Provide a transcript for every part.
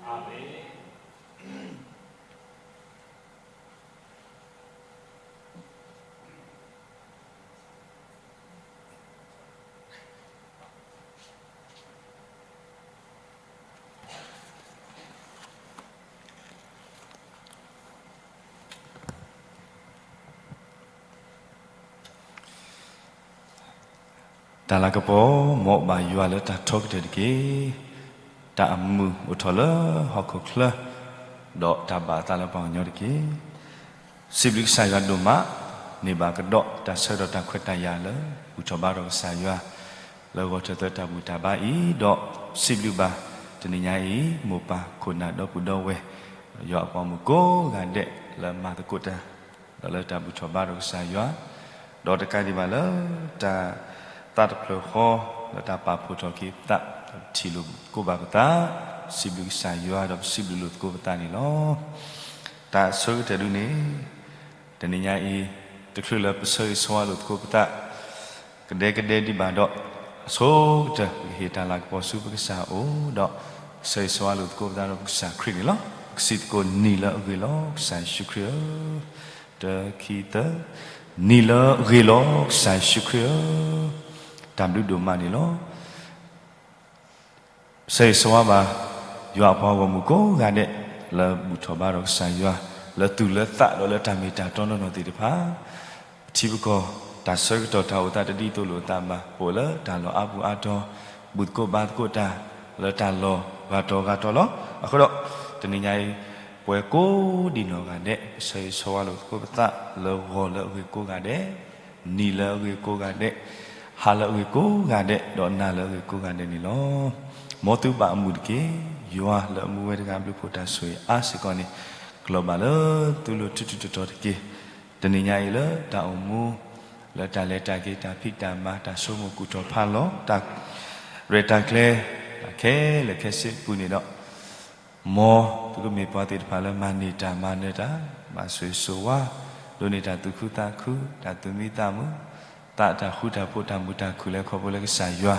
အၤမ့ၣ်. တၢ်လၤကပီၤ မ်ဘၣ်ယွၤလၢတၢ်ထီကတၢၢ်တက့ၢ်. တၢ်အမုာ်အိၣ်ထီၣ်လၢဟီၣ်ခိၣ်ချၢ, ဒီးတၢ်ဘၣ်အသးလၢပှၤကညီတက့ၢ်. စံးဘျုးကစၢ်ယွၤဒိၣ်မး, န့ၢ်ဘၣ်ကဒီးတၢ်ဆၢကတီၢ်တၢ်ခွဲးတၢ်ယာ်လၢ ဘူၣ်ထီၣ်ဘါထီၣ်ကစၢ်ယွၤ, လၢဂီၤထၢၣ်သၢတၢ်ဘူၣ်တၢ်ဘါအံၤ, ဒီးစံးဘျုးဘၣ် တနံၤညါအံၤ မိၢ်ပၢ်ခိၣ်နၢ်ဒီပုၢ်ဒီဝဲၢ်, ယွၤအပှၤမုၣ်ကိးဂၤဒဲး လၢမၤသကိးတၢ် ဒီးလၢတၢ်ဘူၣ်ထီၣ်ဘါထီၣ်ကစၢ်ယွၤ, ဒီးတကးဒံးဘၣ်လၢ တၢ်သးတဖျၢၣ်ဃီ လၢတၢ်ပာ်ဖှိၣ်ထီၣ်က့ၤသး ထံၣ်လိာ်သကိးဘၣ်ပသး, စံးဘျုးကစၢ်ယွၤ ဒီးပစံးဘျုးလိာ်သကိးပသးန့ၣ်လီၤ. တၢ်အဆိကတၢၢ်ဒုန့ၣ် တနံၤညါအံၤ တချုးလၢပဆၢဂ့ၤဆၢဝါလိာ်သကိးပသး ကဒဲကဒဲဒံးဘၣ်ဒီး အဆိကတၢၢ် ပကဟ့ၣ်တၢ်လၤကပီၤဆူပကစၢ်အအိၣ်ဒီး ဆၢဂ့ၤဆၢဝါလိာ်သကိးပသးဒီးပကစၢ်ခရံာ်န့ၣ်လီၤ. ပကစံးသကိး နံၤလၢအဂ့ၤလီၤ ကစၢ်ယ့ၣ်ၡူးခရံာ်ဧၢ, တၢ ခံ သၢ, နံၤလၢအဂ့ၤလီၤ ကစၢ်ယ့ၣ်ၡူးခရံာ်ဧၢ, တၢ်ဘျုးဒိၣ်မးန့ၣ်လီၤ. ဆၢဂ့ၤဆၢဝါဘၣ် ယွၤအပှၤဂီၢ်မုၢ်ကိးဂၤဒဲး လၢဘူၣ်ထီၣ်ဘါထီၣ်ကစၢ်ယွၤ လၢသူၣ်လၢသးဒီးလၢတၢ်မ့ၢ်တၢ်တီနီၢ်နီၢ်သ့ၣ်တဖၣ်, ပထံပကီၢ် တၢ်ဆၢကတီၢ်တၢ်အိၣ်သးတဒ်သိးလိာ်အသးဘၣ်, ပအိၣ်လၢတၢ်လီၢ်အါပူၤအါတီၤ, ဘူၣ်သကိးဘါသကိးတၢ် လၢတၢ်လီၢ်ဂၤတီၤဂၤတီၤလီၤ. အဃိဒီး တနံၤညါအံၤ ပဝဲကိးဒံးနီၢ်ဂၤဒဲး ပဆၢဂ့ၤဆၢဝါလိာ်သကိးပသး လၢဂီၤလၢအဂ့ၤကိးဂၤဒဲး, နံၤလၢအဂ့ၤကိးဂၤဒဲး, ဟါလၢအဂ့ၤကိးဂၤဒဲး, ဒီးနၤလၢအဂ့ၤကိးဂၤဒဲးန့ၣ်လီၤ. မ်သုဘၣ်အမုာ်တက့ၢ်. ယွၤလၢအမူဝဲတဂၤဘျုးဖှိၣ်တၢ်ဆိၣ်ဂ့ၤအါစ့ၢ်ကီးန့ၣ် ကလီၤဘၣ်လၢသုလိၤထူထူတီတီတက့ၢ်. တနံၤညါအံၤလၢတၢ်အိၣ်မူ လၢတၢ်လဲၤတၢ်က့ၤ တၢ်ဖံးတၢ်မၤ တၢ်ဆိကမိၣ်ကူၣ်ထီၣ်ဖးလီၤ တၢ်ရဲၣ်တၢ်ကျဲၤ တၢ်ခဲလၢာ်ခဲဆ့အပူၤန့ၣ်ဒီး မ်သုကမ့ၢ်ပှၤသ့ၣ်တဖၣ်လၢမၤန့ၢ်တၢ်မၤနၢၤတၢ်, ဘၣ်ဆိၣ်ဂ့ၤဆိၣ်ဝါ, ဒိးန့ၢ်တၢ်သူၣ်ခုသးခု, တၢ်သူၣ်မံသးမုာ်, သးတၢ်ဃူတၢ်ဖိး တၢ်မုာ်တၢ်ခုၣ်လၢခီဖျိလၢကစၢ်ယွၤ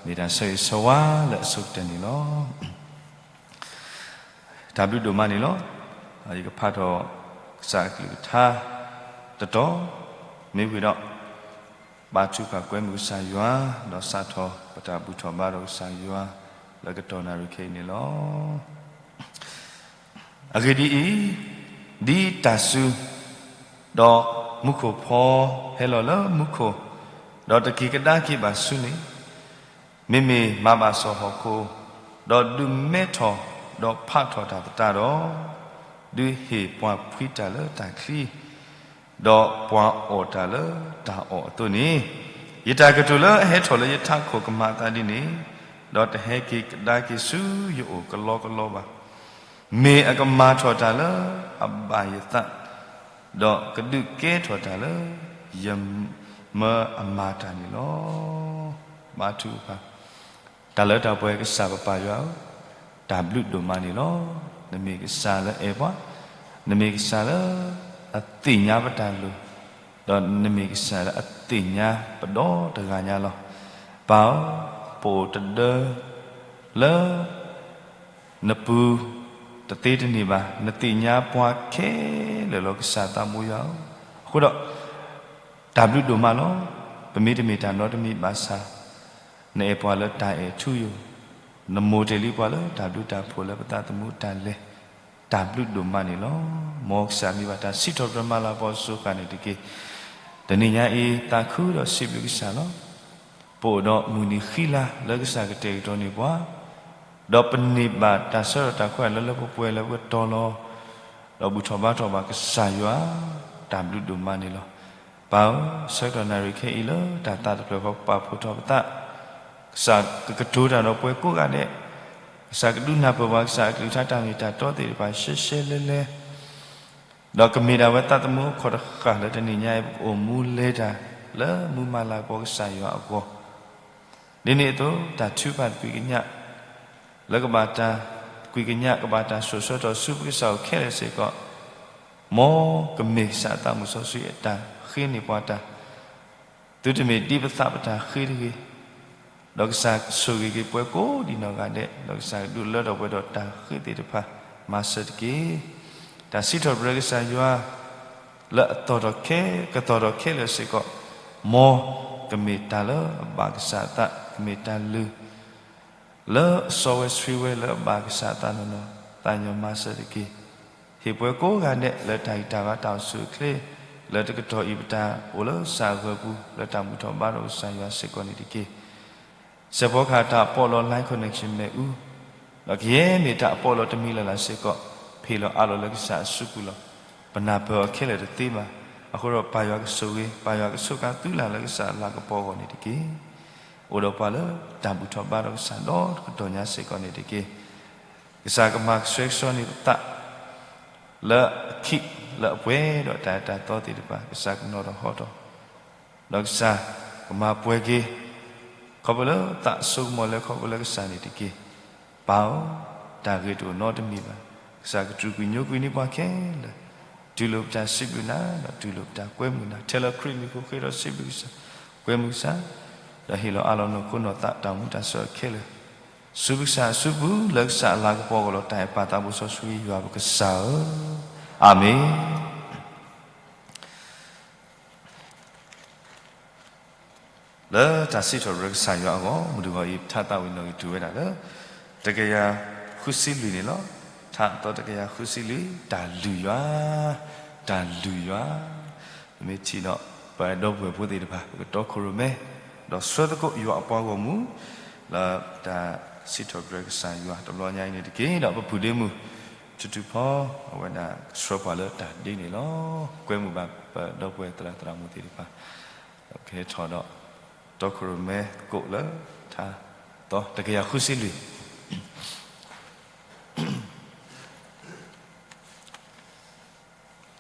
မ့ၢ်တၢ်ဆၢဂ့ၤဆၢဝါလၢအဆိကတၢၢ်န့ၣ်လီၤ. တၢ်ဘျုးဒိၣ်မးန့ၣ်လီၤ. ယကဖးထီၣ်ကစၢ်အကလုၢ်ကထါတတီၤ, မ့ၢ်ဝံၤဒီး ဘါထုကဖၣ်ကွဲမုာ်ကစၢ်ယွၤ, ဒီးစးထီၣ်ပတၢ်ဘူၣ်ထီၣ်ဘါထီၣ်ကစၢ်ယွၤ လၢကတီၢ်နၣ်ရံၣ်ခဲအံၤန့ၣ်လီၤ. အဂ့ၢ်ဒ်အံၤ, ဒ်တၢ်စူၤ, ဒီးမူခိၣ်ဖီဟဲလီၤလၢမူခိၣ်, ဒီးတက့ၤကဒါက့ၤဘၣ်ဆူန့ၣ်, မ့မ့ၢ်မၤဘၣ်စီၣ်ဟီၣ်ခိၣ်, ဒီးဒုးမဲထီၣ်ဒီးဖးထီၣ်တၢ်သတးဒီး, ဒုးဟ့ၣ်ပှၤဖှံတၢ်လၢတၢ်ချံ, ဒီးပှၤအီၣ်တၢ်လၢတၢ်အီၣ်အသိးန့ၣ်, ယတၢ်ကတိၤလၢအဟဲထီၣ်လၢယထးခိၣ်ကမၤအသးဒ်န့ၣ်, ဒီးတဟဲက့ၤကဒါက့ၤဆူယအိၣ်ကလီကလီဘၣ်. မ့ၢ်အကမၤထီၣ်တၢ်လၢအဘၣ်ယသး, ဒီးကဒုးကဲထီၣ်တၢ်လၢယမၢအမၤတၢ်န့ၣ်လီၤ. ဘါထုကဖၣ်. တၢ်လၢတၢ်ပှဲၤကစၢ်ပပၢ်ယွၤဧၢ, တၢ်ဘျုးဒိၣ်မးန့ၣ်လီၤ. နမ့ၢ်ကစၢ်လၢအဲၣ်ပှၤ, နမ့ၢ်ကစၢ်လၢအသ့ၣ်ညါပတၢ်လိၤ, ဒီးနမ့ၢ်ကစၢ်လၢအသ့ၣ်ညါပဒီတဂၤညါလီၤ. ပၢ်ဧၢ, ပအိၣ်တဒၢလၢ နပူၤတသ့တန့ၢ်ဘၣ်, နသ့ၣ်ညါပှၤခဲလၢာ်လီၤ ကစၢ်သးဘိယွၤဧၢ. အဃိဒီး တၢ်ဘျုးဒိၣ်မးလီၤ. ပမ့ၢ်တမ့ၢ်တၢ်နီတမံၤဘၣ်ဆၣ်, နအဲၣ်ပှၤလၢတၢ်အဲၣ်ထူယိာ်, နမိၢ်တ့ၢ်လံပှၤလၢတၢ်ဘျုးတၢ်ဖှိၣ်လၢပသးသမူတၢ်လဲၤ, တၢ်ဘျုးဒိၣ်မးန့ၣ်လီၤ. မ်ကစၢ်မံၤဘၣ်တၢ်စံးထီၣ်ပတြၢၤမၤလၤကပီၤစိၤဃာ်န့ၣ်တက့ၢ်. တနံၤညါအံၤ သးခုဒီးစံးဘျုးကစၢ်လီၤ. ပအိၣ်ဒီးမုၢ်နံၤဃံလၤလၢကစၢ်ကတဲာ်ကတီၤန့ၢ်ပှၤ, ဒီးပန့ၢ်ဘၣ်တၢ်ဆၢထီၣ်တၢ်ခွဲးလၢလၢပှဲၤပှဲၤလၢပကတီၤလီၤ, ဒီးဘူၣ်ထီၣ်ဘါထီၣ်ဘၣ်ကစၢ်ယွၤ, တၢ်ဘျုးဒိၣ်မးန့ၣ်လီၤ. ပၢ်ဧၢ, ဆၢကတီၢ်နၣ်ရံၣ်ခဲအံၤလၢတၢ်သးတဖျၢၣ်ဃီပာ်ဖှိၣ်ထီၣ်ပသး, ကစၢ်ကကတိၤတၢ်ဒီးပှၤကိးဂၤဒဲး, ကစၢ်ကဒုးနၢ်ပၢၢ်ပှၤကစၢ်အကလုၢ်ကထါတၢ်မ့ၢ်တၢ်တီသ့ၣ်တဖၣ်ရှဲရှဲလဲလဲ ဒီးကမ့ၢ်ဒၣ်ဝဲသးသမူအခီၣ်တဃၣ်လၢတနံၤညါအံၤ ပကအိၣ်မူလဲၤတၢ်လၢမူမၤလၤကပီၤကစၢ်ယွၤအဂီၢ်, ဒ်န့ၣ်အသိး တၢ်ထုကဖၣ်သကွံာ်ကညး လၢကဘၣ်တၢ်သကွံာ်ကညး ကဘၣ်တၢ်စိာ်ဆှၢထီၣ်ဆူပကစၢ်အိၣ်ခဲလၢာ်စ့ၢ်ကီး, မ်ကမ့ၢ်ကစၢ်အသးမုၢ်စီဆှံအတၢ်ဃ့န့ၢ်ပှၤတၢ်, သုတမ့ၢ်ဒ်ပသးပတၢ်ဃ့တဂ့ၤ, ဒီးကစၢ်ဆိၣ်ဂ့ၤက့ၤပှၤကိးဒံးနီၢ်ဂၤဒဲး, ဒီးကစၢ်ဒုးလၢထီၣ်ပှဲၤဒီးတၢ်ဃ့သ့ၣ်တဖၣ်, မၤစၢၤတက့ၢ်. တၢ်စံးထီၣ်ပတြၢၤကစၢ်ယွၤ လၢအသီၣ်ထီၣ်ခဲ, ကသီၣ်ထီၣ်ခဲလၢာ်စ့ၢ်ကီး, မ်ကမ့ၢ်တၢ်လၢအဘၣ်ကစၢ်အသး, ကမ့ၢ်တၢ်လုၢ် လၢအစီဝဲဆှံဝဲလၢအဘၣ်ကစၢ်အသးနီၢ်နီၢ်, သးညီမၤစၢၤတက့ၢ်. ဟ့ၣ်ပှၤကိးဂၤဒဲးလၢတၢ်ဂံၢ်တၢ်ဘါတၢ်အိၣ်ဆူၣ်အိၣ်ချ့, လၢတကတီၢ်အံၤပတၢ်အိၣ်လၢကစၢ်အဂီၢ်ပူၤ လၢတၢ်ဘူၣ်ထီၣ်ဘါထီၣ်ကစၢ်ယွၤစ့ၢ်ကီးန့ၣ်တက့ၢ်. စဲးဖီကဟၣ်တၢ်အပီးလီၤ line connection မ့ၣ်အူ, ဒီးကယဲၢ်မ့ၢ်တၢ်အပီးလီၤတမံၤလၢ်လၢ်စ့ၢ်ကီး, ဖ့ၣ်လီၤအးလီၤလၢကစၢ်အစုပူၤလီၤ. ပနၢ်ပၢၢ်အီၤခဲလၢာ်တသ့ဘၣ်. အဃိဒီးပၢ်ယွၤကဆိၣ်ဂ့ၤ, ပၢ်ယွၤကဆိၣ်ကါသုလၢ်လၢကစၢ်အလၤကပီၤအဂီၢ်န့ၣ်တက့ၢ်. အိၣ်ဒီးပှၤလၢတၢ်ဘူၣ်ထီၣ်ဘါထီၣ်ကစၢ်ဒီတကတီၢ်ညါစ့ၢ်ကီးန့ၣ်တက့ၢ်. ကစၢ်ကမၤကဆှဲကဆှီန့ၢ်ပသး လၢအခံးလၢအပှဲၤဒီးတၢ်အၢတၢ်သီသ့ၣ်တဖၣ်, ကစၢ်ကနီၤထီၣ်ဟီထီၣ်, ဒီးကစၢ်ကမၤပှဲၤက့ၤ, ခီဖျိလၢသးအစိကမီၤလၢခီဖျိလၢကစၢ်န့ၣ်တက့ၢ်. ပၢ်ဧၢ, တၢ်ဂ့ၤတအိၣ်နီတမံၤဘၣ်. ကစၢ်ကတြူာ်ကွံာ်ညိကွံာ်န့ၢ်ပှၤခဲလၢာ်, တုၤလၢပတၢ်စံးဘျုးနၤ, ဒီးတုၤလၢပတၢ်ကွဲမုာ်နၤ, ထဲလၢခရံာ်မံၤအဃိဃ့ဒီးစံးဘျုးကစၢ်, ကွဲမုာ်ကစၢ်, ဒီးဟ့ၣ်လီၤအးလီၤနီၢ်ခိနီၢ်သးတၢ်မူတၢ်ဆၢအီၤခဲလၢာ် ဆူပကစၢ်အစုပူၤ လၢကစၢ်အလၤကပီၤအဂီၢ်လီၤ. တၢ်အဲၣ်ပၢ်သးဘိစီဆှံယွၤပကစၢ်ဧၢ, အၤမ့ၣ်. လၢတၢ်စံးထီၣ်ပတြၢၤကစၢ်ယွၤအဂီၢ် မုၢ်တဂီၤအံၤ ထါသးဝံၤနီၣ်ဂံၢ်တုၤဝဲဒၣ်လၢ တကယၤဃုဆံလွံၢ်န့ၣ်လီၤ. ထါအသီတကယၤဃုဆံလွံၢ်, တၢ်လုၢ်ယွၤ, တၢ်လုၢ်ယွၤ. ပမ့ၢ်ထံၣ်ဒီး ပဒီပုၢ်ဝဲၢ်ဖိသ့ၣ်တဖၣ် ပကတီခိၣ်ရိၣ်မဲ ဒီးဆှၢသကိးယွၤအပှၤဂီၢ်မုၢ် လၢတၢ်စံးထီၣ်ပတြၢၤကစၢ်ယွၤတဘျီညါအံၤန့ၣ်တက့ၢ်. ဒီးပပုၢ်ဒ့မုၣ် ထူထူဖီ အဝဲဒၣ်ဆှၢပှၤလၢတၢ်ဒ့န့ၣ်လီၤ. ကွဲမုာ်ဘၣ်ပဒီပုၢ်ဝဲၢ်သရၣ်သရၣ်မုၣ်သ့ၣ်တဖၣ် ကဟဲထီၣ်ဒီး တီခိၣ်ရိၣ်မဲသကိးလၢ ထါသီတကယၤဃုဆံလွံၢ်,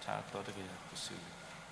ထါသီတကယၤဃုဆံလွံၢ်.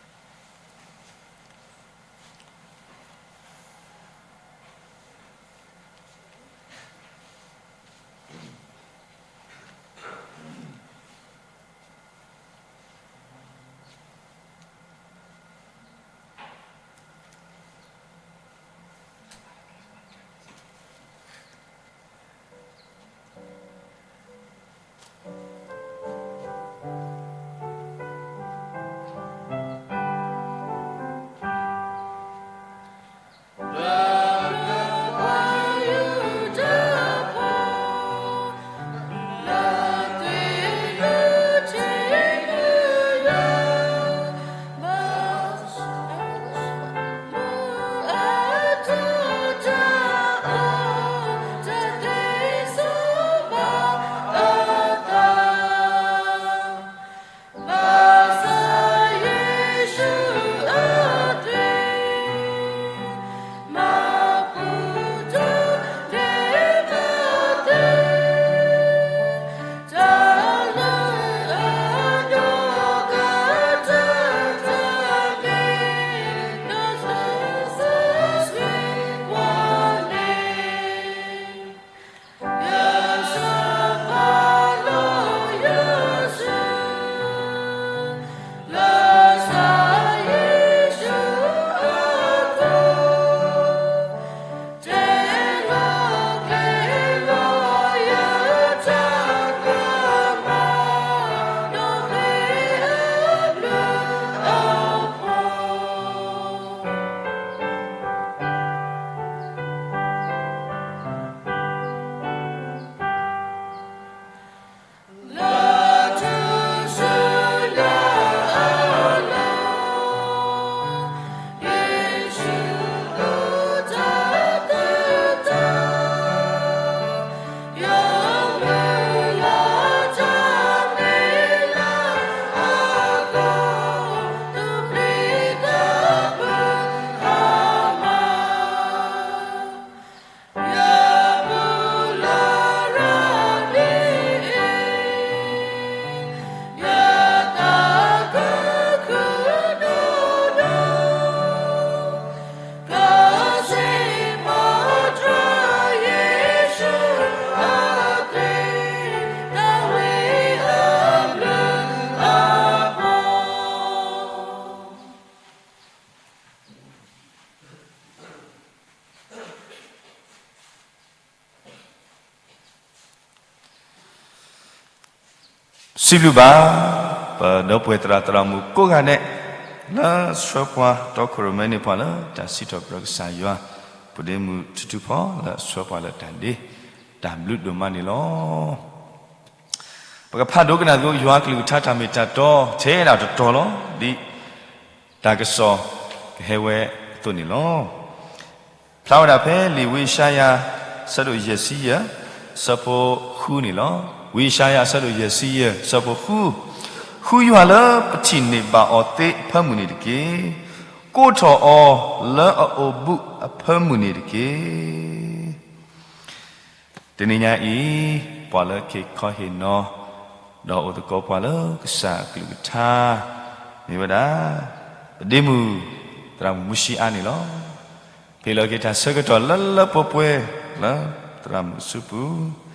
စံးဘျုးဘၣ် ပဒီပုၢ်ဝဲၢ်သရၣ်သရၣ်မုၣ်ကိးဂၤဒဲး လၢဆှၢပှၤတီခိၣ်ရိၣ်မဲန့ၢ်ပှၤလၢတၢ်စံးထီၣ်ပတြၢၤကစၢ်ယွၤ ပူၤဒ့မုၣ်ထူထူဖီလၢဆှၢပှၤလၢတၢ်ဒ့ တၢ်ဘျုးဒိၣ်မးန့ၣ်လီၤ. ပကဖးဒိကနၣ်သကိး ယွၤအကလုၢ်ကထါတၢ်မ့ၢ်တၢ်တီ ထဲဒၣ်တတီၤလီၤ. ဒ်တၢ်ကစီၣ်ကဟဲဝဲအသိးန့ၣ်လီၤ. ဖျါဝဲဒၣ်ဖဲလံာ်ဝံယၡါယၤ အဆၢဒိၣ်ယဲၢ်ဆံယဲၢ် အဆၢဖိဃုန့ၣ်လီၤ. ဝံယၡါယၤ အဆၢဒိၣ်ယဲၢ်ဆံယဲၢ် အဆၢဖိဃု, ဃုယွၤလၢပထံၣ်န့ၢ်ဘၣ်အီၤသ့အဖၢမုၢ်န့ၣ်တက့ၢ်. ကိးထီၣ်အီၤလၢအအိၣ်ဘူးအဖၢမုၢ်န့ၣ်တက့ၢ်. တနံၤညါအံၤ ပှၤလၢက့ၤခီဟ့ၣ်နီၤ ဒီးအိၣ်သကိးပှၤလၢကစၢ်အကလုၢ်ကထါ မ့ၢ်ဝဲဒၣ် ပဒ့မုၣ် သရၣ်မုၣ်မူၡံအါန့ၣ်လီၤ. ဟ့ၣ်လီၤက့ၤတၢ်ဆၢကတီၢ်လၢလၢပှဲၤပှဲၤ လၢသရၣ်မုၣ်အစုပူၤ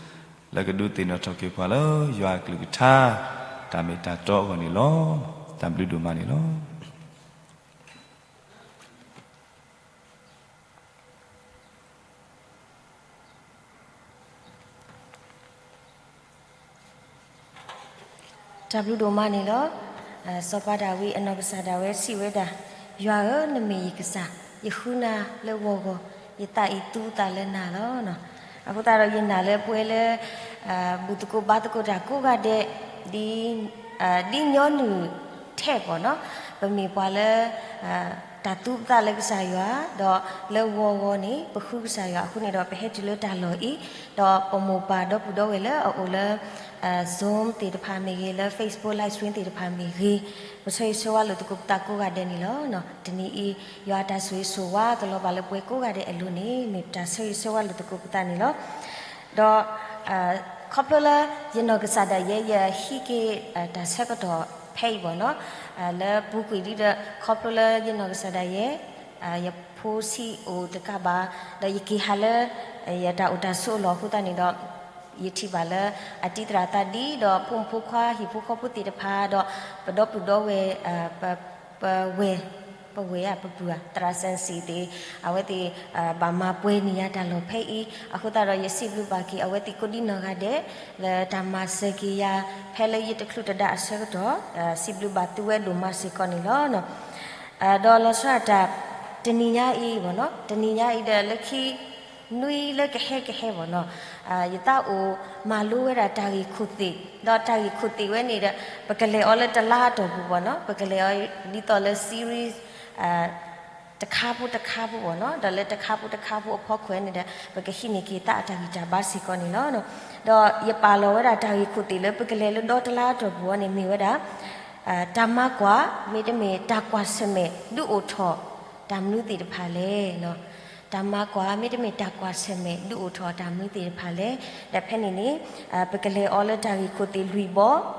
လၢကဒုးသ့ၣ်နီၣ်ထီၣ်က့ၤပှၤလၢယွၤအကလုၢ်ကထါ တၢ်မ့ၢ်တၢ်တီအဂီၢ်န့ၣ်လီၤ. တၢ်ဘျုးဒိၣ်မးန့ၣ်လီၤ. တၢ်ဘျုးဒိၣ်မးန့ၣ်လီၤ. စီၤပၤဒၤဝံးအနီၢ်ကစၢ်ဒၣ်ဝဲစံးဝဲဒၣ်, ယွၤဧၢ, နမ့ၢ်ယကစၢ်, ယဃုနၤလၢဂီၤဂီၤ, ယသးအံၤသူသးလၢနၤလီၤ. အဃိသတးဒီးယနာ်လၢပဝဲလၢ ဘူၣ်သကိးဘါသကိးတၢ်ကိးဂၤဒဲး, ဒ် ဒ်ညီနုၢ်ထဲၣ်ပီၤနီၤ, ပမ့ၢ်ပှၤလၢ တၢ်သူပသးလၢကစၢ်ယွၤ, ဒီးလၢဂီၤဂီၤန့ၣ် ပဃုကစၢ်ယွၤအဃိန့ၣ်ဒီး ပဟဲတုၤလၢတၢ်လီၢ်အံၤ, ဒီးပမိၢ်ပၢ်ဒီပုၢ်ဒီဝဲၢ်လၢအအိၣ်လၢ Zoom သ့ၣ်တဖၣ်မ့ၢ်ဂ့ၤ, လၢ Facebook Live Stream သ့ၣ်တဖၣ်မ့ၢ်ဂ့ၤ, ပဆၢဂ့ၤဆၢဝါလိာ်သကိးပသးကိးဂၤဒဲးန့ၣ်လီၤ. တနံၤအံၤ ယွၤအတၢ်ဆိၣ်ဂ့ၤဆိၣ်ဝါကလီၤဘၣ်လၢပဝဲကိးဂၤဒဲးအလိၤန့ၣ် မ့ၢ်ပတၢ်ဆၢဂ့ၤဆၢဝါလိာ်သကိးပသးန့ၣ်လီၤ. ဒီး ခီဖျိလၢ ယနီၢ်ကစၢ်ဒၣ်ယဲ ယဟံးက့ၤ တၢ်ဆၢကတီၢ်ဖဲအံၤဘၣ်နီၤ, လၢပူၤကွံာ်ဒ်ဒီး ခီဖျိလၢယနီၢ်ကစၢ်ဒၣ်ယဲ ယဖိဆံးအိၣ်တကးဘၣ်, ဒီးယက့ၤဟးလၢ ယတၢ်အိၣ်တၢ်ဆိးအလီၢ်အဃိသတးန့ၣ်ဒီး ယထံၣ်ဘၣ်လၢ အတံၤသရၣ်သးဒံး ဒီးဖိမုၣ်ဖိခွါဟံၣ်ဖိဃီဖိသ့ၣ်တဖၣ် ဒီးပဒီပုၢ်ဒီဝဲၢ် ပဝဲၢ် ပဝဲၢ်ဧါ ပပုၢ်ဧါ သရၣ်စၢၣ်စံၣ်သ့ၣ် အဝဲသ့ၣ် ဘၣ်မၤပှဲၤန့ၢ်ယၤတၢ်လီၢ်ဖဲအံၤ, အဃိသတးဒီးယစံးဘျုးဘၣ်က့ၤအဝဲသ့ၣ်ကိးဒံနီၢ်ဂၤဒဲး လၢတၢ်မၤစၢၤက့ၤယၤ ဖဲလၢယတချုးတဒါအဆၢကတီၢ်, စံးဘျုးဘၣ်သုဝဲဒိၣ်မးစ့ၢ်ကီးန့ၣ်လီၤ. ဒီးလီၤဆီဒၣ်တၢ် တနံၤညါအံၤဘၣ်နီၤ, တနံၤညါအံၤဒီးလၢခံ နွံလၢကဟဲကဟဲဘၣ်နီၤ, ယသးအိၣ်မၤလိဝဲဒၣ်တၢ်ဂ့ၢ်ခိၣ်သ့ၣ်, ဒီးတၢ်ဂ့ၢ်ခိၣ်သ့ၣ်ဝဲန့ၣ်ဒီး ပကလဲၤအီၤလၢတလါအတီၢ်ပူၤဘၣ်နီၤ, ပကလဲၤအီၤဒ်သိးလၢ series တခါဖိတခါဖိဘၣ်နီၤ, ဒီးလၢတခါဖိတခါဖိအဖီခိၣ်န့ၣ်ဒီး ပကဟံးန့ၢ်က့ၤသးအတၢ်ဂံၢ်တၢ်ဘါစ့ၢ်ကီးန့ၣ်လီၤ. ဒီးယပာ်လီၤဝဲဒၣ်တၢ်ဂ့ၢ်ခိၣ်သ့ၣ်လၢပကလဲၤလၢဒီတလါအတီၢ်ပူၤအံၤန့ၣ်မ့ၢ်ဝဲဒၣ် တၢ်မၤကွၢ် မ့တမ့ၢ်တၢ်ကွၢ်ဆၢၣ်မဲာ် ဒုးအိၣ်ထီၣ်တၢ်မနုၤသ့ၣ်တဖၣ်လဲၣ်. တၢ်မၤကွၢ် မ့တမ့ၢ်တၢ်ကွၢ်ဆၢၣ်မဲာ် ဒုးအိၣ်ထီၣ်တၢ်မနုၤသ့ၣ်တဖၣ်လဲၣ်. ဒီးဖဲန့ၣ်န့ၣ် ပကလဲၤအီၤလၢတၢ်ဂ့ၢ်ခိၣ်သ့ၣ်လွံၢ်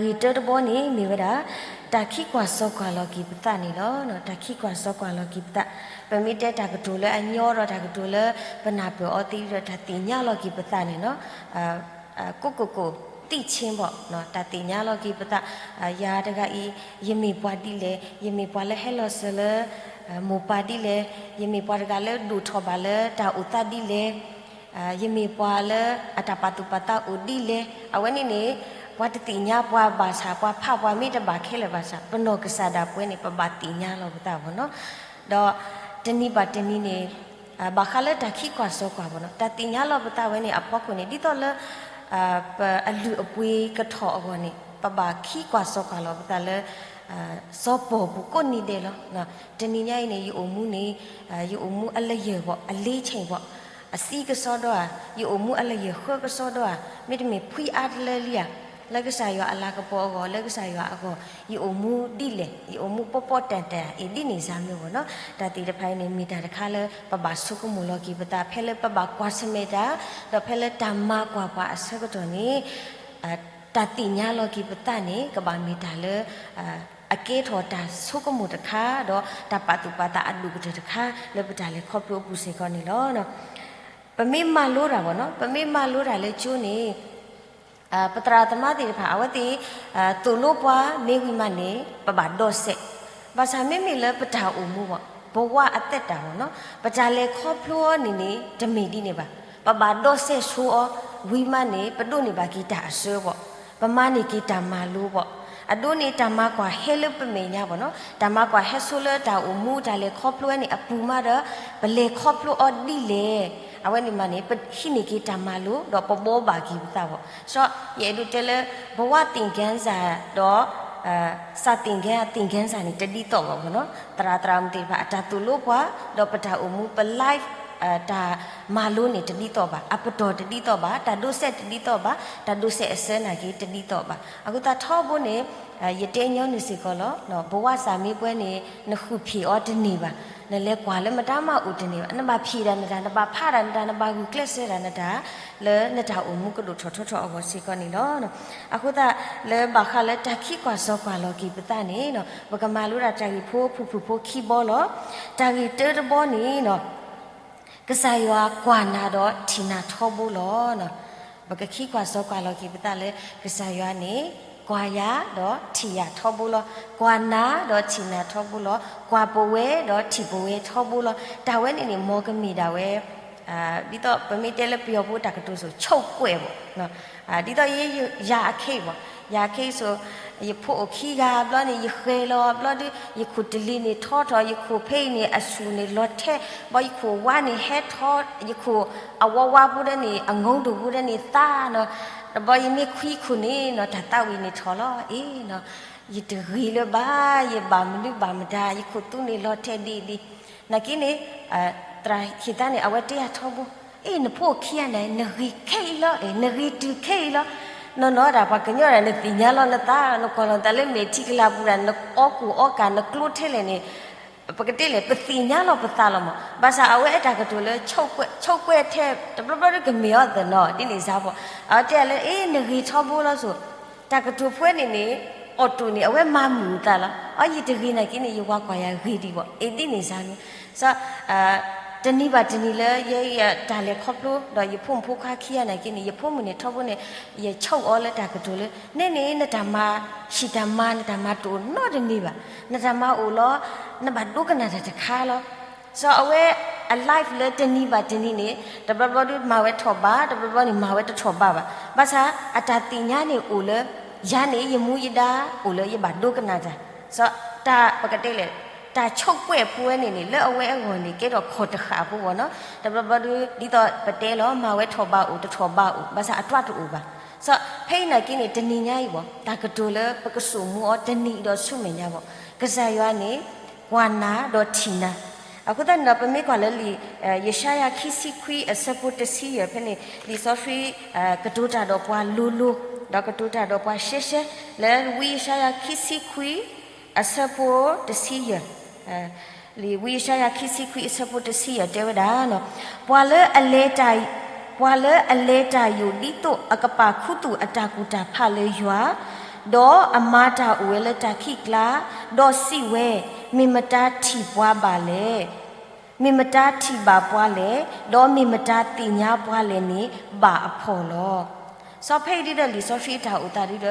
ဘီ, တၢ်ဂ့ၢ်တၢတဘီန့ၣ်မ့ၢ်ဝဲဒၣ် တၢ်ခံကွၢ်စီကွၢ်လီၤက့ၤပသးန့ၣ်လီၤ. တၢ်ခံကွၢ်စီကွၢ်လီၤက့ၤပသး, ပမ့ၢ်တဲတၢ်ကတိၤလၢအညီဒီးတၢ်ကတိၤလၢပနၢ်ပၢၢ်အီၤသ့ဒီး တၢ်သ့ၣ်ညါလီၤက့ၤပသးန့ၣ်နီၤ ကိးကိးကိး သံၣ်ဆ့ဘၣ်, တၢ်သ့ၣ်ညါလီၤက့ၤပသး, ယၤတဂၤအံၤ ယမ့ၢ်ပှၤဒ်လဲၣ်, ယမ့ၢ်ပှၤလၢဟဲလီၤစၢၤလၢ မိၢ်ပၢ်ဒ်လဲၣ်, ယမ့ၢ်ပှၤတဂၤလၢဒိၣ်ထီၣ်ဘၣ်လၢတၢ်အိၣ်သးဒ်လဲၣ်, ယမ့ၢ်ပှၤလၢအတၢ်ပာ်သူၣ်ပာ်သးအိၣ်ဒ်လဲၣ်, အဝဲန့ၣ်န့ၣ် ပှၤတသ့ၣ်ညါပှၤဘၣ်ဆၣ် ပှၤဖးပှၤမ့ၢ်တဘၣ်ခဲလၢာ်ဘၣ်ဆၣ် ပနီၢ်ကစၢ်ဒၣ်ပဝဲန့ၣ် ပဘၣ်သ့ၣ်ညါလီၤပသးဘၣ်နီၤ. ဒီးတနံၤဘၣ်တနံၤန့ၣ် ဘၣ်ဃးလၢတၢ်ခံကွၢ်စီကွၢ်ဘၣ်နီၤ, တၢ်သ့ၣ်ညါလီၤပသးဝဲန့ၣ်အဖီခိၣ်န့ၣ် ဒ်သိးလၢ ပအလုၢ်အပှ့ၤကထီၣ်အဂီၢ်န့ၣ် ပဘၣ်ခံကွၢ်စီကွၢ်လီၤပသးလၢ စီၤပီၢ်ပူၤကိးနံၤဒဲးလီၤ. တနံၤညါအံၤန့ၣ် ယအိၣ်မူန့ၣ် ယအိၣ်မူအလၢယၢၢ်ဘၣ်, အလ့ဆ့ၣ်ဘၣ်, အသံကစီဒီဧါ, ယအိၣ်မူအလၢယၢၢ်ဃၢကစီဒီဧါ, မ့တမ့ၢ်ဖှံအါတလၢလံဧါ, လၢကစၢ်ယွၤအလၤကပီၤအဂီၢ် လၢကစၢ်ယွၤအဂီၢ် ယအိၣ်မူဒ်လဲၣ်, ယအိၣ်မူပီပီတၢၢ်တၢၢ်အံၤဒ်န့ၣ်စ့ၢ်မ့ၢ်ဘၣ်နီၤ. တၢ်သ့ၣ်တဖၣ်အံၤန့ၣ် မ့ၢ်တၢ်တခါလၢပဘၣ်ဆိကမိၣ်လီၤက့ၤပသး ဖဲလၢပဘၣ်ကွၢ်ဆၢၣ်မဲာ်တၢ်, ဒီးဖဲလၢတၢ်မၤကွၢ်ပှၤအဆၢကတီၢ်န့ၣ် တၢ်သ့ၣ်ညါလီၤက့ၤပသးန့ၣ် ကဘၣ်မ့ၢ်တၢ်လၢ အကဲထီၣ်တၢ်ဆိကမိၣ်တခါ ဒီးတၢ်ပာ်သူၣ်ပာ်သးအဒိၣ်ကတၢၢ်တခါ လၢပတၢ်လဲၤခီဖျိအပူၤစ့ၢ်ကီးန့ၣ်လီၤ. ပမ့ၢ်မၤလိတၢ်ဘၣ်နီၤ, ပမ့ၢ်မၤလိတၢ်လၢကၠိန့ၣ် ပသရၣ်သမါသ့ၣ်တဖၣ် အဝဲသ့ၣ် သိၣ်လိပှၤမ့ၢ်ဝံၤမးန့ၣ် ပဘၣ်ဒီးစဲး, ဘၣ်ဆၣ်မ့မ့ၢ်လၢပတၢ်အိၣ်မူဘၣ် ပဝဲအသက်တာ်ဘၣ်နီၤ ပတၢ်လဲၤခီဖျိအီၤန့ၣ်န့ၣ် တမ့ၢ်ဒ်န့ၣ်ဘၣ်. ပဘၣ်ဒီးစဲးဆိအီၤ ဝံၤမးန့ၣ် ပဒိးန့ၢ်ဘၣ်က့ၤတၢ်အစၢဘၣ်. ပမၤန့ၢ်က့ၤတၢ်မၤလိဘၣ်. အဒိန့ၣ် တၢ်မၤကွၢ်ဟဲလၢပမဲာ်ညါဘၣ်နီၤ, တၢ်မၤကွၢ်ဟဲဆိလၢတၢ်အိၣ်မူတၢ်လဲၤခီဖျိဝဲန့ၣ်အပူၤမးဒီး ပလဲၤခီဖျိအီၤဒ်လဲၣ်. အဝဲန့ၣ်မးန့ၣ် ပဟံးန့ၢ်က့ၤတၢ်မၤလိ ဒီးပဘှီဘၣ်က့ၤပသးဘၣ်. စီၤ ယအဲၣ်ဒိးတဲလၢ ဘဝသင်ခန်းစာ ဒီး စာသင်ခန်း သင်ခန်းစာန့ၣ် တဒ်သိးဘၣ်နီၤ, သရၣ်သရၣ်မုၣ်သ့ၣ်တဖၣ် အတၢ်သိၣ်လိပှၤ ဒီးပတၢ်အိၣ်မူ ပ life တၢ်မၤလိန့ၣ်တဒ်သိးဘၣ်, အပတီၢ်တဒ်သိးဘၣ်, တၢ်ဒိးစဲးတဒ်သိးဘၣ်, တၢ်ဒိးစဲးအစၢနာ်က့တဒ်သိးဘၣ်. အဃိသတးထီဘိန့ၣ် ယတဲညီနုၢ်စ့ၢ်ကီးလီၤ. ဘဝစာမေးပွဲန့ၣ် နဃုဖံးအီၤတန့ၢ်ဘၣ်, နလဲၤကွၢ်လၢမတၤမးအိၣ်တန့ၢ်ဘၣ်, နဘၣ်ဖံးတၢ်နတၢ်, နဘၣ်ဖးတၢ်နတၢ်, နဘၣ်ဂုာ်ကျဲးစၢးတၢ်နတၢ် လၢနတၢ်အိၣ်မူကဒိၣ်ထီၣ်ထီထီၣ်အဂီၢ်စ့ၢ်ကီးန့ၣ်လီၤ. အဃိသတး လၢဘၣ်ဃးလၢတၢ်ခံးကွၢ်စီၤကွၢ်လီၤက့ၤပသးန့ၣ် ပကမၤလိဒၣ်တၢ်ဂ့ၢ်ဖိဖုၣ်ဖုၣ်ဖိခံဘီလီၤ. တၢ်ဂ့ၢ်တၢတဘီန့ၣ် ကစၢ်ယွၤကွၢ်နၤဒီးထံၣ်နၤထီဘိလီၤ. ပကခံးကွၢ်စီၤကွၢ်လီၤက့ၤပသးလၢ ကစၢ်ယွၤန့ၣ် ကွၢ်ယၤဒီးထံၣ်ယၤထီဘိလီၤ. ကွၢ်နၤဒီးထံၣ်နၤထီဘိလီၤ. ကွၢ်ပဝဲဒီးထံၣ်ပဝဲထီဘိလီၤ. တၢ်ဝဲန့ၣ်န့ၣ် မ်ကမ့ၢ်ဒၣ်ဝဲ ဒ်သိးပမ့ၢ်တဲလၢပယီၤဖိတၢ်ကတိၤစိၤ ချုပ်ကွက် ဘၣ်. ဒ်သိးယၤအခဲအံၤဘၣ်, ယၤအခဲအံၤစိၤ ယဖိအိၣ်ခံဂၤဘျီန့ၣ် ယဃဲၤလီၤဘျီဒီး ယခိၣ်တလ့ၤန့ၣ်ထီထီၣ်, ယခိၣ်ဖဲအံၤန့ၣ် အဆူၣ်န့ၣ်လီၤထဲ, ဘၣ်ယခိၣ်ဝါန့ၣ်ဟဲထီၣ်, ယခိၣ်အဝါဝါဖိဒဲန့ၣ် အငုံဒိၣ်ဖိဒဲန့ၣ်သါနီၤ, ဒီးဘၣ်ယမ့ၢ်ခွံခိၣ်န့ၣ်နီၤ တၢ်သးဝံၣ်န့ၣ်ထီၣ်လီၤ. အ့နီၤ ယတဂ့ၤလၢၤဘၣ်, ယဘၣ်မနုၤဘၣ်မတၤ, ယခိၣ်သူန့ၣ်လီၤထဲဒ်အံၤဒ်အံၤ, နာ်က့န့ၣ် သရၣ်ဟ့ၣ်သါန့ၣ် အဝဲတဲယၤထီဘိ, အ့ နဖိခံဂၤန့ၣ် နဂ့ၤခဲအံၤလီၤ, အ့ နဂ့ၤတုၤခဲအံၤလီၤ. နီၢ်နီၢ်ဒၣ် ပှၤကညီဒၣ် နသ့ၣ်ညါလီၤနသး, နကွၢ်လီၤနသးလၢမဲာ်ထံကလၤပူၤဒၣ် နအီကူၣ်အီကၢ် နကျိထဲလဲၣ်န့ၣ် ပကတဲလဲၣ် ပသ့ၣ်ညါလီၤပသးလီၤမး. ဘၣ်ဆၣ်အဝဲအဲၣ်တၢ်ကတိၤလၢ ချုပ်ကွက် ထဲ တဘျီဘျီဒုးကမ့ၢ်အီၤသနီၤ ဒ်န့ၣ်စ့ၢ်ကီး, အဝဲတဲယၤလၢ အ့ နဂ့ၤထီဘိလီၤစိၤ, တၢ်ကတိၤဖဲန့ၣ်န့ၣ် အီၣ်တိၣ်န့ၣ် အဝဲမၤမုာ်အသးလီၤ. အီ ယတဂ့ၤနာ်က့န့ၣ် ယဝၤကွၢ်ယၤဂ့ၤဒံးဘၣ်, အ့ ဒ်န့ၣ်စ့ၢ်ကီးန့ၣ်. စီၤ တနံၤဘၣ်တနံၤလၢယဲယတၢ်လဲၤခီဖျိ ဒီးယဖိမုၣ်ဖိခွါခံဂၤနာ်က့န့ၣ် ယဖိမုၣ်န့ၣ်ထီဘိန့ၣ် ယချုပ်အီၤလၢတၢ်ကတိၤလၢ နဲန့ၣ် နတၢ်မၤ ဟံၣ်တၢ်မၤ နတၢ်မၤတအိၣ်နီတမံၤဘၣ်. နတၢ်မၤအိၣ်လီၤ, နဘၣ်ဒိကနၣ်တၢ်တခါလီၤ. စီၤ အဝဲအ life လၢတနံၤဘၣ်တနံၤန့ၣ် တဘျီဘျီဒုးမၤဝဲထီၣ်ဘး, တဘျီဘျီန့ၣ်မၤဝဲတထီၣ်ဘးဘၣ်. ဘၣ်ဆၣ် အတၢ်သ့ၣ်ညါန့ၣ်အိၣ်လၢ ယၤန့ၣ် ယမူယဒါအိၣ်လၢယဘၣ်ဒိကနၣ်တၢ်. စီၤ တၢ်ပကတဲလဲၣ် တၢ်ချုပ်ကွက်ဖိဝဲန့ၣ်န့ၣ် လၢအဝဲအဂီၢ်န့ၣ် ကဲထီၣ်ခီၣ်တဃာ်ဖိဘၣ်နီၤ. တဘျီဘျီဒုး ဒ်သိးပတဲလီၤ မၤဝဲထီၣ်ဘးအိၣ် တထီၣ်ဘးအိၣ် ဘၣ်ဆၣ်အတြၢ်တအိၣ်ဘၣ်. စီၤ ဖဲအံၤနာ်က့န့ၣ် တနံၤညါအံၤဘၣ် တၢ်ကတိၤလၢပကစိာ်မူအီၤတနံၤဒီးဆူမဲာ်ညါဘၣ်, ကစၢ်ယွၤန့ၣ် ကွၢ်နၤဒီးထံၣ်နၤ. အဃိသတးန့ၣ်ဒီး ပမ့ၢ်ကွၢ်လၢလံာ် ယၡါယၤခံဆံခွံအဆၢဖိတဆံယဲၢ်ဖဲန့ၣ် လံာ်စီဆှံ ကတိၤတၢ်ဒီးပှၤလိၤလိၤ ဒီးကတိၤတၢ်ဒီးပှၤရှဲရှဲ လၢဝံယၡါယၤခံဆံခွံ အဆၢဖိတဆံယဲၢ်, လံာ်ဝံယၡါယၤခံဆံခွံအဆၢဖိတဆံယဲၢ်တဲဝဲဒၣ်, ပှၤလၢအလဲၤတၢ် ပှၤလၢအလဲၤတၢ်ယိာ်ဒ်သိးအကပာ်ခူသူၣ်အတၢ်ကူၣ်တၢ်ဖးလၢယွၤ, ဒီးအမၤတၢ်အိၣ်ဝဲလၢတၢ်ခံးကျါ, ဒီးစံးဝဲ, မ့ၢ်မတၤထံၣ်ပှၤဘၣ်လဲၣ်. မ့ၢ်မတၤထံၣ်ဘၣ်ပှၤလဲၣ်, ဒီးမ့ၢ်မတၤသ့ၣ်ညါပှၤလဲၣ်န့ၣ် ဘၣ်အဖှီၣ်လီၤ. စီၤဖဲအံၤဒ်ဒီးလံာ်စီဆှံအတၢ်အိၣ်သးဒ်ဒီး တ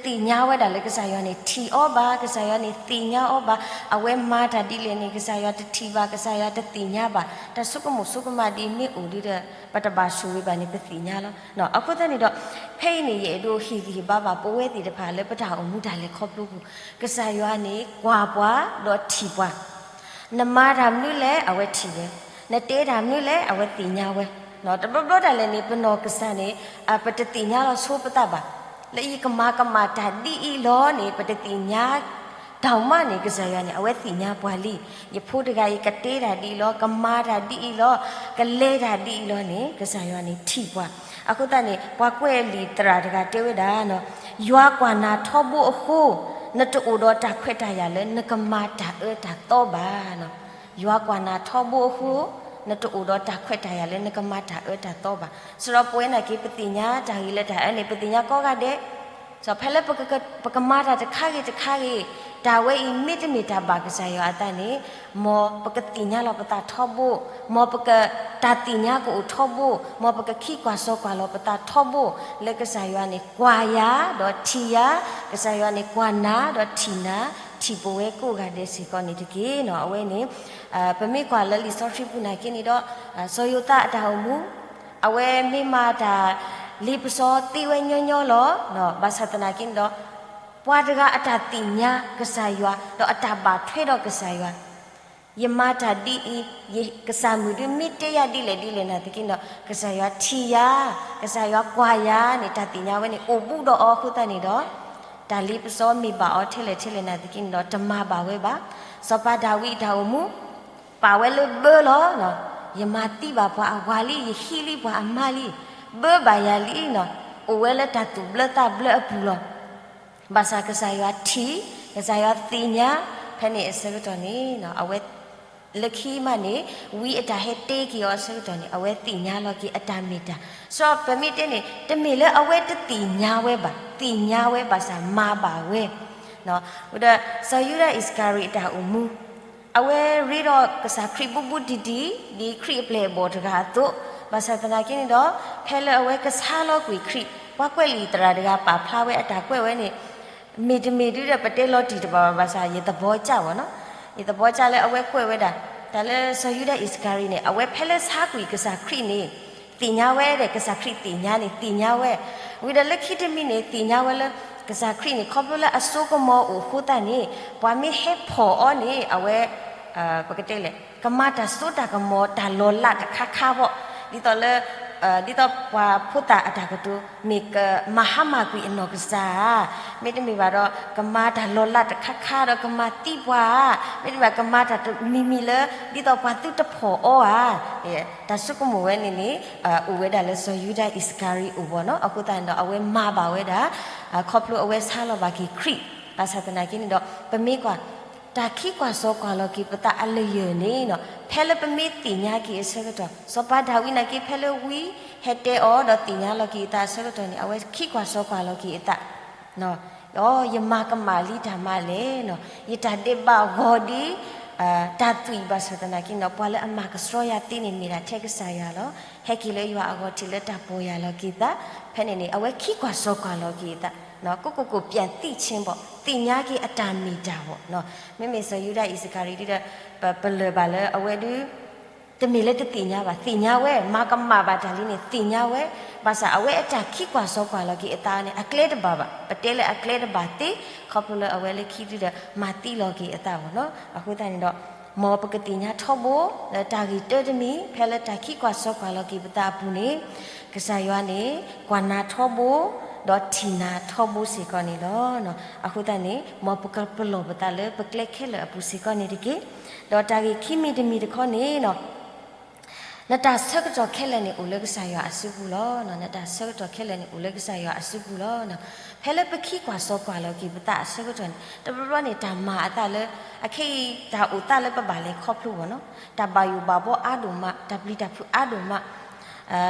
သ့ၣ်ညါဝဲဒၣ်လၢကစၢ်ယွၤန့ၣ် ထံၣ်အီၤဘၣ်, ကစၢ်ယွၤန့ၣ်သ့ၣ်ညါအီၤဘၣ်, အဝဲမၤတၢ်ဒ်လဲၣ်န့ၣ် ကစၢ်ယွၤတထံၣ်ဘၣ်, ကစၢ်ယွၤတသ့ၣ်ညါဘၣ်, တၢ်ဆိကမိၣ်ဆိကမးဒ်မ့ၢ်အိၣ်ဒ်ဒီး ပတဘၣ်ဆိၣ်ဂ့ၤဘၣ်န့ၣ် ပသ့ၣ်ညါလီၤ. အဃိသတးန့ၣ်ဒီး ဖဲအံၤန့ၣ် ယအဲၣ်ဒိးဟ့ၣ်ဂံၢ်ဟ့ၣ်ဘါဘၣ်ပဝဲသ့ၣ်တဖၣ်လၢပတၢ်အိၣ်မူတၢ်လဲၤခီဖျိပူၤ, ကစၢ်ယွၤန့ၣ် ကွၢ်ပှၤဒီးထံၣ်ပှၤ နမၤတၢ်မနုၤလဲၣ် အဝဲထံၣ်ဝဲ, နတဲတၢ်မနုၤလဲၣ် အဝဲသ့ၣ်ညါဝဲ. တဘျီဘျီဒၣ်လဲာ်န့ၣ် ပနီၢ်ကစၢ်န့ၣ် ပတသ့ၣ်ညါလီၤဆိပသးဘၣ်. လၢယကမၤကမၣ်တၢ်ဒ်အံၤလီၤန့ၣ် ပတသ့ၣ်ညါ, တၢ်မးန့ၣ် ကစၢ်ယွၤန့ၣ် အဝဲသ့ၣ်ညါပှၤလံ. ယဖိတဂၤအံၤ ကတဲတၢ်ဒ်အံၤလီၤ, ကမၤတၢ်ဒ်အံၤလီၤ, ကလဲၤတၢ်ဒ်အံၤလီၤန့ၣ် ကစၢ်ယွၤန့ၣ်ထံၣ်ပှၤ. အဃိသတးန့ၣ် ပှၤကွဲးလံာ်သရၣ်တဂၤတဲဝဲဒၣ်, ယွၤကွၢ်နၤထီဘိအဃိ, နတအိၣ်ဒီးတၢ်ခွဲးတၢ်ယာ်လၢနကမၤတၢ်အၢတၢ်သီဘၣ်. ယွၤကွၢ်နၤထီဘိအဃိ, နတအိၣ်ဒီးတၢ်ခွဲးတၢ်ယာ်လၢနကမၤတၢ်အၢတၢ်သီဘၣ်. စရီပဝဲနာ်က့ ပသ့ၣ်ညါတၢ်ဂ့ၤလၢတၢ်အၢန့ၣ် ပသ့ၣ်ညါကိးဂၤဒဲး. ဖဲလၢပကမၤတၢ်တခါဂ့ၤတခါဂ့ၤ, တၢ်ဝဲအံၤမ့တမ့ၢ်တၢ်ဘၣ်ကစၢ်ယွၤအသးန့ၣ်, မ်ပကသ့ၣ်ညါလီၤပသးထီဘိ, မ်ပကတၢ်သ့ၣ်ညါကအိၣ်ထီဘိ, မ်ပကခံးကွၢ်စီၤကွၢ်လီၤပသးထီဘိ, လၢကစၢ်ယွၤန့ၣ်ကွၢ်ယၤဒီးထံၣ်ယၤ, ကစၢ်ယွၤန့ၣ်ကွၢ်နၤဒီးထံၣ်နၤ, ထံၣ်ပဝဲကိးဂၤဒဲးစ့ၢ်ကီးန့ၣ်တက့ၢ်. အဝဲန့ၣ် ပမ့ၢ်ကွၢ်လၢလံာ်စီဆှံပူၤနာ်က့န့ၣ်ဒီး စီၤယိၤသးအတၢ်အိၣ်မူ, အဝဲမ့ၢ်မၤတၢ် လ့ပစီသ့ဝဲညီညီလီၤ. ဘၣ်ဆၣ်သနာ်က့န့ၣ်ဒီး ပှၤတဂၤအတၢ်သ့ၣ်ညါကစၢ်ယွၤ ဒီးအတၢ်ဘၣ်ထွဲဒီးကစၢ်ယွၤ, ယမၤတၢ်ဒ်အံၤ, ယကစၢ်မုၣ်ဒုးမ့ၢ်တဲယၤဒ်လဲၣ်ဒ်လဲၣ်နာ်သက့န့ၣ်ဒီး ကစၢ်ယွၤထံၣ်ယၤ, ကစၢ်ယွၤကွၢ်ယၤန့ၣ် တၢ်သ့ၣ်ညါဝဲန့ၣ် အိၣ်ဘူးဒီးအီၤအဃိသတးန့ၣ်ဒီး တၢ်လ့ပစီမ့ၢ်ဘၣ်အီၤထဲလဲၣ်ထဲလဲၣ်နာ်သက့န့ၣ်ဒီး တမၤဘၣ်ဝဲဘၣ်. စီၤပၤဒၤဝံးအတၢ်အိၣ်မူ ပာ်ဝဲလၢဘၢလီၤ. ယမၤသံဘၣ်ပှၤအဝၤလံ, ယဟံးလံပှၤအမါလံ, ဘၢဘၣ်ယၤလံ, အိၣ်ဝဲလၢတၢ်သူၣ်ဘျၢသးဘျၢအပူၤလီၤ. ဘၣ်ဆၣ်ကစၢ်ယွၤထံၣ်, ကစၢ်ယွၤသ့ၣ်ညါ, ဖဲန့ၣ်အဆၢကတီၢ်န့ၣ် အဝဲ လၢခံမးန့ၣ် ဝံအတၢ်ဟဲတဲက့ၤအီၤအဆၢကတီၢ်န့ၣ် အဝဲသ့ၣ်ညါလီၤက့ၤအတၢ်မ့ၢ်တၢ်. စီၤပမ့ၢ်တဲန့ၣ် တမ့ၢ်လၢအဝဲတသ့ၣ်ညါဝဲဘၣ်, သ့ၣ်ညါဝဲဘၣ်ဆၣ်မၤဘၣ်ဝဲ ဝဲဒီး စီၤယူဒၤအံၣ်စကၤရံၤအတၢ်အိၣ်မူ အဝဲရ့ဒီးကစၢ်ခရံာ်ဘူးဘူးတံၢ်တံၢ် ဒ်ခရံာ်အပျဲၢ်အဘီၣ်တဂၤအသိး, ဘၣ်ဆၣ်သနာ်က့န့ၣ်ဒီး ဖဲလၢအဝဲကဆါလီၤကွံာ်ခရံာ် ပှၤကွဲးလံာ်သရၣ်တဂၤပာ်ဖျါဝဲအတၢ်ကွဲးဝဲန့ၣ် မ့တမ့ၢ်ဒုဒီး ပတဲလီၤတံၢ်တဘၣ်ဘၣ်ဆၣ် ယသဘောကျဘၣ်နီၤ, ယသဘောကျလၢအဝဲကွဲးဝဲဒၣ် တၢ်လၢစီၤယူဒၤအံၣ်စကၤရံၤန့ၣ် အဝဲဖဲလၢဆါကွံာ်ကစၢ်ခရံာ်န့ၣ် သ့ၣ်ညါဝဲဒီး ကစၢ်ခရံာ်သ့ၣ်ညါန့ၣ် သ့ၣ်ညါဝဲ, ဝံၤဒီးလၢခံတမံၤန့ၣ် သ့ၣ်ညါဝဲလၢ ကစၢ်ခရံာ်န့ၣ် ခီဖျိလၢအစိကမီၤအိၣ်အဃိသတးန့ၣ် ပှၤမ့ၢ်ဟဲဖီၣ်အီၤန့ၣ် အဝဲ ပကတဲလဲၣ် ကမၤတၢ်စိတၢ်ကမီၤတၢ်လီၤလးတခါခါဘၣ်, ဒ်သိးလၢ ဒ်သိးပှၤဖိသၣ်အတၢ်ကတိၤ မ့ၢ်ကမၤဟါမၢ်ကွံာ်အနီၢ်ကစၢ်ဧါ, မ့တမ့ၢ်ဘၣ်ဒီး ကမၤတၢ်လီၤလးတခါခါဒီးကမၤသံပှၤဧါ, မ့တမ့ၢ်ဘၣ်ကမၤတၢ်တမံၤမံၤလၢ ဒ်သိးပှၤသုတဖီၣ်အီၤဧါ, တၢ်ဆိကမိၣ်ဝဲန့ၣ်န့ၣ် အိၣ်ဝဲဒၣ်လၢစီၤယူဒၤအံၣ်စကၤရံၤအိၣ်ဘၣ်နီၤ, အဃိသတးန့ၣ်ဒီး အဝဲမၤဘၣ်ဝဲဒၣ် ခီဖျိအဝဲဆါလီၤဘၣ်က့ၤခရံာ်, ဘၣ်ဆၣ်သနာ်က့န့ၣ်ဒီး ပမ့ၢ်ကွၢ် တၢ်ခံကွၢ်စီကွၢ်လီၤက့ၤပသးအလၢယၢၢ်န့ၣ်နီၤ, ဖဲလၢပမ့ၢ်သ့ၣ်ညါက့ၤအဆၢကတီၢ် စီၤပၤဒၤဝံးနာ်က့ ဖဲလၢဝံဟဲတဲအီၤဒီးသ့ၣ်ညါလီၤက့ၤအသးအဆၢကတီၢ်န့ၣ် အဝဲခံကွၢ်စီကွၢ်လီၤက့ၤအသး အိ ယမၤကမၣ်လံတၢ်မၤလဲၣ်နီၤ, ယတၢ်ဒဲးဘးဂီၤဒ် တၢ်သွံၣ်ဘၣ်ဆၣ်သနာ်က့နီၤ, ပှၤလၢအမၤကဆှီယၤသ့န့ၣ် မ့ၢ်ဒၣ်ထဲကစၢ်ယွၤလီၤ. ဟဲက့ၤလၢယွၤအဂီၢ်ထံးလၢတၢ်ပီၢ်ယၢ်လီၤက့ၤသး, ဖဲန့ၣ်န့ၣ် အဝဲခံကွၢ်စီကွၢ်လီၤက့ၤအသး, ကိးကိးကိး ပြန်သိခြင်းပေါ့, သ့ၣ်ညါက့ၤအတၢ်မ့ၢ်တၢ်ပေါ့, မ့မ့ၢ်စီၤယူဒၤအံၣ်စကၤရံၤဒ်ဒီး ပလၢၢ်ဘၣ်လၢအဝဲဒု တမ့ၢ်လၢတသ့ၣ်ညါဘၣ်, သ့ၣ်ညါဝဲ, မၤကမၣ်ဘၣ်တၢ်လံန့ၣ် သ့ၣ်ညါဝဲ, ဘၣ်ဆၣ်အဝဲအတၢ်ခံကွၢ်စီကွၢ်လီၤက့ၤအသးန့ၣ် အကျဲတဘၣ်ဘၣ်, ပတဲလၢအကျဲတဘၣ်သ့, ခီဖျိလၢအဝဲလၢခံဒုဒီး မၤသံလီၤက့ၤအသးဘၣ်နီၤ. အဃိသတးန့ၣ်ဒီး မ်ပကသ့ၣ်ညါထီဘိ လၢတၢ်ဂ့ၢ်တၢတမံၤ ဖဲလၢတၢ်ခံကွၢ်စီကွၢ်လီၤက့ၤပသးအပူၤန့ၣ် ကစၢ်ယွၤန့ၣ် ကွၢ်နၤထီဘိ ဒီးထံၣ်နၤထီဘိစ့ၢ်ကီးန့ၣ်လီၤ. အဃိသတးန့ၣ် မ်ပကပလီၢ်ပသးလၢပကျဲခဲလၢာ်အပူၤစ့ၢ်ကီးန့ၣ်တက့ၢ်. ဒီးတၢ်ဂ့ၢ်ခံမံၤတမံၤတခီန့ၣ် နတၢ်ဆၢကတီၢ်ခဲလၢာ်န့ၣ် အိၣ်လၢကစၢ်ယွၤအစုပူၤလီၤ. နတၢ်ဆၢကတီၢ်ခဲလၢာ်န့ၣ် အိၣ်လၢကစၢ်ယွၤအစုပူၤလီၤ. ဖဲလၢပခံကွၢ်စီကွၢ်လီၤက့ၤပသးအဆၢကတီၢ်န့ၣ် တဘျီဘျီန့ၣ် တၢ်မၤအသးလၢ အခဲအံၤ တၢ်အိၣ်သးလၢပဘၣ်လဲၤခီဖျိဘၣ်နီၤ, တၢ်ဘၣ်ယိၣ်ဘၣ်ဘီအါဒိၣ်မး, တၢ်ပျံၤတၢ်ဖုးအါဒိၣ်မး,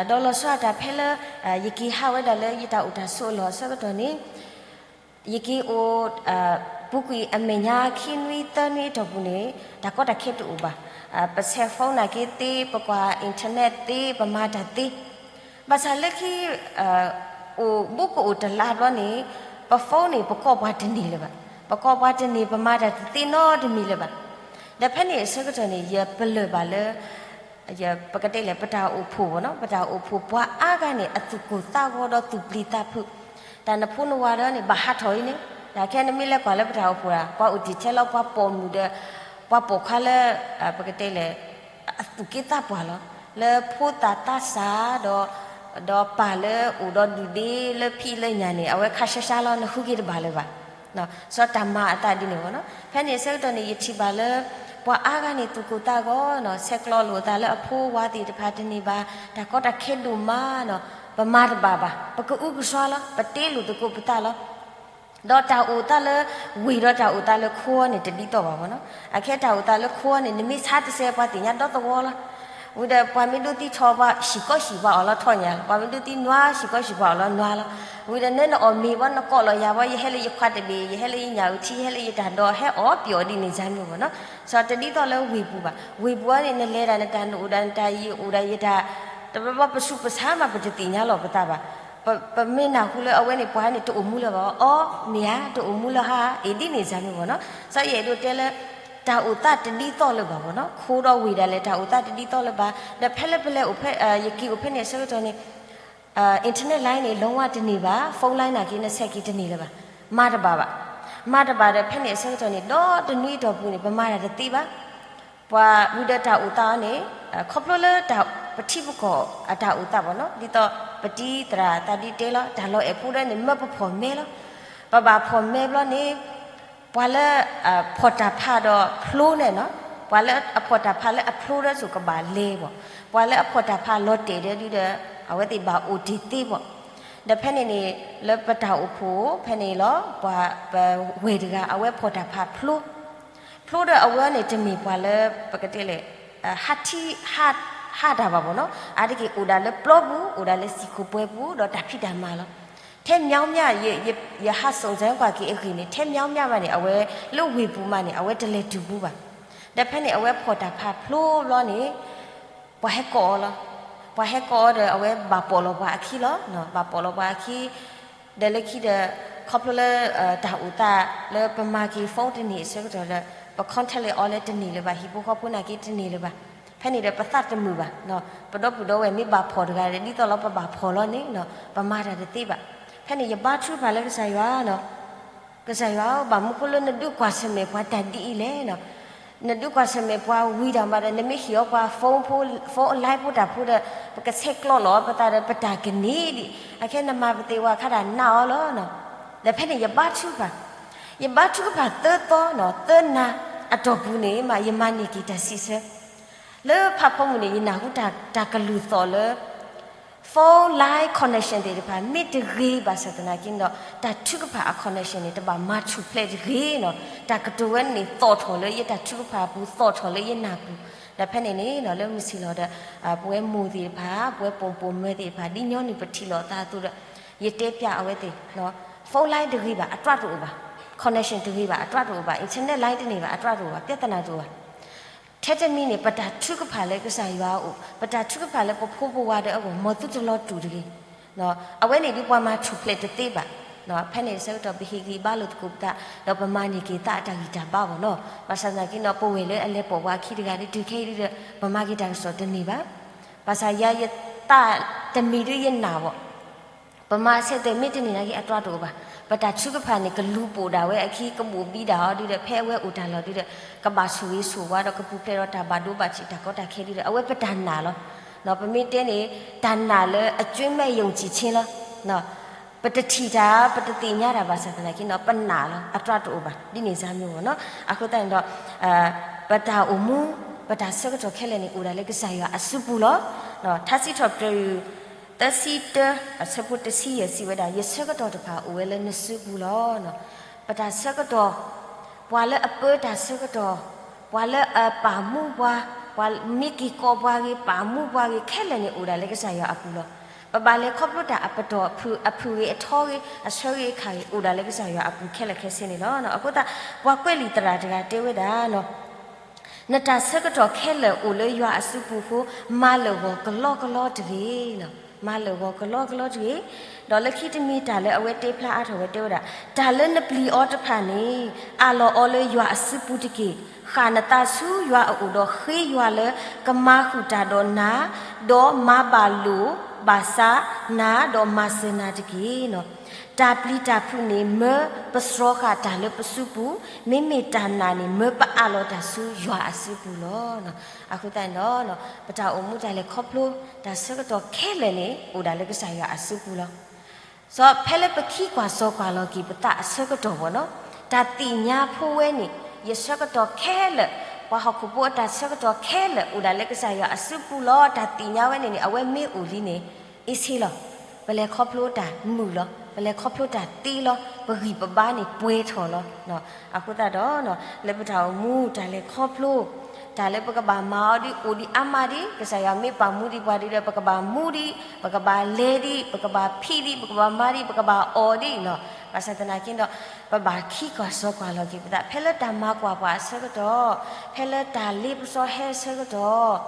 ဒီးလီၤဆီဒၣ်တၢ်ဖဲလၢ ယက့ၤဟးဝဲဒၣ်လၢယတၢ်အိၣ်တၢ်ဆိးအလီၢ်အဆၢကတီၢ်န့ၣ် ယက့ၤအိၣ် ပူၤကွံာ်အမဲာ်ညါခံနွံသၢနွံအတီၢ်ပူၤန့ၣ် တၢ်ကီတၢ်ခဲတအိၣ်ဘၣ်. ပဆဲး phone နာ်က့သ့, ပကွၢ် internet သ့, ပမၤတၢ်သ့. ဘၣ်ဆၣ်လၢခံ အိၣ်ဘူးကအိၣ်တလါဘျီန့ၣ် ပ phone န့ၣ် ပကိးပှၤတန့ၢ်လၢၤဘၣ်. ပကိးပှၤတန့ၢ် ပမၤတၢ်တသ့နီတမံၤလၢၤဘၣ်. ဒီးဖဲန့ၣ်အဆၢကတီၢ်န့ၣ် ယပလၢၢ်ဘၣ်လၢ ပကတဲလဲၣ် ပတၢ်အိၣ်ဖှိၣ်ဘၣ်နီၤ, ပတၢ်အိၣ်ဖှိၣ်ပှၤအါဂၤန့ၣ် အသူၣ်ကိၢ်သးဂီၤဒီးသူၣ်ပျံၤသးဖုး, တၢ်နဖိနဝၤဒီးန့ၣ် ဘၣ်ဟးထီၣ်အံၤန့ၣ်, တၢ်ခဲနမ့ၢ်လဲၤကွၢ်လၢပတၢ်အိၣ်ဖှိၣ်ဒၣ် ပှၤအိၣ်တံၢ်ထဲလီၤ ပှၤပိာ်မုၣ်ဒီး ပှၤပိာ်ခွါလၢ ပကတဲလဲၣ် အသူၣ်က့သးပှၢ်လီၤ, လၢဖိသၣ်သးစၢ်ဒီး ဒီးပၢ်လၢအိၣ်ဒီးဒုၣ်ဒ့လၢဖံးလၢညၣ်န့ၣ် အဝဲခါဆှဲဆှါလီၤ နဃုက့ၤတဘၣ်လၢၤဘၣ်. စီၤတၢ်မၤအသးဒ်န့ၣ်ဘၣ်နီၤ. ဖဲန့ၣ်အဆၢကတီၢ်န့ၣ် ယထံၣ်ဘၣ်လၢ ပှၤအါဂၤန့ၣ် သူၣ်ကိၢ်သးဂီၤနီၤ, ဆဲးကျိးလိာ်အသးလၢအဖိဝၤသ့ၣ်တဖၣ်တန့ၢ်ဘၣ်, တၢ်ကီတၢ်ခဲဒိၣ်မးနီၤ, ပမၤတဘၣ်ဘၣ်, ပကအုကစွါလီၤ, ပတ့လိာ်သကိးပသးလီၤ. ဒီးတၢ်အိၣ်သးလၢ ဝ့ၢ်ဒီးတၢ်အိၣ်သးလၢခိန့ၣ် တဒ်သိးဘၣ်ဘၣ်နီၤ. အခဲတၢ်အိၣ်သးလၢခိန့ၣ် နမ့ၢ်ဆါတစဲး ပှၤသ့ၣ်ညါဒီသဝီလီၤ. ဝံၤဒီးပှၤမ့ၢ်ဒိသံထီၣ် ပှၤဟံၣ်ကီဟံၣ်ပှၤအီၣ်လီၤထီၣ်ညါလီၤ, ပှၤမ့ၢ်ဒိသံနွါဟံၣ်ကီဟံၣ်ပှၤအီၣ်လီၤနွါလီၤ. ဝံၤဒီးနနအီၣ်မ့ၤဘၣ် နကိးလီၤယၤဘၣ် ယဟဲလၢယခွါတဘ့ၣ် ယဟဲလၢယညၣ်အုၣ်ထံ ယဟဲလၢယတၢ်ဒီး ဟဲအီၣ်ပျီၣ်ဒ်န့ၣ် စၢ်မုၢ်ဘၣ်နီၤ. စီၤတဒ်သိးလၢဝ့ၢ်ပူၤဘၣ်, ဝ့ၢ်ပူၤအံၤန့ၣ် နလဲၤဒၣ်နတၢ်နအိၣ်ဒၣ်နတၢ်ယံၤအိၣ်ဒၣ်ယတၢ် တဘျီဘျီပဆူးပဆါမး ပတသ့ၣ်ညါလီၤပသးဘၣ်. ပမ့ၢ်နၢ်ဟူလၢအဝဲန့ၣ် ပှၤန့ၣ်တအိၣ်မူလၢၤဘၣ်, အီ မ့ၢ်ဧါ တအိၣ်မူလၢဟါ အံၤ ဒ်န့ၣ် စၢ်မုၢ်ဘၣ်နီၤ. စီၤယအဲၣ်ဒိးတဲလၢ တၢ်အိၣ်သးတဒ်သိးလၢၤဘၣ်ဘၣ်နီၤ, ခိဒီးဝ့ၢ်ဒၣ်လဲာ် တၢ်အိၣ်သးတဒ်သိးလၢၤဘၣ်. ဒီးဖဲလၢပလဲၤအိၣ်ဖဲ ယက့ၤအိၣ်ဖဲန့ၣ်အဆၢကတီၢ်န့ၣ် internet line န့ၣ် လုံးဝတန့ၢ်ဘၣ်, phone line နာ်က့နဆဲးက့ၤတန့ၢ်လၢၤဘၣ်, မၤတဘၣ်ဘၣ်. မၤတဘၣ်ဒီး ဖဲန့ၣ်အဆၢကတီၢ်န့ၣ် ဒီတနွံအတီၢ်ပူၤန့ၣ် ပမၤတၢ်တသ့ဘၣ်. ပှၤဝံၤဒီးတၢ်အိၣ်သးအီၤန့ၣ် ခီဖျိလၢပထံပကီၢ်အတၢ်အိၣ်သးဘၣ်နီၤ, ဒ်သိးပတံၤသရၣ်သးဒ်တဲလီၤ တၢ်လီၤအဲၣ်ပူဒီးန့ၣ် မၢပဖီၣ်မဲလီၤ. ပဘၣ်ဖီၣ်မဲဘျီန့ၣ် ပှၤလၢအဖီၣ်တၢ်ဖးဒီးဖျိန့ၣ်နီၤ, ပှၤလၢအဖီၣ်တၢ်ဖးလၢအဖျိဒီးစိၤကဘၣ်လဲၤဘၣ်, ပှၤလၢအဖီၣ်တၢ်ဖးလီၤတဲာ်ဒီးဒုဒီး အဝဲသ့ၣ်ဘၣ်အိၣ်တ့ၢ်သ့ဘၣ်. ဒီးဖဲန့ၣ်န့ၣ် လၢပတၢ်အိၣ်ဖှိၣ်ဖဲန့ၣ်လီၤ, ပှၤပဝဲၢ်တဂၤ အဝဲဖီၣ်တၢ်ဖးဖျိ ဖျိဒီးအဝဲန့ၣ်တမ့ၢ်ပှၤလၢ ပကတဲလဲၣ် ဟးထံ ဟးတၢ်ဘၣ်ဘၣ်နီၤ, အါတက့ၢ်အိၣ်ဒၣ်လၢပျီပူၤ အိၣ်ဒၣ်လၢစံာ်ခိၣ်ပှဲၤပူၤ ဒီးတၢ်ဖံးတၢ်မၤလီၤ. ထဲမၠီမၠၣ် ယဟးစုံစမ်းကွၢ်က့ၤ အဂ့ၢ်န့ၣ် ထဲမၠီမၠၣ်ဘၣ်န့ၣ် အဝဲလၢဝ့ၢ်ပူၤမးန့ၣ် အဝဲတလဲၤတုၤပူၤဘၣ်. ဒီးဖဲန့ၣ် အဝဲဖီၣ်တၢ်ဖးဖျိဘျီန့ၣ် ပှၤဟဲကိးအီၤလီၤ. ပှၤဟဲကိးအီၤဒီး အဝဲဘၣ်ပိာ်လီၤပှၤအခံလီၤ. ဘၣ်ပိာ်လီၤပှၤအခံ ဒီးလၢခံဒီး ခီဖျိလၢ တၢ်အိၣ်သးလၢပမၤက့ၤ phone တန့ၢ်အဆၢကတီၢ်ဒီး ပ contact လၢအီၤလၢတန့ၢ်လၢၤဘၣ်, ဟံၣ်ဖိဃီဖိနာ်က့တန့ၢ်လၢၤဘၣ်. ဖဲန့ၣ်ဒီးပသးတမုာ်ဘၣ်. ပဒီပုၢ်ဒီဝဲၢ်မ့ၢ်ဘၣ်ဖီၣ်တဂၤဒီး ဒ်သိးလီၤပဘၣ်ဖီၣ်လီၤန့ၣ် ပမၤတၢ်တသ့ဘၣ်. ဖဲန့ၣ်ယဘါထုကဖၣ်လၢကစၢ်ယွၤ ကစၢ်ယွၤဧၢ, ဘၣ်မနုၤဃိလၢနဒုးကွၢ်ဆၢၣ်မဲာ်ပှၤတၢ်ဒ်အံၤလဲၣ်နီၤ. နဒုးကွၢ်ဆၢၣ်မဲာ်ပှၤဝံၤတၢ်မးဒီး နမ့ၢ်ဟ့ၣ်အီၤပှၤ phone ဖိ phone line ဖိတၢ်ဖိဒီး ပကဆဲးကျိးလီၤပသးဒီးပတၢ်ကန့ၢ်ဒံး. အခဲနမၤပသ့ဝဲခါဒၣ်နာ်အီၤလီၤ. ဒီးဖဲန့ၣ်ယဘါထုကဖၣ်, ယဘါထုကဖၣ်သၢသီနီၤ, သၢနၤအတီၢ်ပူၤန့ၣ်မး ယမၤန့ၢ်က့ၤတၢ်စံးဆၢ လၢဖးဖီမုၢ်န့ၣ် ယနၢ်ဟူတၢ်ကလုၢ်သီၣ်လၢ phone line connection သ့ၣ်တဖၣ် မ့ၢ်တဂ့ၤဘၣ်ဆၣ်သနာ်က့ဒီး တၢ်ထုကဖၣ်အ connection န့ၣ် တဘၣ်မၤထူၣ်ဖျဲးတဂ့ၤနီၤ. တၢ်ကတိၤဝဲန့ၣ် သီၣ်ထီၣ်လၢယတၢ်ထုကဖၣ်အပူၤ သီၣ်ထီၣ်လၢယနၢ်ပူၤ. ဒီးဖဲန့ၣ်န့ၣ် လၢမုၢ်ဆ့ၣ်လီၤဒီး ပဝဲမိၢ်သ့ၣ်တဖၣ် ပဝဲပိာ်မုၣ်ပိာ်မၢၤသ့ၣ်တဖၣ် ဒ်ညီနုၢ်ပထံၣ်လိာ်သးအသိးဒီး ယတဲပျးအဝဲသ့ၣ် phone line တဂ့ၤဘၣ် အတြၢ်တအိၣ်ဘၣ်, connection တဂ့ၤဘၣ် အတြၢ်တအိၣ်ဘၣ်, internet line တန့ၢ်ဘၣ် အတြၢ်တအိၣ်ဘၣ်, ပြဿနာတအိၣ်ဘၣ်. ထဲတမံၤန့ၣ် ပတၢ်ထုကဖၣ်လၢကစၢ်ယွၤအအိၣ်, ပတၢ်ထုကဖၣ်လၢပဖိပဝၤဒီးအဂီၢ် မ်သုတလီၤတူာ်တဂ့ၤ. အဝဲန့ၣ်ဒ်ပှၤမၤထူၣ်ဖျဲးတသ့ဘၣ်. ဖဲန့ၣ်အဆၢကတီၢ်ပဟ့ၣ်ဂံၢ်ဘါလိာ်သကိးပသး ဒီးပမၤန့ၢ်က့ၤသးအတၢ်ဂံၢ်တၢ်ဘါဘၣ်နီၤ. ဘၣ်ဆၣ်သနာ်က့ဒီး ပဝဲၢ်လၢအလဲၤပိာ်ပှၤအခံတဂၤဒီး တုၤခဲအံၤဒီး ပမၤက့ၤတၢ်ကစီၣ်တန့ၢ်ဘၣ်. ဘၣ်ဆၣ်ယၤယသးတမံၤဒ်ယနာ်ဘၣ် ပမၤဆဲးတဲာ်မ့ၢ်တန့ၢ်နာ်က့ အတြၢ်တအိၣ်ဘၣ်. ပတၢ်ထုကဖၣ်န့ၣ် ကလူၤပိာ်ဒၣ်ဝဲအခံ ကဘိၣ်ဘံဒၣ်အီၤဒုဒီး ဖဲအဝဲအိၣ်တၢ်လီၢ်ဒုဒီး ကဘၣ်ဆိၣ်ဂ့ၤဆိၣ်ဝါဒီး ကပူၤဖျဲးဒီးတၢ်ဘၣ်ဒိဘၣ်ထံး တၢ်ကီတၢ်ခဲဒုဒီး အဝဲပတၢ်နာ်လီၤ. ပမ့ၢ်တဲန့ၣ် တၢ်နာ်လၢအကၠွ့မဲာ်ယုံကြည်ခြင်းလီၤ. ပတထံၣ်တၢ် ပတသ့ၣ်ညါတၢ်ဘၣ်ဆၣ်သနာ်က့နီၤ ပနာ်လီၤ အတြၢ်တအိၣ်ဘၣ် ဒ်န့ၣ်စၢ်မ့ၢ်ဝဲနီၤ. အဃိသတးန့ၣ်ဒီး ပတၢ်အိၣ်မူ ပတၢ်ဆၢကတီၢ်ခဲလၢာ်န့ၣ် အိၣ်ဒၣ်လၢကစၢ်ယွၤအစုပူၤလီၤ. ထါစံးထီၣ်ပတြၢၤ သၢဆံတၢ အဆၢဖိတဆံယဲၢ်စံးဝဲဒၣ် ယဆၢကတီၢ်တဖၣ်အိၣ်ဝဲလၢနစုပူၤလီၤ. ပတၢ်ဆၢကတီၢ်, ပှၤလၢအပၢတၢ်ဆၢကတီၢ်, ပှၤလၢအပာ်မူပှၤ, ပှၤမ့ၢ်က့ၤကိးပှၤဂ့ၤ ပာ်မူပှၤဂ့ၤ ခဲလၢာ်န့ၣ်အိၣ်ဒၣ်လၢကစၢ်ယွၤအပူၤလီၤ. ပဘၣ်လဲၤခီဖျိတၢ်အပတီၢ်အဖုၣ်ဂ့ၤအထီဂ့ၤ အဆၢဂ့ၤအခါဂ့ၤ အိၣ်ဒၣ်လၢကစၢ်ယွၤအပူၤခဲလၢာ်ခဲဆ့န့ၣ်လီၤ. အဃိသတး ပှၤကွဲးလံာ်သရၣ်တဂၤတဲဝဲဒၣ် နတၢ်ဆၢကတီၢ်ခဲလၢာ်အိၣ်လၢယွၤအစုပူၤအဃိ မၤလၢာ်ဂီၤကလီကလီတဂ့ၤ. မၤလၢာ်ဂီၤကလီကလီတဂ့ၤ. ဒီးလၢခံတမံၤတၢ်လၢအဝဲတဲဖျါအါထီၣ်ဝဲတဲဝဲဒၣ် တၢ်လၢနပျံၤအီၤတဖၣ်န့ၣ် အးလီၤအီၤလၢယွၤအစုပူၤတက့ၢ်. ဃၣ်နသးဆူယွၤအအိၣ်ဒီးဃ့ယွၤလၢကမၤဃုာ်တၢ်ဒီးနၤ, ဒီးမၤဘၣ်လိာ်ဘၣ်စးနၤ ဒီးမၤစၢၤနၤတက့ၢ်. တၢ်ပျံၤတၢ်ဖုးန့ၣ် မၢပစှီၤဃာ်တၢ်လၢပစုပူၤ, မ့မ့ၢ်တၢ်နာ်န့ၣ် မၢပအးလီၤတၢ်ဆူယွၤအစုပူၤလီၤ. အဃိသတးန့ၣ်ဒီး ပတၢ်အိၣ်မူတၢ်လဲၤခီဖျိ တၢ်ဆၢကတီၢ်ခဲလၢာ်န့ၣ် အိၣ်ဒၣ်လၢကစၢ်ယွၤအစုပူၤလီၤ. စီၤဖဲလၢပခံကွၢ်စီကွၢ်လီၤက့ၤပသးအဆၢကတီၢ်ဘၣ်နီၤ, တၢ်သ့ၣ်ညါဖိဝဲန့ၣ် ယဆၢကတီၢ်ခဲလၢာ်, ပှၤဟီၣ်ခိၣ်ဖိအတၢ်ဆၢကတီၢ်ခဲလၢာ် အိၣ်ဒၣ်လၢကစၢ်ယွၤအစုပူၤလီၤ. တၢ်သ့ၣ်ညါဝဲန့ၣ်န့ၣ် အဝဲမ့ၢ်အိၣ်လံန့ၣ် အ့ဆ့လီၤ. ပလဲၤခီဖျိတၢ်မုာ်လီၤ, ပလဲၤခီဖျိတၢ်သ့လီၤ, ပဂံၢ်ပဘါန့ၣ်ပှဲၤထီၣ်လီၤ. အဃိသတးဒီး လၢပတၢ်အိၣ်မူတၢ်လဲၤခီဖျိ တၢ်လၢပကဘၣ်မၤအီၤဒ်အိၣ်ဒံးအါမးဒံး ကစၢ်ယွၤမ့ၢ်ပာ်မူဒံးပှၤဒ်ဒီး ပကဘၣ်မူဒံး ပကဘၣ်လဲၤဒံး ပကဘၣ်ဖံးဒံး ပကဘၣ်မၤဒံး ပကဘၣ်အီၣ်ဒံးနီၤ. ဘၣ်ဆၣ်သနာ်က့ဒီး ပဘၣ်ခံကွၢ်စီကွၢ်လီၤက့ၤပသး ဖဲလၢတၢ်မၤကွၢ်ပှၤအဆၢကတီၢ်, ဖဲလၢတၢ်လ့ပစီဟဲအဆၢကတီၢ်,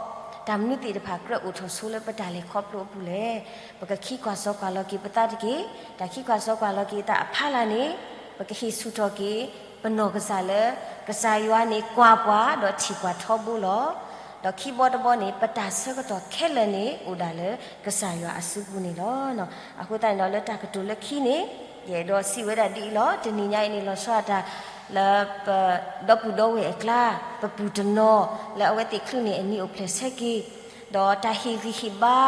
တၢ်မနုၤသ့ၣ်တဖၣ်ကြၢးအိၣ်ထီၣ်ဆိလၢပတၢ်လဲၤခီဖျိအပူၤလဲၣ်. ပကခံကွၢ်စီကွၢ်လီၤက့ၤပသးတက့ၢ်. တၢ်ခံကွၢ်စီကွၢ်လီၤက့ၤသးအဖီလာ်န့ၣ် ပကဟ့ၣ်ဆူၣ်ထီၣ်က့ၤ ပနီၢ်ကစၢ်လၢ ကစၢ်ယွၤန့ၣ်ကွၢ်ပှၤဒီးထံၣ်ပှၤထီဘိလီၤ. ဒီးခံဘီတဘီန့ၣ် ပတၢ်ဆၢကတီၢ်ခဲလၢာ်န့ၣ် အိၣ်ဒၣ်လၢကစၢ်ယွၤအစုပူၤန့ၣ်လီၤ. အဃိသတးန့ၣ်ဒီး လၢတၢ်ကတိၤလၢခံန့ၣ် ယအဲၣ်ဒိးစံးဝဲဒၣ်ဒ်အံၤလီၤ. တနံၤညါအံၤန့ၣ် လီၤဆီဒၣ်တၢ်လၢ ပဒီပုၢ်ဒီဝဲၢ်အကျါ ပပုၢ်တနီၤ လၢအဝဲသ့ၣ်ချုးန့ၢ်အနံၤအိၣ်ဖျဲၣ်ဆၢက့ၤ ဒီးတၢ်ဟ့ၣ်ဂံၢ်ဟ့ၣ်ဘါ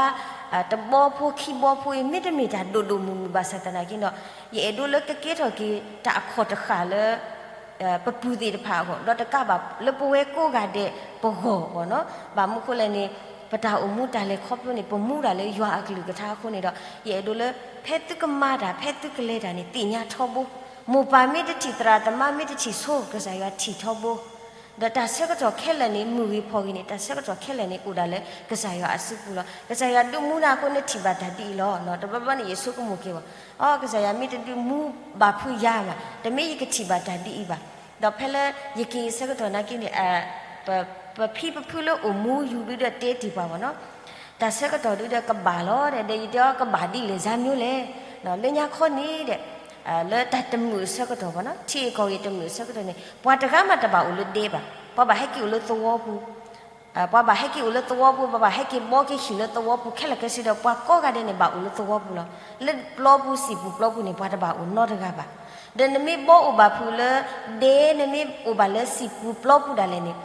တဘီဖိခံဘီဖိအံၤ မ့တမ့ၢ်တၢ်ဒိၣ်ဒိၣ်မုၢ်မုၢ်ဘၣ်ဆၣ်သနာ်က့ဒီး ယအဲၣ်ဒိးလၢကကဲထီၣ်က့ၤတၢ်အခီၣ်တဃာ်လၢ ပပုၢ်သ့ၣ်တဖၣ်အဂီၢ် ဒီးတကးဘၣ်လၢပဝဲကိးဂၤဒဲးပဂီၢ်အဂီၢ်နီၤ. ဘၣ်မနုၤအဃိလဲၣ်န့ၣ် ပတၢ်အိၣ်မူတၢ်လဲၤခီဖျိန့ၣ် ပမူဒၣ်လၢယွၤအကလုၢ်ကထါအဃိန့ၣ်ဒီး ယအဲၣ်ဒိးလၢ ဖဲသုကမၤတၢ် ဖဲသုကလဲၤတၢ်န့ၣ် သ့ၣ်ညါထီဘိ, မိၢ်ပၢ်မ့ၢ်တထံၣ် သရၣ်သမါမ့ၢ်တထံၣ်ဆိ ကစၢ်ယွၤထံၣ်ထီဘိ ဒီးတၢ်ဆၢကတီၢ်ခဲလၢာ်န့ၣ် မုၢ်ဂ့ၤဖီၣ်ဂ့ၤန့ၣ် တၢ်ဆၢကတီၢ်ခဲလၢာ်န့ၣ် အိၣ်ဒၣ်လၢကစၢ်ယွၤအစုပူၤလီၤ. ကစၢ်ယွၤဒုးမူနၤအဃိ နထံၣ်ဘၣ်တၢ်ဒ်အံၤလီၤ. တဘျီဘျီန့ၣ် ယဆိကမိၣ်က့ၤဘၣ်, အိ ကစၢ်ယွၤမ့ၢ်တဒုးမူဘၣ်ဖုးယၤဘၣ် တမ့ၢ်ယကထံၣ်ဘၣ်တၢ်ဒ်အံၤဘၣ်. ဒီးဖဲလၢယက့ၤဆၢကတီၢ်နာ်က့န့ၣ် ပဖံပဖုလၢအိၣ်မူယူၤဒုဒီးတဲတ့ၢ်ပှၤဘၣ်နီၤ တၢ်ဆၢကတီၢ်ဒုဒီးကဘၣ်လီၤဒီး ဒီးယတဲအီၤကဘၣ်ဒ်လဲၣ် စၢ်မၠိလဲၣ်, လၢညါခီန့ၣ်ဒီး လၢတၢ်တမုာ်အဆၢကတီၢ်ဘၣ်နီၤ ထံဂ့ၢ်ကီၢ်ဂ့ၢ်တမုာ်အဆၢကတီၢ်န့ၣ် ပှၤတဂၤမးတဘၣ်အိၣ်လၢဒဲဘၣ်, ပှၤဘၣ်ဟဲက့ၤအိၣ်လၢသဝီပူၤ ပှၤဘၣ်ဟဲက့ၤအိၣ်လၢသဝီပူၤ ပှၤဘၣ်ဟဲက့ၤဘီက့ၤဟံၣ်လၢသဝီပူၤ ခဲလၢာ်ခဲဆ့ဒီး ပှၤကိးဂၤဒဲးန့ၣ် ဘၣ်အိၣ်လၢသဝီပူၤလီၤ. လၢပျီပူၤ စံာ်ပူၤပျီပူၤန့ၣ် ပှၤတဘၣ်အိၣ်နီတဂၤဘၣ်. ဒီးနမ့ၢ်ဘီအိၣ်ဘၣ်ဖုးလၢဒဲ နမ့ၢ်အိၣ်ဘၣ်လၢစံာ်ပူၤပျီပူၤဒၣ်လဲာ်န့ၣ်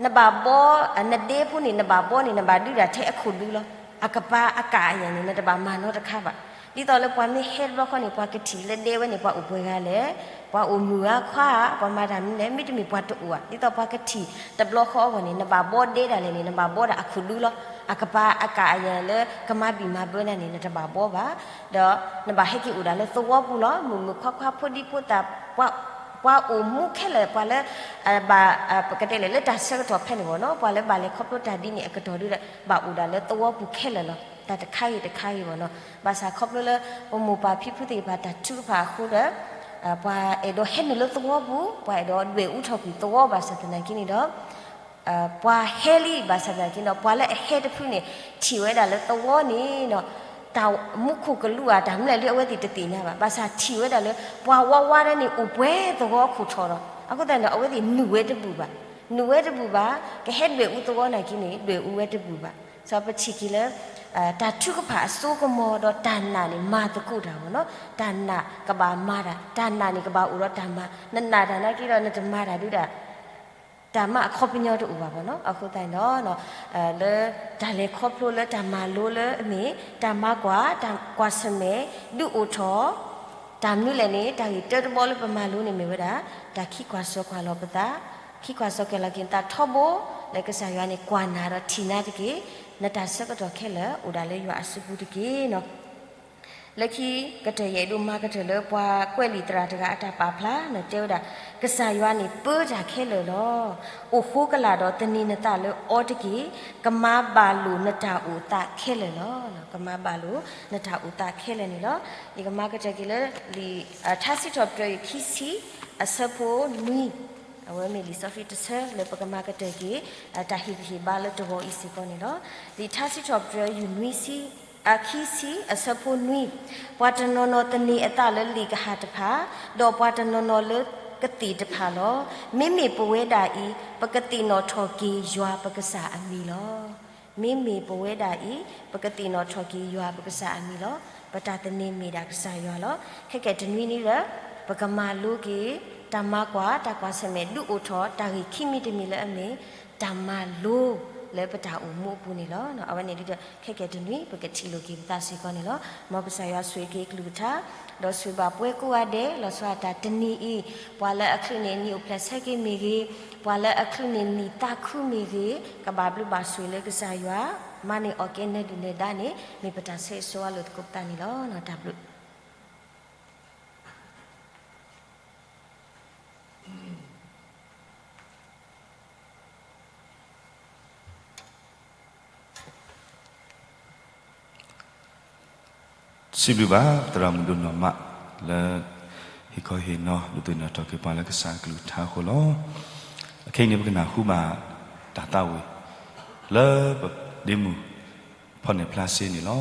နဘၣ်ဘီ နဒဲဖိန့ၣ် နဘၣ်ဘီန့ၣ် နဘၣ်ဒုးဒၣ်ထဲအခိၣ်ဒုလီၤ. အကပၤအကၣ်အယဲၢ်န့ၣ် နတဘၣ်မၤနီတခါဘၣ်. ဒ်သိးလၢပှၤမ့ၢ်ဟဲတဘျီဃီန့ၣ် ပှၤကထံၣ်လၢဒဲဝဲန့ၣ် ပှၤအိၣ်ပှဲၤဂၤလဲၣ်, ပှၤအိၣ်မုာ်ဧါခွါဧါ ပှၤမၤတၢ်မနုၤလဲၣ် မ့တမ့ၢ်ပှၤတအိၣ်ဧါ. ဒ်သိးပှၤကထံၣ်တဘျီဃီအဂီၢ်န့ၣ် နဘၣ်ဘီဒဲဒၣ်လဲာ်န့ၣ် နဘၣ်ဘီဒၣ်အခိၣ်ဒုလီၤ. အကပၤအကၣ်အယဲၢ်လၢကမၤဘံၣ်မၤဘၢနၤန့ၣ် နတဘၣ်ဘီဘၣ်. ဒီးနဘၣ်ဟဲက့ၤအိၣ်ဒၣ်လၢသဝီပူၤလီၤ. မုၣ်မုၣ်ခွါခွါ ဖိဒံဖိသၣ် ပှၤအိၣ်မူခဲလၢာ် ပှၤလၢ ဘၣ် ပကတဲလဲၣ် လၢတၢ်ဆၢကတီၢ်ဖဲန့ၣ်ဘၣ်နီၤ ပှၤလၢဘၣ်လဲၤခီဖျိတၢ်ဒ်န့ၣ်အကတီၢ်ဒုဒီး ဘၣ်အိၣ်ဒၣ်လၢသဝီပူၤခဲလၢာ်လီၤ. တၢ်တခါဂ့ၤတခါဂ့ၤဘၣ်နီၤ ဘၣ်ဆၣ်ခီဖျိလၢ ပမိၢ်ပၢ်ဖံဖုသ့ၣ်တဖၣ်တၢ်ထုကဖၣ်အဃိဒီး ပှၤအဲၣ်ဒိးဟဲနုာ်လၢသဝီပူၤ ပှၤအဲၣ်ဒိးဒွဲၣ်အူထီၣ်ကွံာ်သဝီဘၣ်ဆၣ်သနာ်က့န့ၣ်ဒီး ပှၤဟဲလံဘၣ်ဆၣ်သနာ်က့ဒီး ပှၤလၢအဟဲတဖုန့ၣ် ထံၣ်ဝဲဒၣ်လၢသဝီန့ၣ် တၢ်မူခိၣ်ကလူးဧါ တၢ်မနုၤလဲၣ် အဝဲသ့ၣ်တသ့ၣ်ညါဘၣ်. ဘၣ်ဆၣ်ထံၣ်ဝဲဒၣ်လၢ ပှၤဝါဝါဒၣ်န့ၣ် အိၣ်ပှဲၤသဝီခိၣ်ထီၣ်ဒီး အဃိသတးန့ၣ် အဝဲသ့ၣ်နုာ်ဝဲတဘူၣ်ဘၣ်. နုာ်ဝဲတဘူၣ်ဘၣ်. ကဟဲဒွဲၣ်အူသဝီနာ်က့န့ၣ် ဒွဲၣ်အူဝဲတဘူၣ်ဘၣ်. စီၤပထံၣ်က့ၤလၢ တၢ်ထုကဖၣ်အစိကမီၤဒီးတၢ်နာ်န့ၣ် မၤသကိးတၢ်ဘၣ်နီၤ တၢ်နာ်ကဘၣ်မၤတၢ် တၢ်နာ်န့ၣ်ကဘၣ်အိၣ်ဒီးတၢ်မၤ နနာ်တၢ်နာ်က့ဒီး နတမၤတၢ်ဒုဒၣ် တၢ်မၤအခီပညီတအိၣ်ဘၣ်ဘၣ်နီၤ. အဃိသတးန့ၣ်ဒီး လၢတၢ်လဲၤခီဖျိလၢတၢ်မၤလိလၢအမ့ၢ် တၢ်မၤကွၢ် တၢ်ကွၢ်ဆၢၣ်မဲာ် ဒုးအိၣ်ထီၣ် တၢ်မနုၤလဲၣ်န့ၣ် တၢ်ဂ့ၢ်တၢတဘီလၢပမၤလိန့ၣ်မ့ၢ်ဝဲဒၣ် တၢ်ခံကွၢ်စိကွၢ်လီၤပသး ခံကွၢ်စိကွၢ်လီၤက့ၤသးထီဘိ လၢကစၢ်ယွၤန့ၣ် ကွၢ်နၤဒီးထံၣ်နၤတက့ၢ်. နတၢ်ဆၢကတီၢ်ခဲလၢာ် အိၣ်ဒၣ်လၢယွၤအစုပူၤတက့ၢ်နီၤ. လၢခံကတၢၢ် ယအဲၣ်ဒိးမၤကတၢၢ်လၢပှၤကွဲးလံာ်သရၣ်တဂၤအတၢ်ပာ်ဖျါန့ၣ် တဲဝဲဒၣ် ကစၢ်ယွၤန့ၣ်ပၢတၢ်ခဲလၢာ်လီၤ. အိၣ်ဃိကလာ်ဒီးသန့ၤနသးလၢအီၤတက့ၢ်. ကမၤဘၣ်လိာ်နတၢ်အိၣ်သးခဲလၢာ်လီၤ. ကမၤဘၣ်လိာ်နတၢ်အိၣ်သးခဲလၢာ်န့ၣ်လီၤ. ယကမၤကတၢၢ်က့ၤလၢလံာ် ထါစံးထီၣ်ပတြၢၤ ယခံဆံ အဆၢဖိနွံ အဝဲမ့ၢ်လံာ်စီဆှံတဆၢလၢပကမၤကတၢၢ်က့ၤ တၢ်ဟ့ၣ်ဂံၢ်ဟ့ၣ်ဘါလၢတဂီၤအံၤစ့ၢ်ကီးန့ၣ်လီၤ. လံာ်ထါစံးထီၣ်ပတြၢၤ ယုၢ်နွံဆံ အခံဆံ အဆၢဖိနွံ ပှၤတနီၤနီၤသန့ၤအသးလၢလံာ်ကဟၣ်တဖၣ်, ဒီးပှၤတနီၤနီၤလၢကသ့ၣ်တဖၣ်လီၤ. မ့မ့ၢ်ပဝဲဒၣ်အံၤ ပကသ့ၣ်နီၣ်ထီၣ်က့ၤယွၤပကစၢ်အမံၤလီၤ. မ့မ့ၢ်ပဝဲဒၣ်အံၤ ပကသ့ၣ်နီၣ်ထီၣ်က့ၤယွၤပကစၢ်အမံၤလီၤ. ပတၢ်သန့ၤမ့ၢ်ဒၣ်ကစၢ်ယွၤလီၤ. ခဲကဲတနွံနံၤဒီး ပကမၤလိက့ၤ တၢ်မၤကွၢ် တၢ်ကွၢ်ဆၢၣ်မဲာ် ဒုးအိၣ်ထီၣ် တၢ်ဂ့ၢ်ခံမံၤတမံၤလၢအမ့ၢ် တၢ်မၤလိလၢပတၢ်အိၣ်မူအပူၤန့ၣ်လီၤ. အဝဲန့ၣ်ဒ်ဒီး ခဲကဲတနွံ ပကထံၣ်လိာ်က့ၤပသးစ့ၢ်ကီးန့ၣ်လီၤ. မ်ကစၢ်ယွၤဆိၣ်ဂ့ၤက့ၤကလုၢ်ကထါ ဒီးဆိၣ်ဂ့ၤဘၣ်ပှၤကိးဂၤဒဲး လီၤဆီဒၣ်တၢ်တနံၤအံၤ ပှၤလၢအချုးန့ၢ်အနံၤအိၣ်ဖျဲၣ်ဆၢက့ၤမ့ၢ်ဂ့ၤ, ပှၤလၢအချုးန့ၢ်နံၣ်သးခုမ့ၢ်ဂ့ၤ, ကဘၣ်ဘျုးဘၣ်ဆိၣ်ဂ့ၤလၢကစၢ်ယွၤ မၤန့ၢ်အီၣ်ကဲနၢၤဒုၣ်နၢၤဒါန့ၣ် မ့ၢ်ပတၢ်ဆၢဂ့ၤဆၢဝါလိာ်သကိးပသးန့ၣ်လီၤ. တၢ်ဘျုး စံးဘျုးဘၣ် သရၣ်မုၣ်ဒိၣ်နီၢ်မး လၢ ဟ့ၣ်ခီဟ့ၣ်နီၤဒုးသ့ၣ်နီၣ်ထီၣ်က့ၤပှၤလၢကစၢ်အကလုၢ်ကထါအဃိလီၤ. အခဲအံၤန့ၣ် ပကနၢ်ဟူဘၣ်တၢ်သးဝံၣ် လၢပဒ့မုၣ် ဖီၣ်နဲၣ်ဖျါစ့န့ၣ်လီၤ.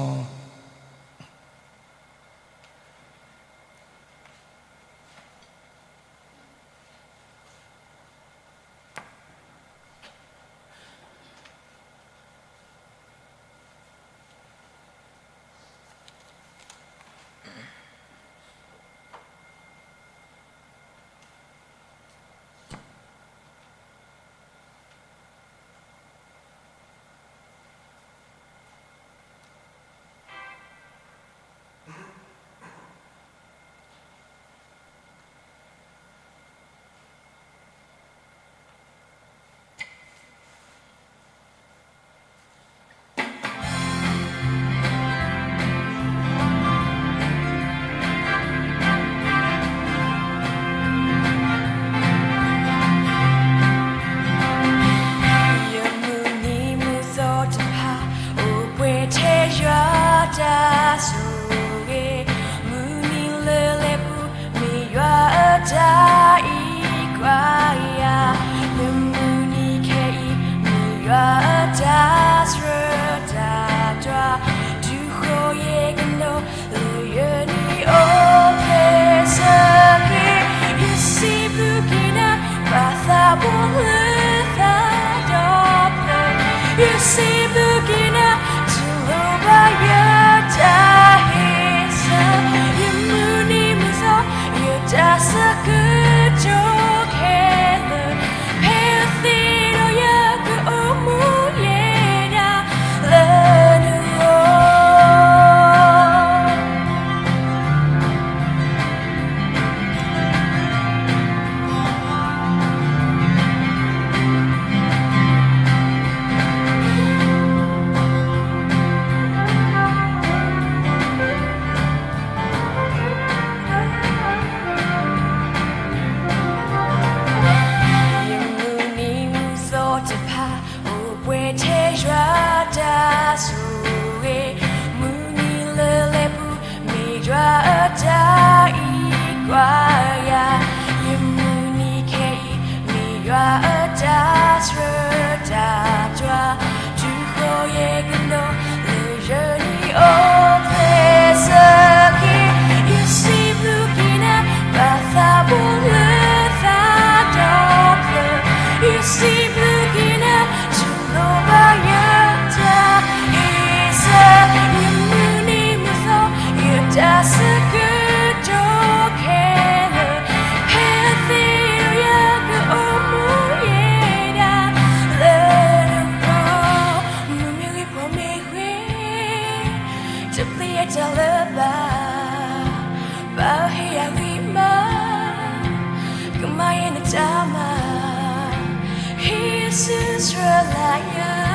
တၢ်မၤ ဟံးစုစှၤလၢယၤ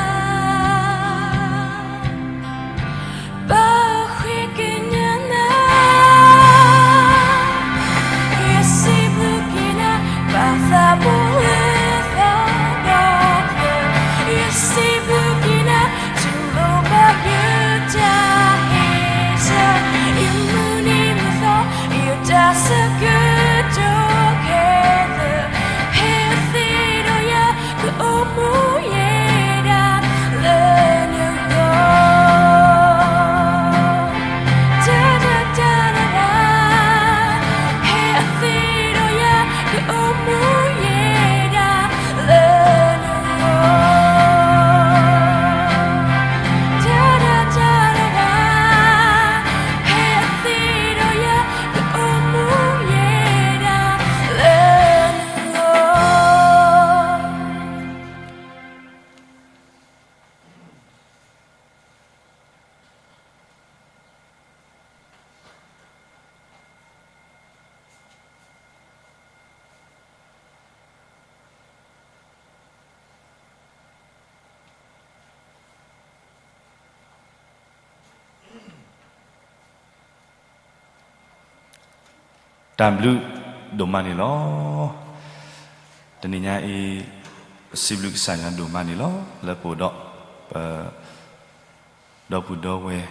ပဃ့ကညးနၤ ယစံးဘျုးက့ၤနၤ ဘၣ်သးဘိလၢသီဒီဖျၢၣ် ယစံးဘျုးက့ၤနၤ တူၢ်လိာ်ဘၣ်ယတၢ်ဟ့ၣ်ဆၢ ယမုၢ်နံၤမုၢ်သီ ယတၢ်ဆၢကတီၢ်ခဲလၢာ် ဖဲအသ့ဒီးယၤ ကအိၣ်မူယဲဒၣ်လၢနဂီၢ် တၢ်တၢ်တၢ်တၢ် ဖဲအသ့ဒီးယၤ ကအိၣ်မူယဲဒၣ်လၢနဂီၢ် တၢ်တၢ်တၢ်တၢ် ဖဲအသ့ဒီးယၤ ကအိၣ်မူယဲဒၣ်လၢနဂီၢ်. တၢ်ဘျုးဒိၣ်မးန့ၣ်လီၤ. တနံၤညါအံၤ ပစံးဘျုးကစၢ်ယွၤဒိၣ်မးန့ၣ်လီၤ. လၢပအိၣ်ဒီး ပ ဒီပုၢ်ဒီဝဲၢ်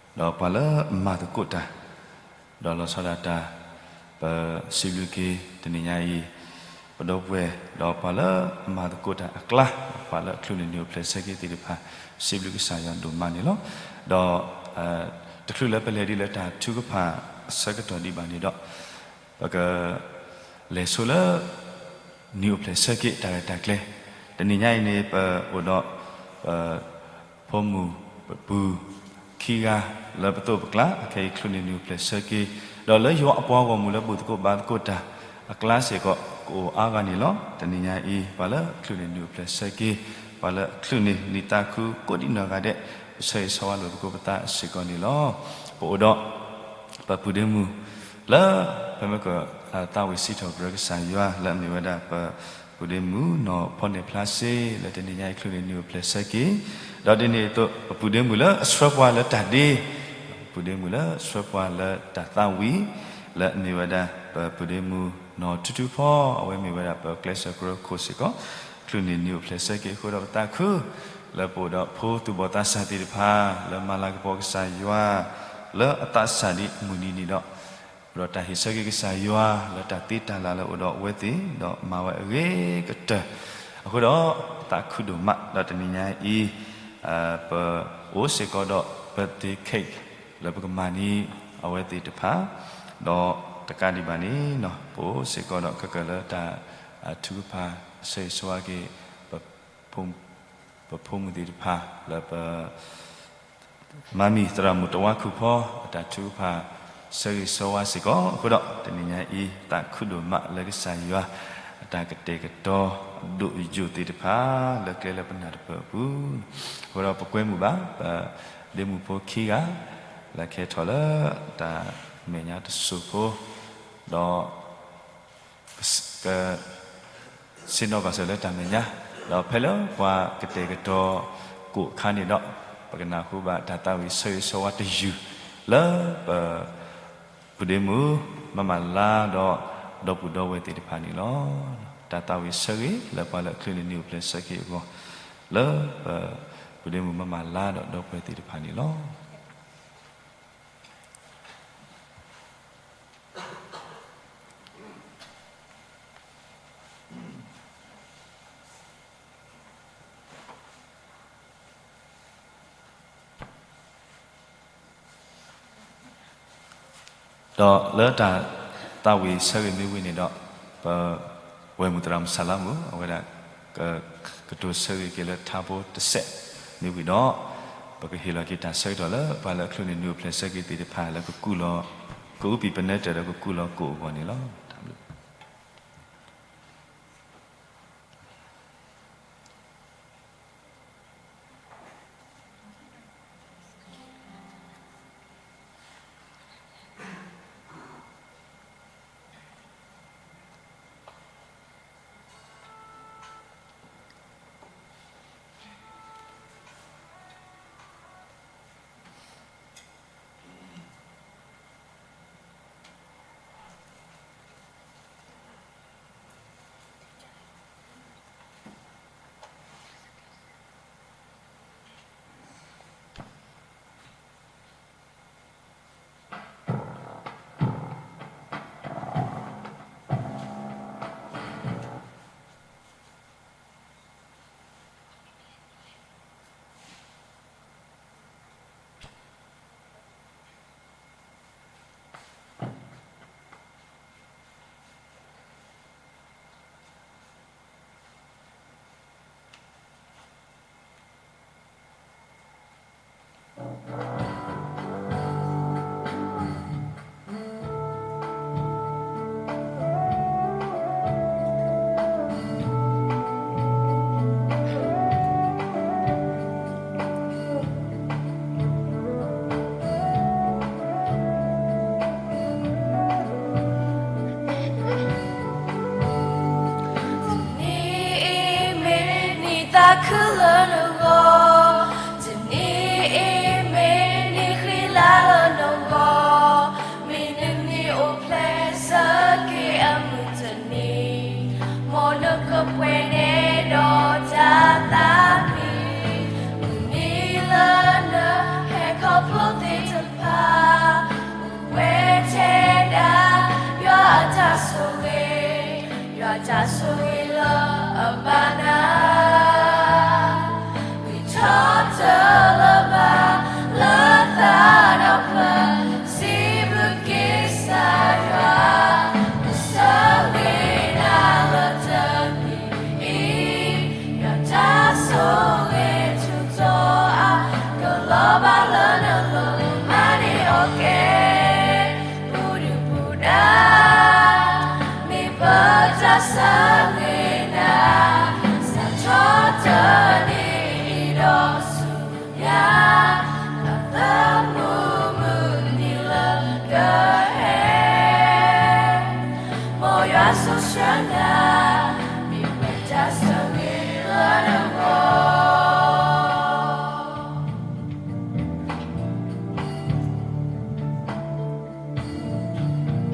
ဒီးပှၤလၢအမၤသကိးတၢ် ဒီးလီၤဆီဒၣ်တၢ် ပစံးဘျုးက့ၤတနံၤညါအံၤ ပဒီပုၢ်ဝဲၢ် ဒီးပှၤလၢအမၤသကိးတၢ်အကျါ ပှၤလၢအချုးန့ၢ်နံၣ်အိၣ်ဖျဲၣ်ဆၢက့ၤသ့ၣ်တဖၣ် စံးဘျုးကစၢ်ယွၤဒိၣ်မးန့ၣ်လီၤ. ဒီး တချုးလၢပလဲၤဒ်လၢတၢ်ထုကဖၣ်အဆၢကတီၢ်ဒံးဘၣ်န့ၣ်ဒီး ပက လဲၤဆိလၢ နံၣ်အိၣ်ဖျဲၣ်ဆၢက့ၤတၢ်ရဲၣ်တၢ်ကျဲၤ တနံၤညါအံၤန့ၣ် ပအိၣ်ဒီး ပ ဖိမုၣ် ပပုၢ် ခံဂၤ လၢပသိးပကျါ အခဲအံၤချုးန့ၢ်နံၣ်အိၣ်ဖျဲၣ်ဆၢက့ၤ ဒီးလၢယွၤအပှၤဂီၢ်မုၢ်လၢဘူၣ်သကိးဘါသကိးတၢ်အကျါစ့ၢ်ကီး ကအိၣ်အါဂၤန့ၣ်လီၤ. တနံၤညါအံၤ ပှၤလၢချုးန့ၢ်နံၣ်အိၣ်ဖျဲၣ်ဆၢက့ၤ ပှၤလၢချုးန့ၢ်နံၣ်သးခုကိးဒံနီၢ်ဂၤဒဲး ပဆၢဂ့ၤဆၢဝါလိာ်သကိးပသးစ့ၢ်ကီးန့ၣ်လီၤ. ပအိၣ်ဒီး ပပုၢ်ဒ့မုၣ် လၢ ပမ့ၢ်က သးဝံၣ်စံးထီၣ်ပတြၢၤကစၢ်ယွၤ လၢအမ့ၢ်ဝဲဒၣ်ပပုၢ်ဒ့မုၣ် နီၢ်ဖီနဲၣ်ဖျါစ့ လၢတနံၤညါအံၤချုးန့ၢ်နံၣ်အိၣ်ဖျဲၣ်ဆၢက့ၤ ဒီးဒ်န့ၣ်အသိး ပပုၢ်ဒ့မုၣ်လၢအဆှၢပှၤလၢတၢ်ဒ့ ပပုၢ်ဒ့မုၣ်လၢအဆှၢပှၤလၢတၢ်သးဝံၣ် လၢအမ့ၢ်ဝဲဒၣ်ပပုၢ်ဒ့မုၣ် နီၢ်ထူထူဖီ အဝဲမ့ၢ်ဝဲဒၣ်ပကျဲးစၢးကရၢခိၣ်စ့ၢ်ကီး ချုးန့ၢ်နံၣ်အိၣ်ဖျဲၣ်ဆၢက့ၤအဃိဒီးပသးခု လၢပအိၣ်ဒီးဖိသူၣ်ဘီၣ်သးစၢ်သ့ၣ်တဖၣ် လၢမၤလၤကပီၤကစၢ်ယွၤ လၢအသးစၢ်ဒ်မုၢ်နံၤန့ၣ်ဒီး အိၣ်ဒီးတၢ်ဟ့ၣ်ဆၢက့ၤကစၢ်ယွၤ လၢတၢ်သ့တၢ်လၢ်လၢအအိၣ်ဒီးအဝဲသ့ၣ် ဒီးမၤဝဲအဂ့ၤကတၢၢ် အဃိဒီး သးခုဒိၣ်မး ဒီးတနံၤညါအံၤ ပအိၣ်စ့ၢ်ကီးဒီး birthday cake လၢပကမၤန့ၢ်အဝဲသ့ၣ်တဖၣ် ဒီးတကးဒံးဘၣ်န့ၣ် ပအိၣ်စ့ၢ်ကီးဒီးခဲကၢၣ်လၢတၢ်ထုကဖၣ် ဆၢဂ့ၤဆၢဝါက့ၤ ပဖိမုၣ်သ့ၣ်တဖၣ် လၢပ မါမံၤသရၣ်မုၣ်တဝါခုၣ်ဖီ အတၢ်ထုကဖၣ် ဆၢဂ့ၤဆၢဝါစ့ၢ်ကီး အဃိဒီး တနံၤညါအံၤ သးခုဒိၣ်မးလၢကစၢ်ယွၤ အတၢ်ကတဲာ်ကတီၤ ဒိၣ်ယိာ်သ့ၣ်တဖၣ် လၢကျဲလၢပနၢ်တပၢၢ်အပူၤ အဃိဒီးပကွဲမုာ်ဘၣ် ပဒ့မုၣ်ဖိခံဂၤ လၢကဟဲထီၣ်လၢ တၢ်မဲာ်ညါတစိၢ်ဖိ ဒီး က ဆ့ၣ်နီၤဘၣ်စၢၤလၢတၢ်မဲာ်ညါ ဒီးဖဲလၢပှၤကတဲာ်ကတီၤကိၣ်အခါန့ၣ်ဒီး ပကနၢ်ဟူဘၣ်တၢ်သးဝံၣ်ဆၢဂ့ၤဆၢဝါတယုၢ် လၢပ ပုၢ်ဒ့မုၣ် မၤမၤလါဒီး ဒီပုၢ်ဒီဝဲၢ်သ့ၣ်တဖၣ်န့ၣ်လီၤ. တၢ်သးဝံၣ်ဆၢဂ့ၤလၢပှၤလၢအချုးန့ၢ်နံၣ်အိၣ်ဖျဲၣ်ဆၢက့ၤအဂီၢ် လၢပ ပုၢ်ဒ့မုၣ်မၤမၤလါဒီးဒီပုၢ်ဝဲၢ်သ့ၣ်တဖၣ်န့ၣ်လီၤ. ဒီးလၢတၢ်သးဝံၣ်ဆၢဂ့ၤမ့ၢ်ဝံၤန့ၣ်ဒီး ပ ဝဲၢ်မုၣ်သရၣ်မုၣ်ဆၣ်လါမုၣ် အဝဲဒၣ် က ကတိၤဆၢဂ့ၤက့ၤလၢထါဖိတစဲးမ့ၢ်ဝံၤဒီး ပကဟ့ၣ်လီၤက့ၤတၢ်ဆၢကတီၢ်လၢ ပှၤလၢအချုးန့ၢ်နံၣ်အိၣ်ဖျဲၣ်ဆၢက့ၤသ့ၣ်တဖၣ်လၢကကူၣ်လီၤ ကအူပံၤပနၢ်တၢၢ်ဒီးကကူၣ်လီၤကိၣ်အဂီၢ်န့ၣ်လီၤ. တၢ်ဘျုး စၢဂ့ၤနၤ, စးထီၣ်တနံၤအံၤဒီးဆူညါ, တၢ်သမူမုၢ်နံၤလၢကဟဲ, မ်ယွၤဆိၣ်ဆှၢနၤ, မ့ၢ်ပတၢ်ဆိၣ်ဂ့ၤလၢနဂီၢ်. တ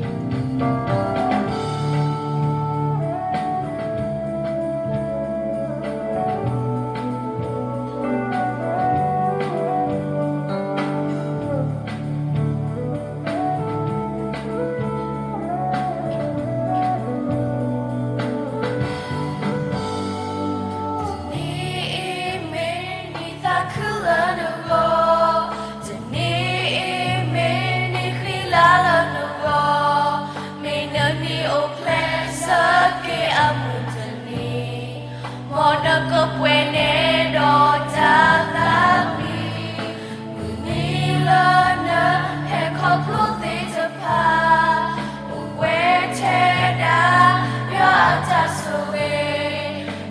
နံၤအံၤမ့ၢ်နံၣ်သးခုလၢနဂီၢ်, တနံၤအံၤမ့ၢ်နံၣ်ဃံလၤလၢနဂီၢ်, မ့ၢ်နမံၤအိၣ်ဖျဲၣ်ဆၢက့ၤအမုၢ်တနံၤ, မ်နကပှဲၤန့ၢ်ဒီးတၢ်သးမံ, မုၢ်နံၤလၢနဟဲခီဖျိသ့ၣ်တဖၣ်, အိၣ်ဝဲထဲဒၣ် ယွၤအတၢ်ဆိၣ်ဂ့ၤ,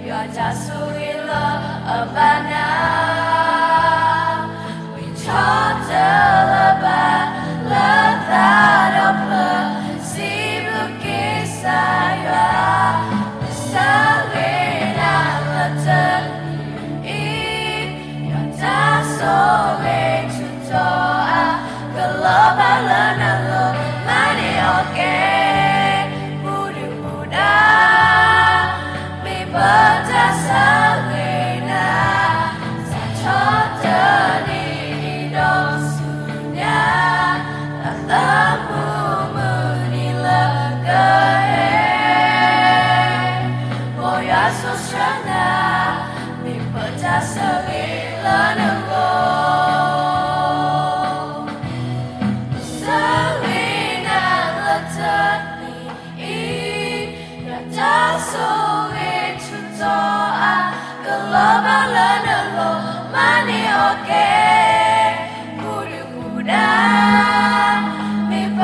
ယွၤတၢ်ဆိၣ်ဂ့ၤလၢအဘၣ်နၤ, ဝံၤထီၣ်တလၢဘၣ်လၢသးဒီဖျၢၣ်, စံးဘျုးက့ၤကစၢ်ယွၤ, ပစၢဂ့ၤနၤလၢတနံၤအံၤ, ယွၤတၢ်ဆိၣ်ဂ့ၤထူးထီၣ်အါ, ကလီၤဘၣ်လၢနလိၤ, မၤန့ၢ်အီၤကဲ ပူၤဒုၣ်ပူၤဒါ, မ့ၢ်ပတၢ်ဆိၣ်ဂ့ၤနၤ, စးထီၣ်တနံၤအံၤဒီးဆူညါ, တၢ်သမူမုၢ်နံၤလၢကဟဲ, မ်ယွၤဆိၣ်ဆှၢနၤ, မ့ၢ်ပတၢ်ဆိၣ်ဂ့ၤလၢနဂီၢ်. ပစၢဂ့ၤနၤလၢတနံၤအံၤ, ယွၤတၢ်ဆိၣ်ဂ့ၤထူးထီၣ်အါ, ကလီၤဘၣ်လၢနလိၤ, မၤန့ၢ်အီၤကဲ ပူၤဒုၣ်ပူၤဒါ, မ့ၢ်ပ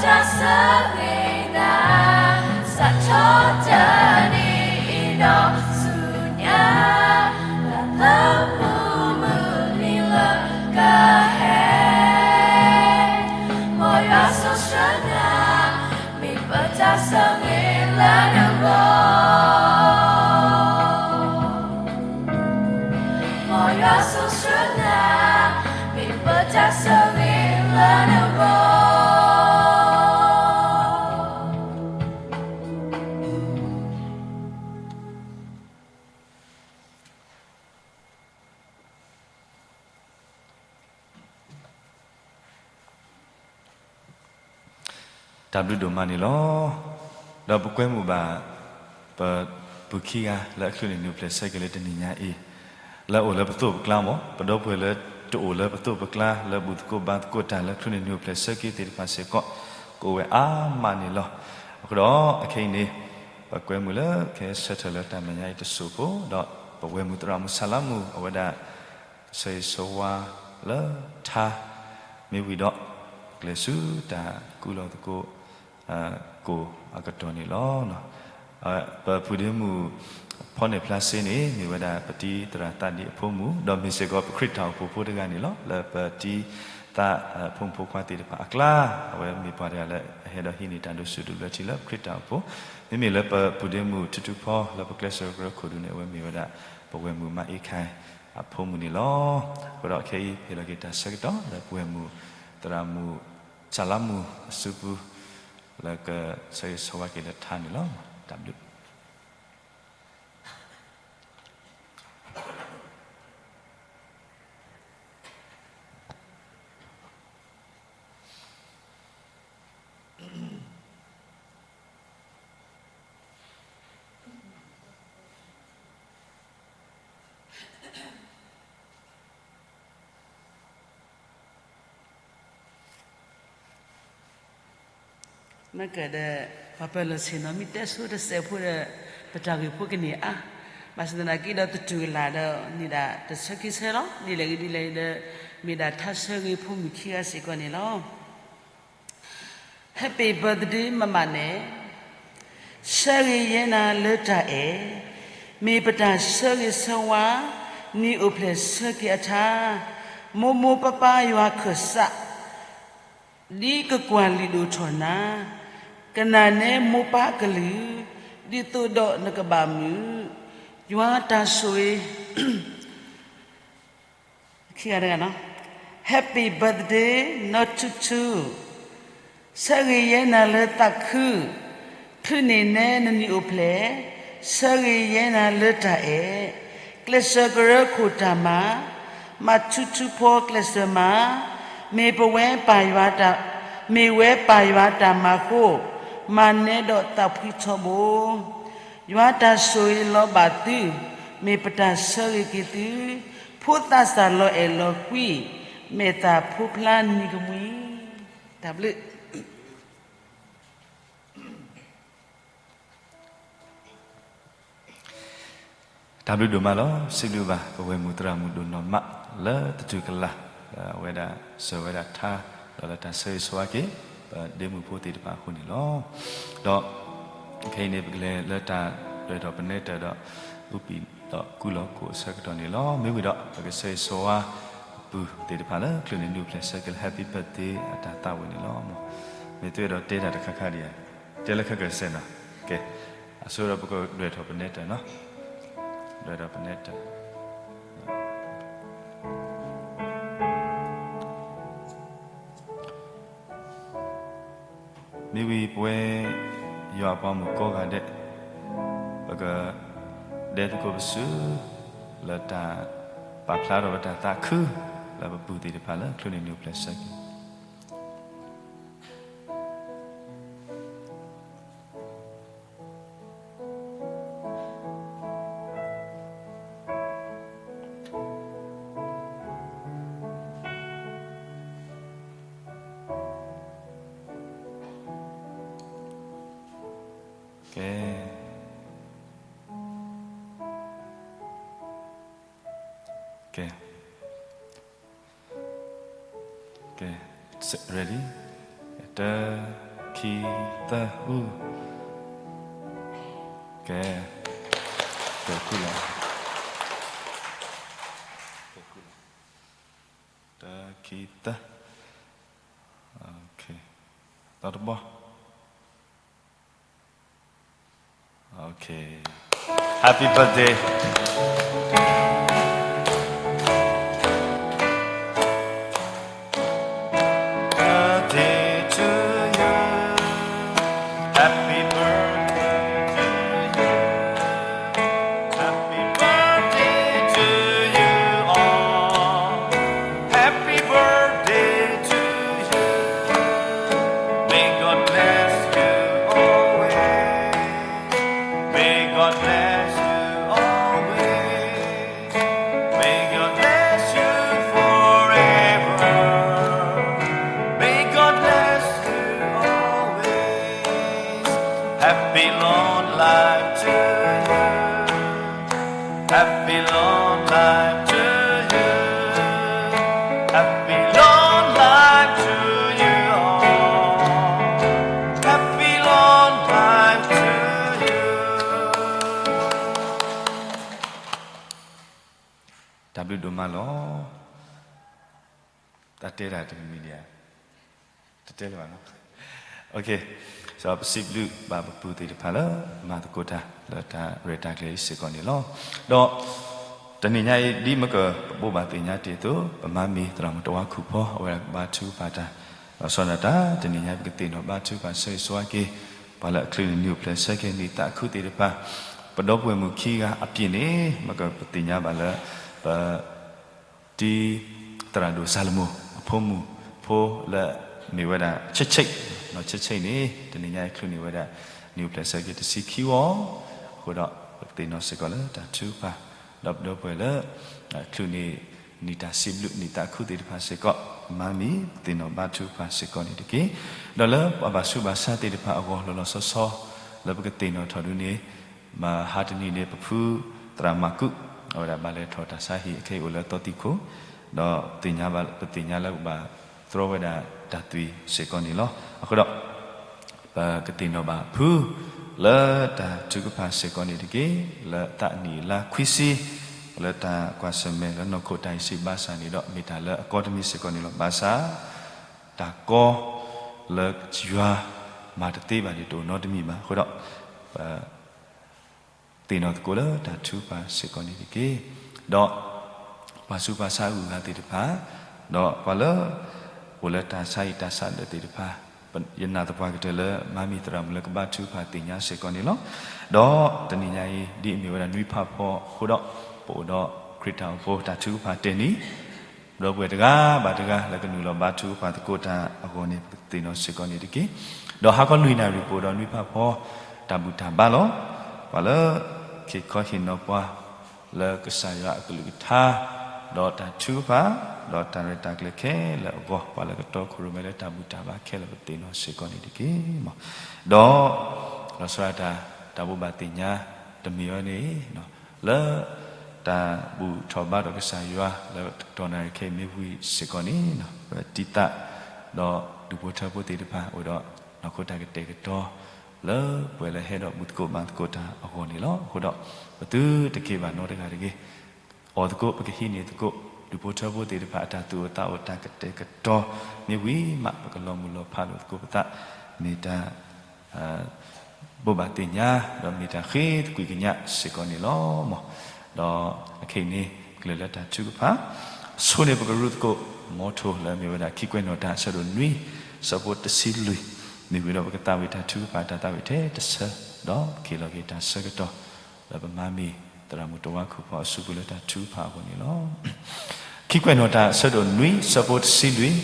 တၢ်ဆိၣ်ဂ့ၤနၤ, စးထီၣ်တနံၤအံၤဒီးဆူညါ, တၢ်သမူမုၢ်နံၤလၢကဟဲ, မ်ယွၤဆိၣ်ဆှၢနၤ, မ့ၢ်ပတၢ်ဆိၣ်ဂ့ၤလၢနဂီၢ်. မ်ယွၤဆိၣ်ဆှၢနၤ, မ့ၢ်ပတၢ်ဆိၣ်ဂ့ၤလၢနဂီၢ်. တၢ်ဘျုးဒိၣ်မးန့ၣ်လီၤ. ဒီးပကွဲမုာ်ဘၣ် ပပုၢ်ခံဂၤလၢအချုးန့ၢ်နုၢ်ပျဲၢ်ဆၢက့ၤလၢတနံၤညါအံၤ, လၢအအိၣ်လၢပသိးပကျါမး, ပဒီပုၢ်ဝဲၢ်လၢတအိၣ်လၢပသိးပကျါ လၢဘူၣ်သကိးဘါသကိးတၢ်လၢချုးန့ၢ်နုၢ်ပျဲၢ်ဆၢက့ၤသ့ၣ်တဖၣ်စ့ၢ်ကီး ကအိၣ်ဝဲအါမးန့ၣ်လီၤ. အဃိဒီးအခဲအံၤန့ၣ် ပကွဲမုာ်လၢကဟဲဆၢထၢၣ်လၢတၢ်မဲာ်ညါအံၤတစိၢ်ဖိ, ဒီးပဝဲၢ်မုၢ်သရၣ်မုၣ်ဆၣ်လါမုၣ် အဝဲဒၣ် ဆၢဂ့ၤဆၢဝါလၢထါ မ့ၢ်ဝံၤဒီး ကျဲၤဆူတၢ်ကူၣ်လီၤသကိး ကိၣ်အကတီၢ်န့ၣ်လီၤ. ပပုၢ်ဒ့မုၣ် ဖီန့ၣ်ဖျါစ့န့ၣ် မ့ၢ်ဝဲဒၣ်ပတံၤသရၣ်သးဒ့အဖိမုၣ်, ဒီးမ့ၢ်စ့ၢ်ကီးပခရံာ်တၢ်အိၣ်ဖှိၣ်ဖိတဂၤန့ၣ်လီၤ. လၢပတံၤသကိးဖိမုၣ်ဖိခွါသ့ၣ်တဖၣ်အကျါ, အဝဲမ့ၢ်ပှၤတဂၤလၢအဟဲဒီးဟံးန့ၢ်တၢ်ဒိးဆူၣ်ဒိးဘျၢထံလၢပခရံာ်တၢ်အိၣ်ဖှိၣ်, မ့မ့ၢ်လၢပပုၢ်ဒ့မုၣ်ထူထူဖီ လၢပကျဲးစၢးကရၢခိၣ်ဒူၣ်န့ၣ် အဝဲမ့ၢ်ဝဲဒၣ် ပဝဲၢ်မုၣ်မၤအ့ခၢၣ်အဖိမုၣ်န့ၣ်လီၤ. အဃိဒီးခဲအံၤ ဟ့ၣ်လီၤက့ၤတၢ်ဆၢကတီၢ်လၢပဝဲၢ်မုၢ်သရၣ်မုၣ် ဆၣ်လါမုၣ်အစုပူၤ လၢကဆၢဂ့ၤဆၢဝါက့ၤလၢထါန့ၣ်လီၤ. တၢ်ဘျုး မ့ၢ်ကဒီး ပှၤပၢၤလီၢ်ဆ့ၣ်နီၤ မ့ၢ်တဲဆိတစဲးဖိဒီး ပတၢ်ဂ့ၢ်ဖိကန့ၢ်အါ, ဘၣ်ဆၣ်သနာ်က့ဒီး တတူၢ်ကလာ်ဒီး န့ၣ်ဒၣ်တဆၢခံဆၢလီၤ. ဒ်လဲၣ်ဂ့ၤဒ်လဲၣ်ဂ့ၤဒီး မ့ၢ်ဒၣ်ထါဆၢဂ့ၤဖိမုၣ်ခံဂၤစ့ၢ်ကီးန့ၣ်လီၤ. Happy birthday မမန့ၣ်, ဆၢဂ့ၤယဲနၤလၢတၢ်အဲၣ်, မ့ၢ်ပတၢ်ဆၢဂ့ၤဆၢဝါ, နံၣ်အိၣ်ဖျဲၣ်ဆၢက့ၤအထါ, မိၢ်မိၢ်ပၢ်ပၢ်ယွၤခၢၣ်စး, ဒ်ကကွၢ်လုၢ်ဒိၣ်ထီၣ်နၤ, ကနၣ်နဲမိၢ်ပၢ်ကလုၢ်, ဒ်သိးဒီးနကဘၣ်မုာ်, ယွၤတၢ်ဆိၣ်ဂ့ၤ Happy birthday နီၢ်ထူထူ, ဆၢဂ့ၤယဲနၤလၢသးခု, ဖုးန့ၢ်နဲနနံၣ်အိၣ်ဖျဲၣ်, ဆၢဂ့ၤယဲနၤလၢတၢ်အဲၣ်, ကျဲးစၢးကရၢခိၣ်တၢ်မၤ, မၤထူထူဖီကျဲးစၢးမၤ, မ့ၢ်ပဝဲပၢ်ယွၤတၢ်, မ့ၢ်ဝဲပၢ်ယွၤတၢ်မၤအဃိ, မၤနဲဒီးသးဖှံထီဘိ ယွၤတၢ်ဆိၣ်ဂ့ၤလီၤဘၣ်သု, မ့ၢ်ပတၢ်ဆၢဂ့ၤက့ၤသု, ဖိသးစၢ်လီၤအဲၣ်လီၤကွံ, မဲာ်သၣ်ဖိဖျါနံၤကမှံ, တၢ်ဘျုး တၢ်ဘျုးဒိၣ်မးလီၤ. စံးဘျုးဘၣ် ပဝဲၢ်မုၣ်သရၣ်မုၣ်ဒိၣ်နီၢ်မး လၢတတုၤကလာ် အဝဲဒၣ်စၢၤဝဲဒၣ်ထါ ဒီးလၢတၢ်ဆၢဂ့ၤဆၢဝါက့ၤ ပဒ့မုၣ်ဖိသ့ၣ်တဖၣ်အဃိန့ၣ်လီၤ. ဒီးခဲအံၤန့ၣ် ပကလဲၤလၢတၢ်ဒွဲၣ်ထီၣ်ပနဲတၢၢ်ဒီး အူပံၤဒီးကူလီၤကိၣ်အဆၢကတီၢ်န့ၣ်လီၤ. မ့ၢ်ဝံၤဒီး ပကဆၢဂ့ၤဆၢဝါအပုၢ်သ့ၣ်တဖၣ်လၢ ချုးန့ၣ်နံၣ်အိၣ်ဖျဲၣ်ဆၢက့ၤလၢ Happy Birthday အတၢ်သးဝံၣ်န့ၣ်လီၤ. မ့ၢ်သုအဲၣ်ဒိးတဲတၢ်တခါခါဒံးဧါ, တဲလၢခဲကစဲးနီၤ. ကဲ, အဆိဒီးပကဒွဲၣ်ထီၣ်ပနဲတၢၢ်နီၤ. ဒွဲၣ်ထီၣ်ပနဲတၢၢ် မ့ၢ်ဝံၤပဝဲယွၤအပှၤမုၣ်ကိးဂၤဒဲး, ပကဒဲသကိးပစု လၢတၢ်ပာ်ဖျါထီၣ်ပတၢ်သးခု လၢပပုၢ်သ့ၣ်တဖၣ်လၢ ချုးန့ၣ်နံၣ်အိၣ်ဖျဲၣ်ဆၢက့ၤ ကဲ, ကဲ, ကဲ, ready, တၢ, ခံ, သၢ, အူ, ကဲ, ကဲ, တၢ, ခံ, သၢ, သီတဘီ Okay. Happy birthday. Birthday to you. Happy birthday to you. Happy birthday to you all. Happy birthday to you. May God bless you always. May God bless you always. May God bless you forever. May God bless you always. Happy long life to you. Happy long life to you. Happy long life to you all. Happy long life to you. တၢ်ဘျုးဒိၣ်မးလီၤ. တၢ်တဲတၢ်တမံၤဒံးဧါ, တတဲလၢၤဘၣ်နီၤ. ပစံးဘျုးဘၣ်ပပုၢ်သ့ၣ်တဖၣ်လၢ မၤသကိးတၢ်လၢတၢ်ရဲၣ်တၢ်ကျဲၤအံၤစ့ၢ်ကီးန့ၣ်လီၤ. ဒီးတနံၤညါအံၤ ဒ်မ့ၢ်ကပဘိးဘၣ်သ့ၣ်ညါတ့ၢ်အသိး ပမါမံၤသရၣ်မုၣ်တဝါခူၣ်ဖီ အဝဲဒၣ်ကဘါထုကဖၣ်တၢ် ဒီးဆီဒၣ်တၢ် တနံၤညါအံၤ ပကသ့ၣ်နီၣ်ဘါထုကဖၣ်ဆၢဂ့ၤဆၢဝါက့ၤ ပှၤလၢအချုးန့ၣ်နံၣ်အိၣ်ဖျဲၣ်ဆၢက့ၤ နံၣ်သးခုသ့ၣ်တဖၣ် ပဒီပုၢ်ဝဲၢ်မုၣ်ခံဂၤအပျ့ၤန့ၣ် မ့ၢ်ကပသ့ၣ်ညါဘၣ်လၢ ပ တံၤသရၣ်ဒိၣ်စၤလမိၣ် အဖိမုၣ်ဖိလၢမ့ၢ်ဝဲဒၣ် ဆဲးဆဲး, ဆဲးဆဲးန့ၣ် တနံၤညါအံၤချုးန့ၢ်ဝဲဒၣ် နံၣ်အိၣ်ဖျဲၣ်ဆၢက့ၤတဆံခံဝီ, အဃိဒီး ပကသ့ၣ်နီၣ်စ့ၢ်ကီးလၢတၢ်ထုကဖၣ်, ဒီးပဒီပုၢ်ဝဲၢ်လၢ ချုးန့ၢ်နံၣ်တၢ်စံးဘျုး နံၣ်သးခုသ့ၣ်တဖၣ်စ့ၢ်ကီး, မါမံၤ ပသ့ၣ်နီၣ်ဘါထုကဖၣ်စ့ၢ်ကီးန့ၣ်တက့ၢ်. ဒီးလၢပှၤဘၣ်ဆူးဘၣ်ဆါသ့ၣ်တဖၣ်အဂီၢ် လီၤလီၤဆီဆီ လၢပကသ့ၣ်နီၣ်ထီၣ်ဒ်န့ၣ် မဟါတနံၤန့ၣ် ပဖုသရၣ်မၤကူး အဝဲဒၣ်ဘၣ်လဲၤထီၣ်တၢ်ဆါဟံၣ် အခဲအံၤအိၣ်လၢသီသံခိၣ်, ဒီးပသ့ၣ်ညါလၢပဘၣ်သြီဝဲဒၣ်တၢ်သွံၣ်စ့ၢ်ကီးန့ၣ်လီၤ. အဃိဒီး ပကသ့ၣ်နီၣ်ဘၣ်ဖု လၢတၢ်ထုကဖၣ်စ့ၢ်ကီးန့ၣ်တက့ၢ်, လၢသးနံၣ်လါခွံဆံ, လၢတၢ်ကွၢ်ဆၢၣ်မဲာ်လၢနီၢ်ခိတၢ်အံၤစံးဘၣ်ဆၣ်န့ၣ်ဒီး မ့ၢ်တၢ်လၢအကီတမံၤစ့ၢ်ကီးန့ၣ်လီၤ. ဘၣ်ဆၣ် တၢ်ကီလၢယွၤမၤတသ့ဘၣ်န့ၣ် တအိၣ်နီတမံၤဘၣ်. အဃိဒီး ပ သ့ၣ်နီၣ်သကိးလၢတၢ်ထုကဖၣ်စ့ၢ်ကီးန့ၣ်တက့ၢ်. ဒီးပှၤဆူးပှၤဆါအဂုၤအဂၤသ့ၣ်တဖၣ်, ဒီးပှၤလၢ အိၣ်လၢတၢ်ဆါဟံၣ်တၢ်ဆါလၢာ်သ့ၣ်တဖၣ်, ယနာ်သပှၢ်ကတၢၢ်လၢမၤမံၤသရၣ်မုၣ်လၢကဘါထုကဖၣ်သ့ၣ်ညါစ့ၢ်ကီးန့ၣ်လီၤ. ဒီးတနံၤညါအံၤ ဒ်အမ့ၢ်ဝဲဒၣ်နွံဖးဖီအဃိဒီး ပအိၣ်ဒီးခရံာ်တၢ်အိၣ်ဖှိၣ်တၢ်ထုကဖၣ်တ့ၢ်နံၤ ဒီပုၢ်ဝဲၢ်တဂၤဘၣ်တဂၤလၢကနုာ်လီၤဘါထုကဖၣ်သကိးတၢ်အဂီၢ်န့ၣ် ပကသ့ၣ်နီၣ်စ့ၢ်ကီးန့ၣ်တက့ၢ်. ဒီးဟါခီလွံၢ်နၣ်ရံၣ်ပအိၣ်ဒီးနွံဖးဖီ တၢ်ဘူၣ်တၢ်ဘါလီၤ. ပှၤလၢ ဟ့ၣ်ခီဟ့ၣ်နီၤပှၤ လၢကစၢ်ယွၤအကလုၢ်ကထါ ဒီးတၢ်ထုကဖၣ် ဒီးတၢ်ရဲၣ်တၢ်ကျဲၤခဲလၢာ်အဂီၢ် ပှၤလၢကတီခိၣ်ရိၣ်မဲလၢတၢ်ဘူၣ်တၢ်ဘါခဲလၢာ် ပသ့ၣ်နီၣ်စ့ၢ်ကီးန့ၣ်တက့ၢ်. ဒီး လီၤဆီဒၣ်တၢ် တၢ်ဘိးဘၣ်သ့ၣ်ညါတမံၤဝဲန့ၣ် လၢ တၢ်ဘူၣ်ထီၣ်ဘါထီၣ်ကစၢ်ယွၤလၢတတီၢ်နၣ်ရံၣ်ခဲအံၤမ့ၢ်ဝံၤစ့ၢ်ကီးန့ၣ် ပတံၤသး ဒီးဒူၣ်ဖိထၢဖိသ့ၣ်တဖၣ် အိၣ်ဒီးနီၢ်ခိတၢ်ကတဲာ်ကတီၤ လၢပှၤလၢဟဲဒီးဘူၣ်သကိးဘါသကိးတၢ်အဂီၢ်န့ၣ်လီၤ. အဃိဒီး ပသုတက့ၤဘၣ်နီတဂၤတဂ့ၤ. အီၣ်သကိး ပကဟံးန့ၢ်သကိး ဒူၣ်ဖိထၢဖိသ့ၣ်တဖၣ် အတၢ်သူၣ်အိၣ်သးအိၣ်တၢ်ကတဲာ်ကတီၤ မ့ၢ်ဝံၤမး ပကလီၤမုၢ်လီၤဖးလိာ်သကိးပသး မ့ၢ်တၢ် ဘိးဘၣ်သ့ၣ်ညါ ဒီးမ့ၢ်တၢ်ဃ့သကွံာ်ကညးစ့ၢ်ကီးန့ၣ်လီၤ. ဒီးအခဲအံၤန့ၣ် ကလဲၤလၢတၢ်ထုကဖၣ် ဆိန့ၣ်ပကရူၢ်သကိး မ်ထိၣ်လၢအမ့ၢ်ဝဲဒၣ်ခံကွဲးနီၣ်တၢ်အဆၢဒိၣ်နွံ ဆၢဖိတဆံလွံၢ် မ့ၢ်ဝံၤဒီးပကသးဝံၣ်တၢ်ထုကဖၣ်တၢ်သးဝံၣ်ထဲတဆၢ ဒီးပကဟ့ၣ်လီၤက့ၤတၢ်ဆၢကတီၢ် လၢပမၤမ့ၢ်သရၣ်မုၣ်တဝါခိၣ်ဖီအစုပူၤလၢတၢ်ထုကဖၣ်အဂီၢ်န့ၣ်လီၤ. ခံကွဲးနီၣ်တၢ်အဆၢဒိၣ်နွံ ဆၢဖိတဆံလွံၢ်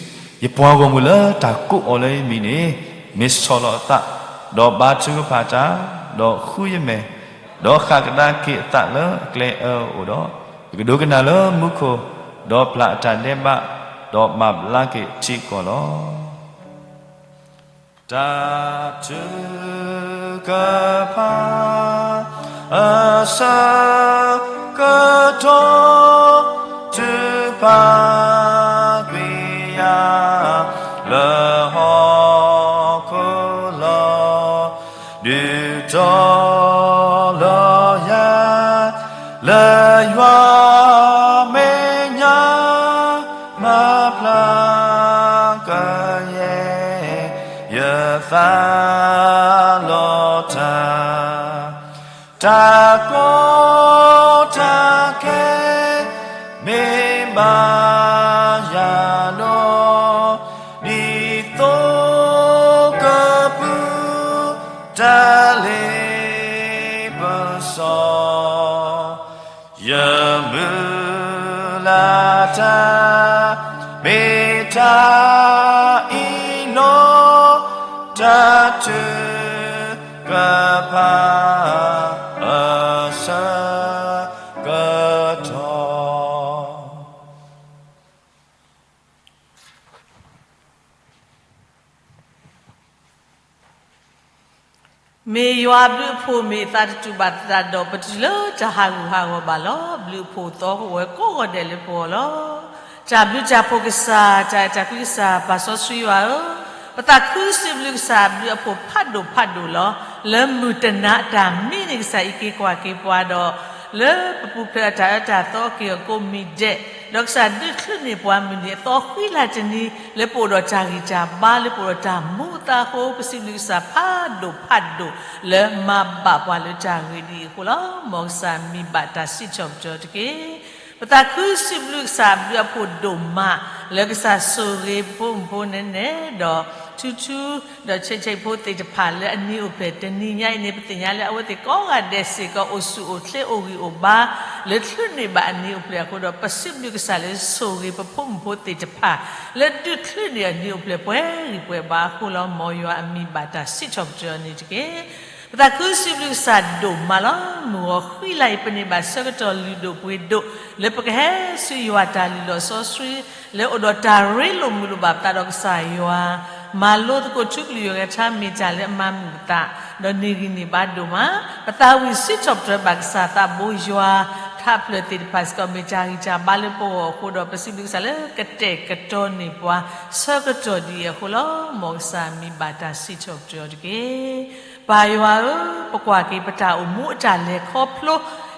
ယပှၤဂီၢ်မုၢ်လၢတၢ်ကိးအီၤလၢယမံၤန့ၣ် မ့ၢ်ဆီၣ်လီၤအသး ဒီးဘါထုကဖၣ်တၢ် ဒီးဃုယမဲာ် ဒီးဃၣ်ကဒါက့ၤအသးလၢအကျဲအၢအအိၣ်ဒီး ယကဒိကနၣ်လၢမူခိၣ် ဒီးပျၢ်အတၢ်ဒဲးဘး ဒီးမၤဘျါက့ၤထံကီၢ်လီၤ. တၢ်ထုကဖၣ် အဆၢကတီၢ် ထုကဖၣ်ကွံာ်ယၤ လၢဟီၣ်ခိၣ်လီၤ. ဒုးတီၤလီၤယၤ လၢယွၤမဲာ်ညါ မၤဖျါကယဲၢ် ယသးလီၤတၢ် တၢ်ကီတၢ်ခဲ မ့ၢ်ဘၣ်ယၤလီၤ. ဒ်သိးကပုၢ် တၢ်လ့ပစီ ယမုၢ်လၢ်တၢ် မ့ၢ်တၢ်အံၤလီၤ. တၢ်ထုကဖၣ် အဆၢကတီၢ် မ့ၢ်ယွၤအဘျုးအဖှိၣ် မ့ၢ်အသးတတူာ်ဘၣ်သတးဒီး ပတုၤလၢတၢ်ဟးဂူာ်ဟးဂီၤဘၣ်လီၤ. ဘျုးအဖှိၣ်သီအိၣ်ဝဲကိးဂီၤဒဲးလၢပဂီၢ်လီၤ. တၢ်ဘျုးတၢ်ဖှိၣ်ကစၢ်, တၢ်အဲၣ်တၢ်ကွံကစၢ်, ပၢ်စီဆှံယွၤဧၢ, ပသးခုစံးဘျုးကစၢ်အဘျုးအဖှိၣ်ဖးဒိၣ်ဖးဒိၣ်လီၤ. လၢမုၢ်တနၤအတၢ်မံန့ၣ် ကစၢ်အံးက့ၤကွၢ်က့ၤပှၤဒီး လၢပပူၤဖျဲးအတၢ်အၢတၢ်သီက့ၤအကိးမံၤဒဲး, ဒီးကစၢ်ဒုးချုးန့ၢ်ပှၤမုၢ်နံၤအသီဃံလၤတနံၤ လၢပအိၣ်ဒီးတၢ်ဂံၢ်တၢ်ဘါ လၢပအိၣ်ဒီးတၢ်မူအသးအဃိ ပစံးဘျုးကစၢ်ဖးဒိၣ်ဖးဒိၣ် လၢမၤဘၣ်ပှၤလၢတၢ်ဂ့ၤဒ်အံၤအဃိလီၤ. မ်ကစၢ်မံၤဘၣ်တၢ်စံးထီၣ်ပတြၢၤတက့ၢ်. ပသးခုစံးဘျုးကစၢ်အဘျုးအဖှိၣ်ဒိၣ်မး လၢကစၢ်ဆိၣ်ဂ့ၤဖိမုၣ်ဖိနဲနဲ ဒီးထူထူ ဒီးဆဲးဆဲးဖိသ့ၣ်တဖၣ်လၢအနံၤအိၣ်ဖျဲၣ်တနံၤညါအံၤန့ၣ် ပသ့ၣ်ညါလၢအဝဲသ့ၣ်ကိးဂၤဒဲးစ့ၢ်ကီးအိၣ်ဆူၣ်အိၣ်ချ့အိၣ်ဂံၢ်အိၣ်ဘါ လၢချုးန့ၢ်ဘၣ်အနံၤအိၣ်ဖျဲၣ်အဃိဒီး ပစံးဘျုးကစၢ်လၢဆိၣ်ဂ့ၤပဖိမုၣ်ဖိသ့ၣ်တဖၣ် လၢဒုးချုးန့ၢ်အနံၤအိၣ်ဖျဲၣ်ပှဲၤဂံၢ်ပှဲၤဘါအဃိလီၤ. မ်ယွၤအမံၤဘၣ်တၢ်စံးထီၣ်ပတြၢၤန့ၣ်တက့ၢ်. ပသးခုစံးဘျုးကစၢ်ဒိၣ်မးလီၤ. မုၢ်ဂီၤဃံလၤအံၤ ပန့ၢ်ဘၣ်ဆၢကတီၢ်လုၢ်ဒိၣ်ပှ့ၤဒိၣ် လၢပကဟဲဆူယွၤတၢ်လုၢ်လီၢ်စီဆှံ လၢအိၣ်ဒီးတၢ်ရ့လိာ်မုာ်လိာ်ဘၣ်ပသးဒီးကစၢ်ယွၤ, မၤလိသကိးထူကလုၢ်ယွၤကထါမ့ၢ်တၢ်လၢအမၤမုာ်ပသး, ဒီးန့ၢ်ဂံၢ်န့ၢ်ဘါဒိၣ်မး, ပသးဝံၣ်စံးထီၣ်ပတြၢၤဘၣ်ကစၢ်သးဘိယွၤ, ခးဖျၢၣ်သ့ၣ်တဖၣ်စ့ၢ်ကီး မ့ၢ်တၢ်ဂံၢ်တၢ်ဘါလၢပဂီၢ်အဃိဒီး ပစံးဘျုးကစၢ်လၢကတဲာ်ကတီၤန့ၢ်ပှၤ ဆၢကတီၢ်ဒ်အံၤအဃိလီၤ. မ်ကစၢ်မံၤဘၣ်တၢ်စံးထီၣ်ပတြၢၤအီၤတက့ၢ်. ပၢ်ယွၤဧၢ, ပကွၢ်က့ၤပတၢ်အိၣ်မူအတၢ်လဲၤခီဖျိ,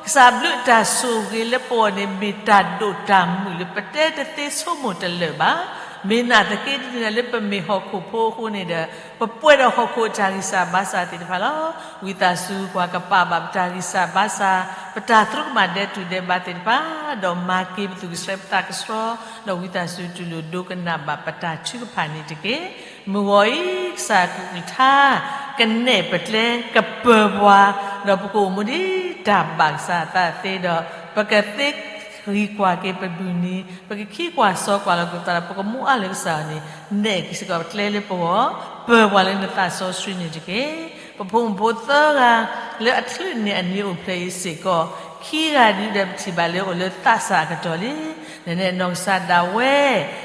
ကစၢ်ဘျုးတၢ်ဆိၣ်ဂ့ၤလၢပဂီၢ်န့ၣ် မ့ၢ်တၢ်ဒိၣ်တၢ်မုၢ်လၢပတဲတသ့ဆိကမိၣ်တလၢာ်ဘၣ်. မ့ၢ်နာ်သက့ဒ်န့ၣ်လၢပမ့ၢ်ဟီၣ်ခိၣ်ဖိအဃိန့ၣ်ဒီး ပပှဲၤဒီးဟီၣ်ခိၣ်အတၢ်ဂံၢ်စၢ်ဘါစၢ်သ့ၣ်တဖၣ်လီၤ. ဝံသးစူၤ ပှၤကပာ်ဘၣ်ပတၢ်ဂံၢ်စၢ်ဘါစၢ်, ပတၢ်သရူးကမၣ်ဒဲးတူၢ်ဒဲးဘးသ့ၣ်တဖၣ်, ဒီးမၤက့ၤပသူၣ်ကဆှဲပသးကဆှီ, ဒီးဝံသးစူၤတူၢ်လိာ်ဒိကနၣ်ဘၣ်ပတၢ်ထုကဖၣ်န့ၣ်တက့ၢ်. မုၢ်ဂီၤအံၤ ကစၢ်ကလုၢ်ကထါ ကနဲၣ်ပကျဲ ကပၢၤပှၤ, ဒီးပကအိၣ်မူဒ်တၢ်ဘၣ်ကစၢ်အသးသ့ဒီး ပကသ့ဂံၢ်ကွၢ်က့ၤပဒိၣ်နံၤ, ပကခံကွၢ်စီကွၢ်လီၤက့ၤပသးဒီး ပကမူအါလၢကစၢ်အံၤန့ၣ် နဲၣ်က့ၤစ့ၢ်ကီးပကျဲလၢပဂီၢ်, ပၢၤပှၤလၢနသးစီဆှံန့ၣ်တက့ၢ်. ပဖိမုၣ်ဖိသၢဂၤ လၢအချုးန့ၢ်အနံၤအိၣ်ဖျဲၣ်အံၤစ့ၢ်ကီး, ခံဂၤဒ်ဒီးပထံၣ်ဘၣ်လၢအိၣ်လၢသးစၢ်အကတီၢ်လံ. နနဲၣ်နီၢ်ကစၢ်ဒၣ်ဝဲ,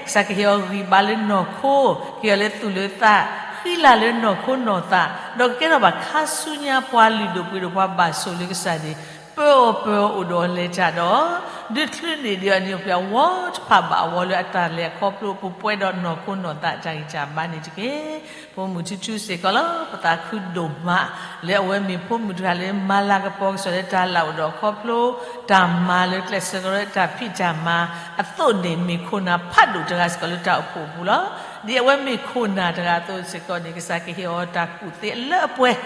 ကစၢ်ကဟ့ၣ်အီၤဂံၢ်ဘါလၢနီၢ်ခိ, ကဟ့ၣ်အီၤလၢသူၣ်လၢသး, ဃံလၤလၢနီၢ်ခိနီၢ်သး, ဒီးကကဲထီၣ်ဘၣ်ခါဆူညါပှၤလုၢ်ဒိၣ်ပှ့ၤဒိၣ်ပှၤဘၣ်ဆိၣ်လၢကစၢ်န့ၣ်, ပၢအီၤပၢအီၤအိၣ်ဒီးအီၤလဲၤတၢ်ဒီး, ဒုးချုးန့ၢ်ဒံးအနံၤအိၣ်ဖျဲၣ်အဝီတဖၣ်ဘၣ်အဝီလၢအတၢ်လဲၤ အခီဖျိအပူၤပှဲၤဒီးနီၢ်ခိနီၢ်သးတၢ်ဂံၢ်တၢ်ဘါန့ၣ်တက့ၢ်. ဖိမုၣ်ထူထူစ့ၢ်ကီးလီၤ. ပသးခုဒိၣ်မး လၢအဝဲမ့ၢ်ဖိမုၣ်တဂၤလၢမၤလၤကပီၤကစၢ်လၢတၢ်လၢအိၣ်ဒီးခီဖျိ တၢ်မၤလၢကျဲးစၢးကရၢတၢ်ဖံးတၢ်မၤအသိးန့ၣ် မ့ၢ်ခိၣ်နၢ်ဖးဒိၣ်တဂၤစ့ၢ်ကီးလၢတၢ်အိၣ်ဖှိၣ်အပူၤလီၤ. ဒ်အဝဲမ့ၢ်ခိၣ်နၢ်တဂၤအသိးစ့ၢ်ကီးန့ၣ် ကစၢ်ကဟ့ၣ်အီၤတၢ်ကူၣ်သ့အလၢအပှဲၤ,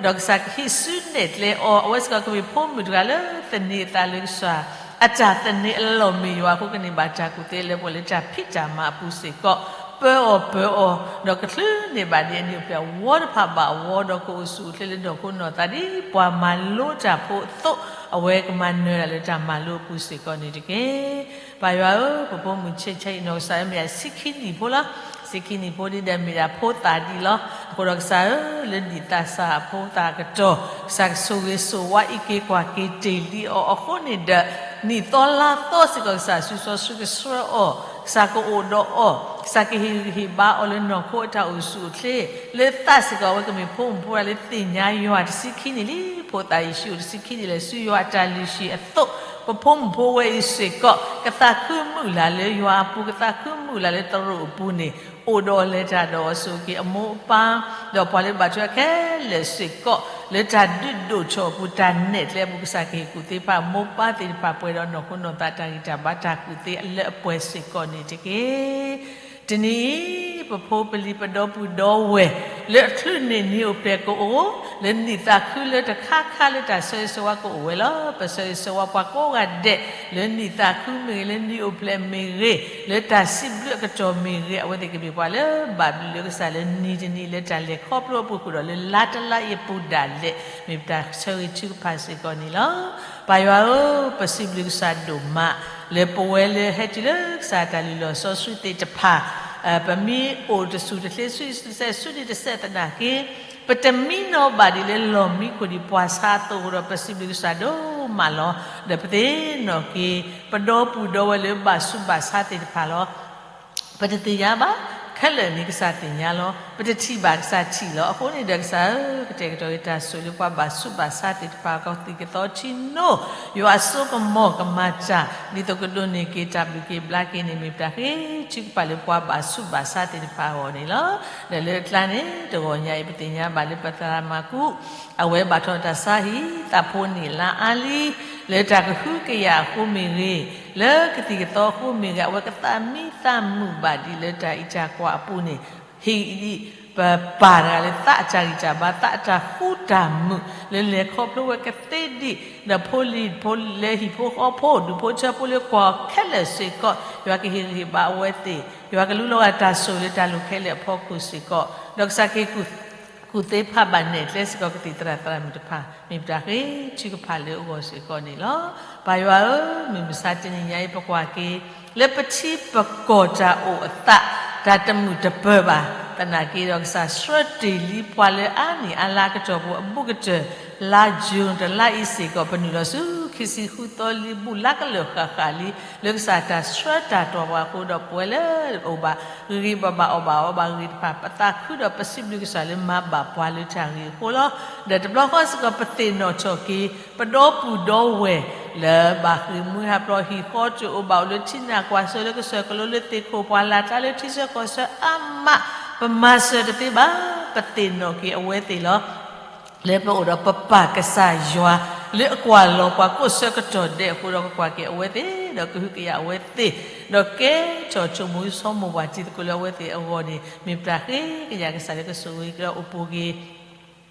ဒီးကစၢ်ကဟံးစုနဲၣ်ကျဲအီၤ, အဝဲစ့ၢ်ကီးကမ့ၢ်ဖိမုၣ်တဂၤလၢသန့ၤအသးလၢကစၢ် အတၢ်သန့ၤအလီၢ်မ့ၢ်ယွၤအဃိ ကန့ၢ်ဘၣ်တၢ်ကူၣ်သ့လၢပှဲၤလၢတၢ်ဖံးတၢ်မၤအပူၤစ့ၢ်ကီး, ပၢအီၤပၢအီၤ, ဒီးကချုးန့ၢ်ဘၣ်ဒံးအနံၤအိၣ်ဖျဲၣ်အဝီတဖၣ်ဘၣ်အဝီ, ဒီးကအိၣ်ဆူၣ်အိၣ်ချ့လၢနီၢ်ခိနီၢ်သးဒ်ပှၤမၤလိတၢ်ဖိအသိး, အဝဲကမၤနၢၤဒၣ်လၢတၢ်မၤလိအပူၤစ့ၢ်ကီးန့ၣ်တက့ၢ်. ပၢ်ယွၤဧၢ, ပဖိမုၣ်ဆံးဆံးအံၤနီၢ်ကစၢ်ဧၢ မ့ၢ်ဒၣ်ဆံခံနံၣ်ဖိလီၤ. ဆံခံနံၣ်ဖိဒ်ဒီးမ့ၢ်ဒၣ်ဖိသၣ်ဒံးလီၤ. အဃိဒီးကစၢ်ဧၢ, လၢနံၣ်သးစၢ်အဖိသၣ်အကတီၢ်, ကစၢ်ကဆိၣ်ဂ့ၤဆိၣ်ဝါအံးက့ၤကွၢ်က့ၤတ့ၢ်လံအီၤအဃိန့ၣ်ဒီး, နံၣ်သီလါသီစ့ၢ်ကီး ကစၢ်စုစီဆှံကဆှၢအီၤ, ကစၢ်ကအိၣ်ဒီးအီၤ, ကစၢ်ကဟ့ၣ်ဂံၢ်ဟ့ၣ်ဘါအီၤလၢနီၢ်ခိအတၢ်အိၣ်ဆူၣ်အိၣ်ချ့, လၢသးစ့ၢ်ကီး အဝဲကမ့ၢ်ဖိမုၣ်ဖိဝဲလၢသ့ၣ်ညါယွၤတဆံခံနံၣ်လံ. ဖိသၣ်ယ့ၣ်ၡူးအိၣ်တဆံခံနံၣ်လၢ ဆူယွၤအတၢ်လုၢ်ဟံၣ်အသိး, ပဖိမုၣ်ဖိဝဲအံၤစ့ၢ်ကီး ကသးခုမုၢ်လၢ်လၢယွၤအပူၤ, ကသးခုမုၢ်လၢ်လၢသရိာ်အပူၤန့ၣ်, အိၣ်ဒီးအီၤလဲၤတၢ်ဒီးအီၤ ဆိၣ်ဂ့ၤအမိၢ်အပၢ်, ဒီးပှၤလၢဘၣ်ထွဲခဲလၢာ်စ့ၢ်ကီး, လၢတၢ်ဒုးဒိၣ်ထီၣ်အပူၤ တၢ်နဲၣ်ကျဲအပူၤ ကစၢ်ကဟ့ၣ်ကူၣ်သ့ဖးမိၢ်ပၢ်သ့ၣ်တဖၣ် ပှဲၤဒီးနီၢ်ခိနီၢ်သးတၢ်ဂံၢ်တၢ်ဘါတၢ်ကူၣ်သ့အလၢအပှဲၤစ့ၢ်ကီးန့ၣ်တက့ၢ်. တနံၤအံၤ, ပဖိပလံၤပဒီပုၢ်ဒီဝဲၢ်, လၢအချုးန့ၢ်နံၤအိၣ်ဖျဲၣ်ကအိၣ်, လၢနံၣ်သးခုလၢတခါခါလၢတၢ်ဆၢဂ့ၤဆၢဝါကအိၣ်ဝဲလီၤ. ပဆၢဂ့ၤဆၢဝါပှၤကိးဂၤဒဲး, လၢနံၣ်သးခုမ့ၢ်ဂ့ၤ, လၢနံၤအိၣ်ဖျဲၣ်မ့ၢ်ဂ့ၤ, လၢတၢ်စံးဘျုးအကတီၢ်မ့ၢ်ဂ့ၤ, အဝဲသ့ၣ်ကမ့ၢ်ပှၤလၢဘၣ်ဘျုးလၢကစၢ်လၢနံၤတနံၤလၢတၢ်လဲၤခီဖျိအပူၤဃုာ်ဒီး လၢလါတလါအံၤအပူၤဒၣ်လဲာ်, မ့ၢ်ပတၢ်ဆၢဂ့ၤထုကဖၣ်စ့ၢ်ကီးန့ၣ်လီၤ. ပၢ်ယွၤဧၢ, ပစံးဘျုးကစၢ်ဒိၣ်မး, လၢပဝဲလၢဟဲတုၤလၢကစၢ်တၢ်လုၢ်လီၢ်စီဆှံသ့ၣ်တဖၣ်, ပမ့ၢ်အိၣ်တဆူၣ်တချ့ဆူတစဲးဆူဒံးတစဲးသနာ်က့, ပတမံနီၤဘၣ်ဒံးလၢလီၢ်မံခိၣ်ဒံးပှၤဆါအသိးအဃိဒီး ပစံးဘျုးကစၢ်ဒိၣ်မးလီၤ. ဒီးပသ့ၣ်နီၣ်က့ၤ ပဒီပုၢ်ဒီဝဲၢ်လၢဘၣ်ဆူးဘၣ်ဆါသ့ၣ်တဖၣ်လီၤ. ပတသ့ၣ်ညါဘၣ်, ခဲလၢာ်န့ၣ်ကစၢ်သ့ၣ်ညါလီၤ. ပတထံၣ်ဘၣ်ကစၢ်ထံၣ်လီၤ. အဃိန့ၣ်ဒီးကစၢ်ဧၢ, ကတဲာ်ကတီၤက့ၤတၢ်ဆိၣ်လၢပှၤဘၣ်ဆူးဘၣ်ဆါသ့ၣ်တဖၣ် ကသံၣ်ကသီထံနိ, ယွၤအစိကမီၤကမၤတၢ်, ဒ်သိးကဒိးန့ၢ်က့ၤတၢ်ဘျုးက့ၤဘျါက့ၤန့ၣ် မ့ၢ်ပတၢ်ဃ့ထုကဖၣ်လၢပှၤဘၣ်ဆူးဘၣ်ဆါသ့ၣ်တဖၣ်အဂီၢ်န့ၣ်လီၤ. ဒီးလၢအကျါန့ၣ် တဂီၤညါအံၤ ပသ့ၣ်ညါဘၣ်လၢပသရၣ်မၤကူး အဝဲဘၣ်ထီၣ်တၢ်ဆါဟံၣ်သးဖိန့ၣ်လါအါလံ, လၢတၢ်ကဟုကယာ်အဃိမ့ၢ်ဂ့ၤ, လၢကသံၣ်ကသီအဃိမ့ၢ်ဂ့ၤ, အဝဲကသးမံသးမုာ်ဘၣ်ဒံးလၢတၢ်အံးတၢ်ကွၢ်အပူၤန့ၣ်, ဟ့ၣ်ဒံးပပၢ်တဂၤလၢသးအတၢ်ဂံၢ်တၢ်ဘါ သးအတၢ်ဃူတၢ်မုာ် လၢလဲၤခီဖျိဝဲကသ့ဒံး, ဒီးဖိလံၤဖိလဲၤဟံၣ်ဖိဃီဖိ ဒူၣ်ဖိထၢဖိလၢကွၢ်ခဲလၢာ်စ့ၢ်ကီး, ယွၤကဟ့ၣ်ဂံၢ်ဟ့ၣ်ဘါအဝဲသ့ၣ်, ယွၤကလူလီၤဂာ်တၢ်ဆိၣ်လၢတၢ်လိၣ်ခဲလၢာ်အဖီခိၣ်စ့ၢ်ကီး, ဒီးကစၢ်ကဟ့ၣ်ကူၣ် ကူၣ်သ့ဖးဘၣ်နဲၣ်ကျဲစ့ၢ်ကီး ကသံၣ်သရၣ်သရၣ်မုၣ်တဖၣ် မ့ၢ်ပတၢ်ဃ့ထုကဖၣ်လၢအဂီၢ်စ့ၢ်ကီးန့ၣ်လီၤ. ပၢ်ယွၤဧၢ, မုၢ်မဆါတနံၤညါအံၤ ပကွၢ်က့ၤ လၢပထံပကီၢ်တၢ်အိၣ်အသး တၢ်တမုာ်တပၢၤဘၣ်. သနာ်က့ဒီး ကစၢ်ဆှၢတ့ၢ်လံပှၤလၢအါနံၣ်အါလါအကတီၢ်ပူၤ အဘူးကတၢၢ် လါယူၤတလါအံၤစ့ၢ်ကီး ပနုာ်လီၤဆူခံဆံဃုသီလံ ဘူးလါကလၢာ်ဃၣ်ဃၣ်လံ လၢကစၢ်တၢ်ဆှၢတၢ်တီၢ်ပှၤအဃိဒီး ပဝဲလၢအိၣ်ဘၣ်ဂ့ၤဂ့ၤဘၣ်ဘၣ် အီၣ်ဘၣ်အီဘၣ်ဂ့ၤတဖၣ် ပသးခုဒီးပစံးဘျုးကစၢ်လၢမၤဘၣ်ပှၤလၢတၢ်ဂ့ၤအဃိလီၤ. ဒီးတဘျီဃီစ့ၢ်ကီး ပသ့ၣ်နီၣ်ထီၣ်က့ၤ ပဒီပုၢ်ဒီဝဲၢ် လၢဘၣ်ဃ့ၢ်မှံဟးဖျိးဟံၣ်ဃီတအိၣ်ဘၣ် အိၣ်လၢထံနၢ်ကွၢ်စိလၢကစၢၢ်ကလိလၢသ့ၣ်ခိၣ်ပှၢ်လၢ်တၢ်လၢထံဆၢကီၢ်ဆၢအါမး, ပမၤစၢၤတသ့ဘၣ်, ပသ့ၣ်နီၣ်က့ၤအဝဲသ့ၣ်လီၤ. လၢပအိၣ်ဒီးပပၢ်ကစၢ်ယွၤ လၢအကွၢ်လီၤပှၤကိးဆၢကတီၢ်ဒဲးအဃိဒီး ကကွၢ်က့ၤအဝဲသ့ၣ် ဒီးကဟုကယာ်အဝဲသ့ၣ်, ဒီးကဲထီၣ်ဆိကမိၣ်ဆိကမိၣ်ပှၤတံၤသကိးလၢအဝဲသ့ၣ်အဂီၢ်န့ၣ် မ့ၢ်ပတၢ်ဃ့ကညးကစၢ်လၢကဆိၣ်ဂ့ၤကဒီးအိၣ်ပူၤက့ၤ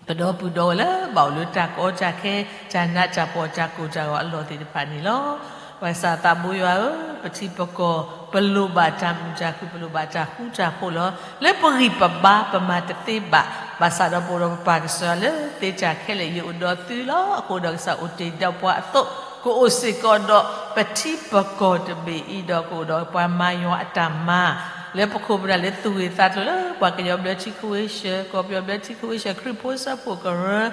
ပဒီပုၢ်ဒီဝဲၢ်လၢဘၣ်အိၣ်လၢတၢ်ကီတၢ်ခဲ တၢ်နးတၢ်ဖှီၣ်တၢ်ကိၢ်တၢ်ဂီၤအလီၢ်သ့ၣ်တဖၣ်န့ၣ်လီၤ. ပကစၢ်သးဘိယွၤဧၢ, ပထံပကီၢ် ပလိၣ်ဘၣ်တၢ်မုာ်တၢ်ခုၣ် ပလိၣ်ဘၣ်တၢ်ဃူတၢ်ဖိးလီၤ. လၢပဂံၢ်ပဘါပမၤတသ့ဘၣ်, ဘၣ်ဆၣ်ဒီးပအိၣ်ဒီးပပၢ်ကစၢ်လၢသ့တၢ်ခဲလၢာ် ယအိၣ်ဒီးသုလီၤ. အဃိဒီးကစၢ်အိၣ်တ့ၢ်ဒီးပှၤအသိး ကအိၣ်စ့ၢ်ကီးဒီးပထံပကီၢ်တဘ့ၣ်အံၤ ဒီးကအိၣ်ဒီးပှၤမၤယွၤအတၢ်မၤ လၢပခိၣ်ပနၢ်လၢသူၣ်ဂ့ၢ်သးကျိၤလၢပှၤကညီဘျၢထံခဝ့ၡၢၣ် ကီၢ်ပယီၤဘျၢထံခဝ့ၡၢၣ် ခရံာ်ဖိစၢဖှိၣ်ကရၢ,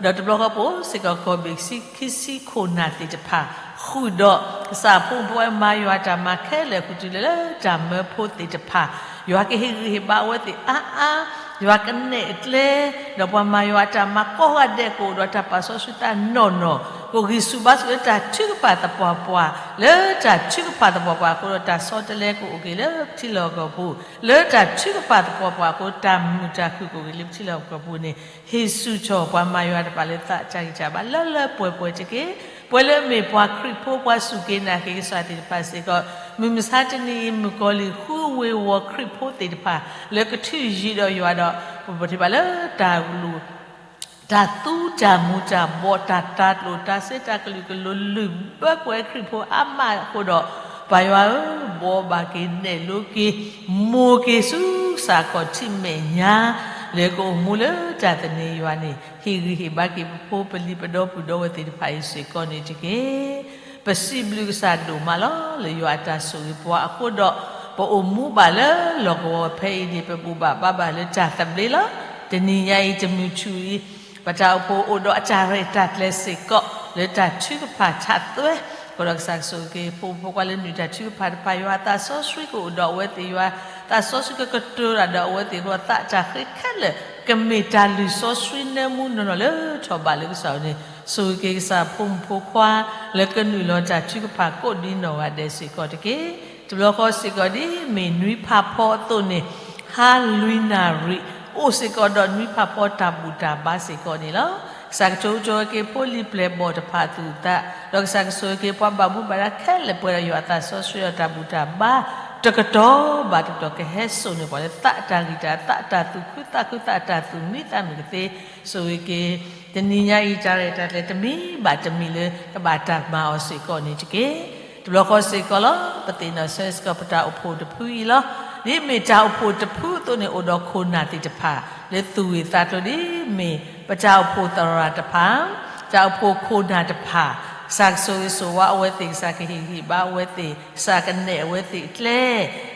ဒီးတဘျီဃီပအိၣ်စ့ၢ်ကီး ကီၢ်ဘ့ၣ်ခံဆံခိၣ်နၢ်သ့ၣ်တဖၣ် ဃုာ်ဒီးကစၢ်ဖိမုၣ်ဖိခွါမၤယွၤတၢ်မၤခဲလၢာ် ဃုာ်တုၤလၢလၢတၢ်မၢဖိသ့ၣ်တဖၣ်, ယွၤကဟ့ၣ်ဂံၢ်ဟ့ၣ်ဘါအဝဲသ့ၣ်အါအါ, ယွၤကနဲၣ်အကျဲ ဒီးပှၤမၤယွၤအတၢ်မၤကိးဂၤဒဲး ကအိၣ်ဒီးတၢ်ပာ်စီဆှံသးနီၢ်နီၢ်, ကဂံၢ်ဆူၣ်ဘါဆူၣ်လၢတၢ်ထုကဖၣ်သပှၢ်ပှၢ်, လၢတၢ်ထုကဖၣ်သပှၢ်ပှၢ်အဃိဒီး တၢ်ဆီတလဲကအိၣ်က့ၤလၢပထံလီၢ်ကီၢ်ပူၤ, လၢတၢ်ထုကဖၣ်သပှၢ်ပှၢ်အဃိ တၢ်မုာ်တၢ်ခုၣ်ကအိၣ်က့ၤလၢပထံလီၢ်ကီၢ်ပူၤန့ၣ် ဟ့ၣ်ဆူၣ်ထီၣ်ပှၤမၤယွၤတဖၣ်လၢသးတၢ်ဂံၢ်တၢ်ဘါလၢလၢပှဲၤပှဲၤတက့ၢ်. ပဝဲလၢအမ့ၢ်ပှၤခရံာ်ဖိ ပှၤစူၢ်က့ၤနာ်က့ၤကစၢ်သ့ၣ်တဖၣ်စ့ၢ်ကီး, မုၢ်မဆါတနံၤအံၤ မုၣ်ကီၤလံၢ်ဃုဝ့ၤဝီၤခရံာ်ဖိသ့ၣ်တဖၣ် လၢကထုးယံၤဒီးယွၤဒီး ပထံၣ်ဘၣ်လၢတၢ်လိၣ် တၢ်သူတၢ်မူၤတၢ်ဘှီး တၢ်တၤကျိၣ်တၢ်စ့တၢ်ကလုာ်ကလိၤလုၢ်ဘၢပဝဲခရံာ်ဖိအါမးအဃိဒီး, ပၢ်ယွၤဧၢ, ဘှီဘၣ်က့ၤနဲၣ်လိက့ၤ မိၢ်က့ၤဆူကစၢ်ခီၣ်ထံးမဲာ်ညါ လၢကအိၣ်မူလၢတၢ်သန့ၤယွၤန့ၣ် ဟ့ၣ်ဂံၢ်ဟ့ၣ်ဘါက့ၤပဖိပလံၤပဒီပုၢ်ဒီဝဲၢ်သ့ၣ်တဖၣ်အံၤစ့ၢ်ကီးန့ၣ်တက့ၢ်. ပစံးဘျုးကစၢ်ဒိၣ်မးလီၤ. လၢယွၤအတၢ်ဆိၣ်ဂ့ၤပှၤအဃိဒီး, ပအိၣ်မူဘၣ်လၢလီၢ်ကဝီၤဖဲအံၤန့ၣ် ပဘူၣ်ဘၣ်ဘါဘၣ်လၢတၢ်သဘျ့လီၤ. တနံၤညါအံၤတမုၢ်ဆူၣ်အံၤ, ပတၢ်အိၣ်ဖှိၣ်အိၣ်ဒီးအတၢ်ရဲၣ်တၢ်ကျဲၤစ့ၢ်ကီး လၢတၢ်ထုကဖၣ်ထးသွဲ, အဃိဒီးကစၢ်ကဆိၣ်ဂ့ၤက့ၤ ဖိမုၣ်ဖိခွါလၢနုာ်တၢ်ထုကဖၣ်တဖၣ် ယွၤအသးစီဆှံကအိၣ်ဒီးအဝဲသ့ၣ် ယွၤသးစီဆှံကကတိၤတၢ်ဒီးအဝဲသ့ၣ်အဃိ သးတၢ်ဃ့ခဲလၢာ် ကမ့ၢ်တၢ်လုၢ်စီဆှံနၢမူနီၢ်နီၢ်လၢထီၣ်ဘးလၢကစၢ်အအိၣ်န့ၣ် ဆိၣ်ဂ့ၤက့ၤကစၢ်ဖိမုၣ်ဖိခွါ လၢကနုာ်လီၤတၢ်ထုကဖၣ်ကိးဒ်နီၢ်ဂၤဒဲးစ့ၢ်ကီးတက့ၢ်. တဘျီဃီစ့ၢ်ကီးဒ်မ့ၢ်နွံဖးဖီအသိးန့ၣ် ဟါလွံၢ်နၣ်ရံၣ် အိၣ်စ့ၢ်ကီးဒီးနွံဖးဖီတၢ်ဘူၣ်တၢ်ဘါစ့ၢ်ကီးန့ၣ်လီၤ. ကစၢ်ကတိၤကတိၤက့ၤဖိလံၤပျဲၢ်ဘီၣ်တဖၣ်အသူၣ်အသး, ဒီးကစၢ်ကဆိၣ်ဂ့ၤက့ၤပှၤဘၣ်မူဘၣ်ဒါခဲလၢာ် ပှဲၤဒီးယွၤအသးစီဆှံဒီးတၢ်ဘူၣ်တၢ်ဘါ တကတီၢ်ဘၣ်တကတီၢ် ကဟဲစိာ်န့ၢ်ပှၤလၢသးအတၢ်ဂံၢ်တၢ် သးအတၢ်သူၣ်ခုသးခု သးအတၢ်သူၣ်မံသးမုာ်ကသ့ ဆိၣ်ဂ့ၤက့ၤ တနံၤညါအံၤ တၢ်ရဲၣ်တၢ်ကျဲၤတမံၤဘၣ်တမံၤလၢ ကဘၣ်တၢ်မၤအီၤစ့ၢ်ကီးန့ၣ်တက့ၢ်. တဘျီဃီစ့ၢ်ကီးလီၤ. ပသ့ၣ်နီၣ်ဆၢစ့ၢ်ကီးပတၢ်အိၣ်ဖှိၣ်တဖုအံၤလီၤ. ဒ်မ့ၢ်တၢ်အိၣ်ဖှိၣ်တဖုအသိးန့ၣ် အိၣ်ဒီးခိၣ်နၢ်သ့ၣ်တဖၣ် လၢသူၣ်ဂ့ၢ်သးကျိၤဒ်မ့ၢ် ပတၢ်အိၣ်ဖှိၣ်သရၣ်တဖၣ်, တၢ်အိၣ်ဖှိၣ်ခိၣ်နၢ်တဖၣ်, ကစၢ်ကဆိၣ်ဂ့ၤဆိၣ်ဝါအဝဲသ့ၣ်, ကစၢ်ကဟ့ၣ်ဂံၢ်ဘါအဝဲသ့ၣ်, ကစၢ်ကနဲၣ်အဝဲသ့ၣ်အကျဲ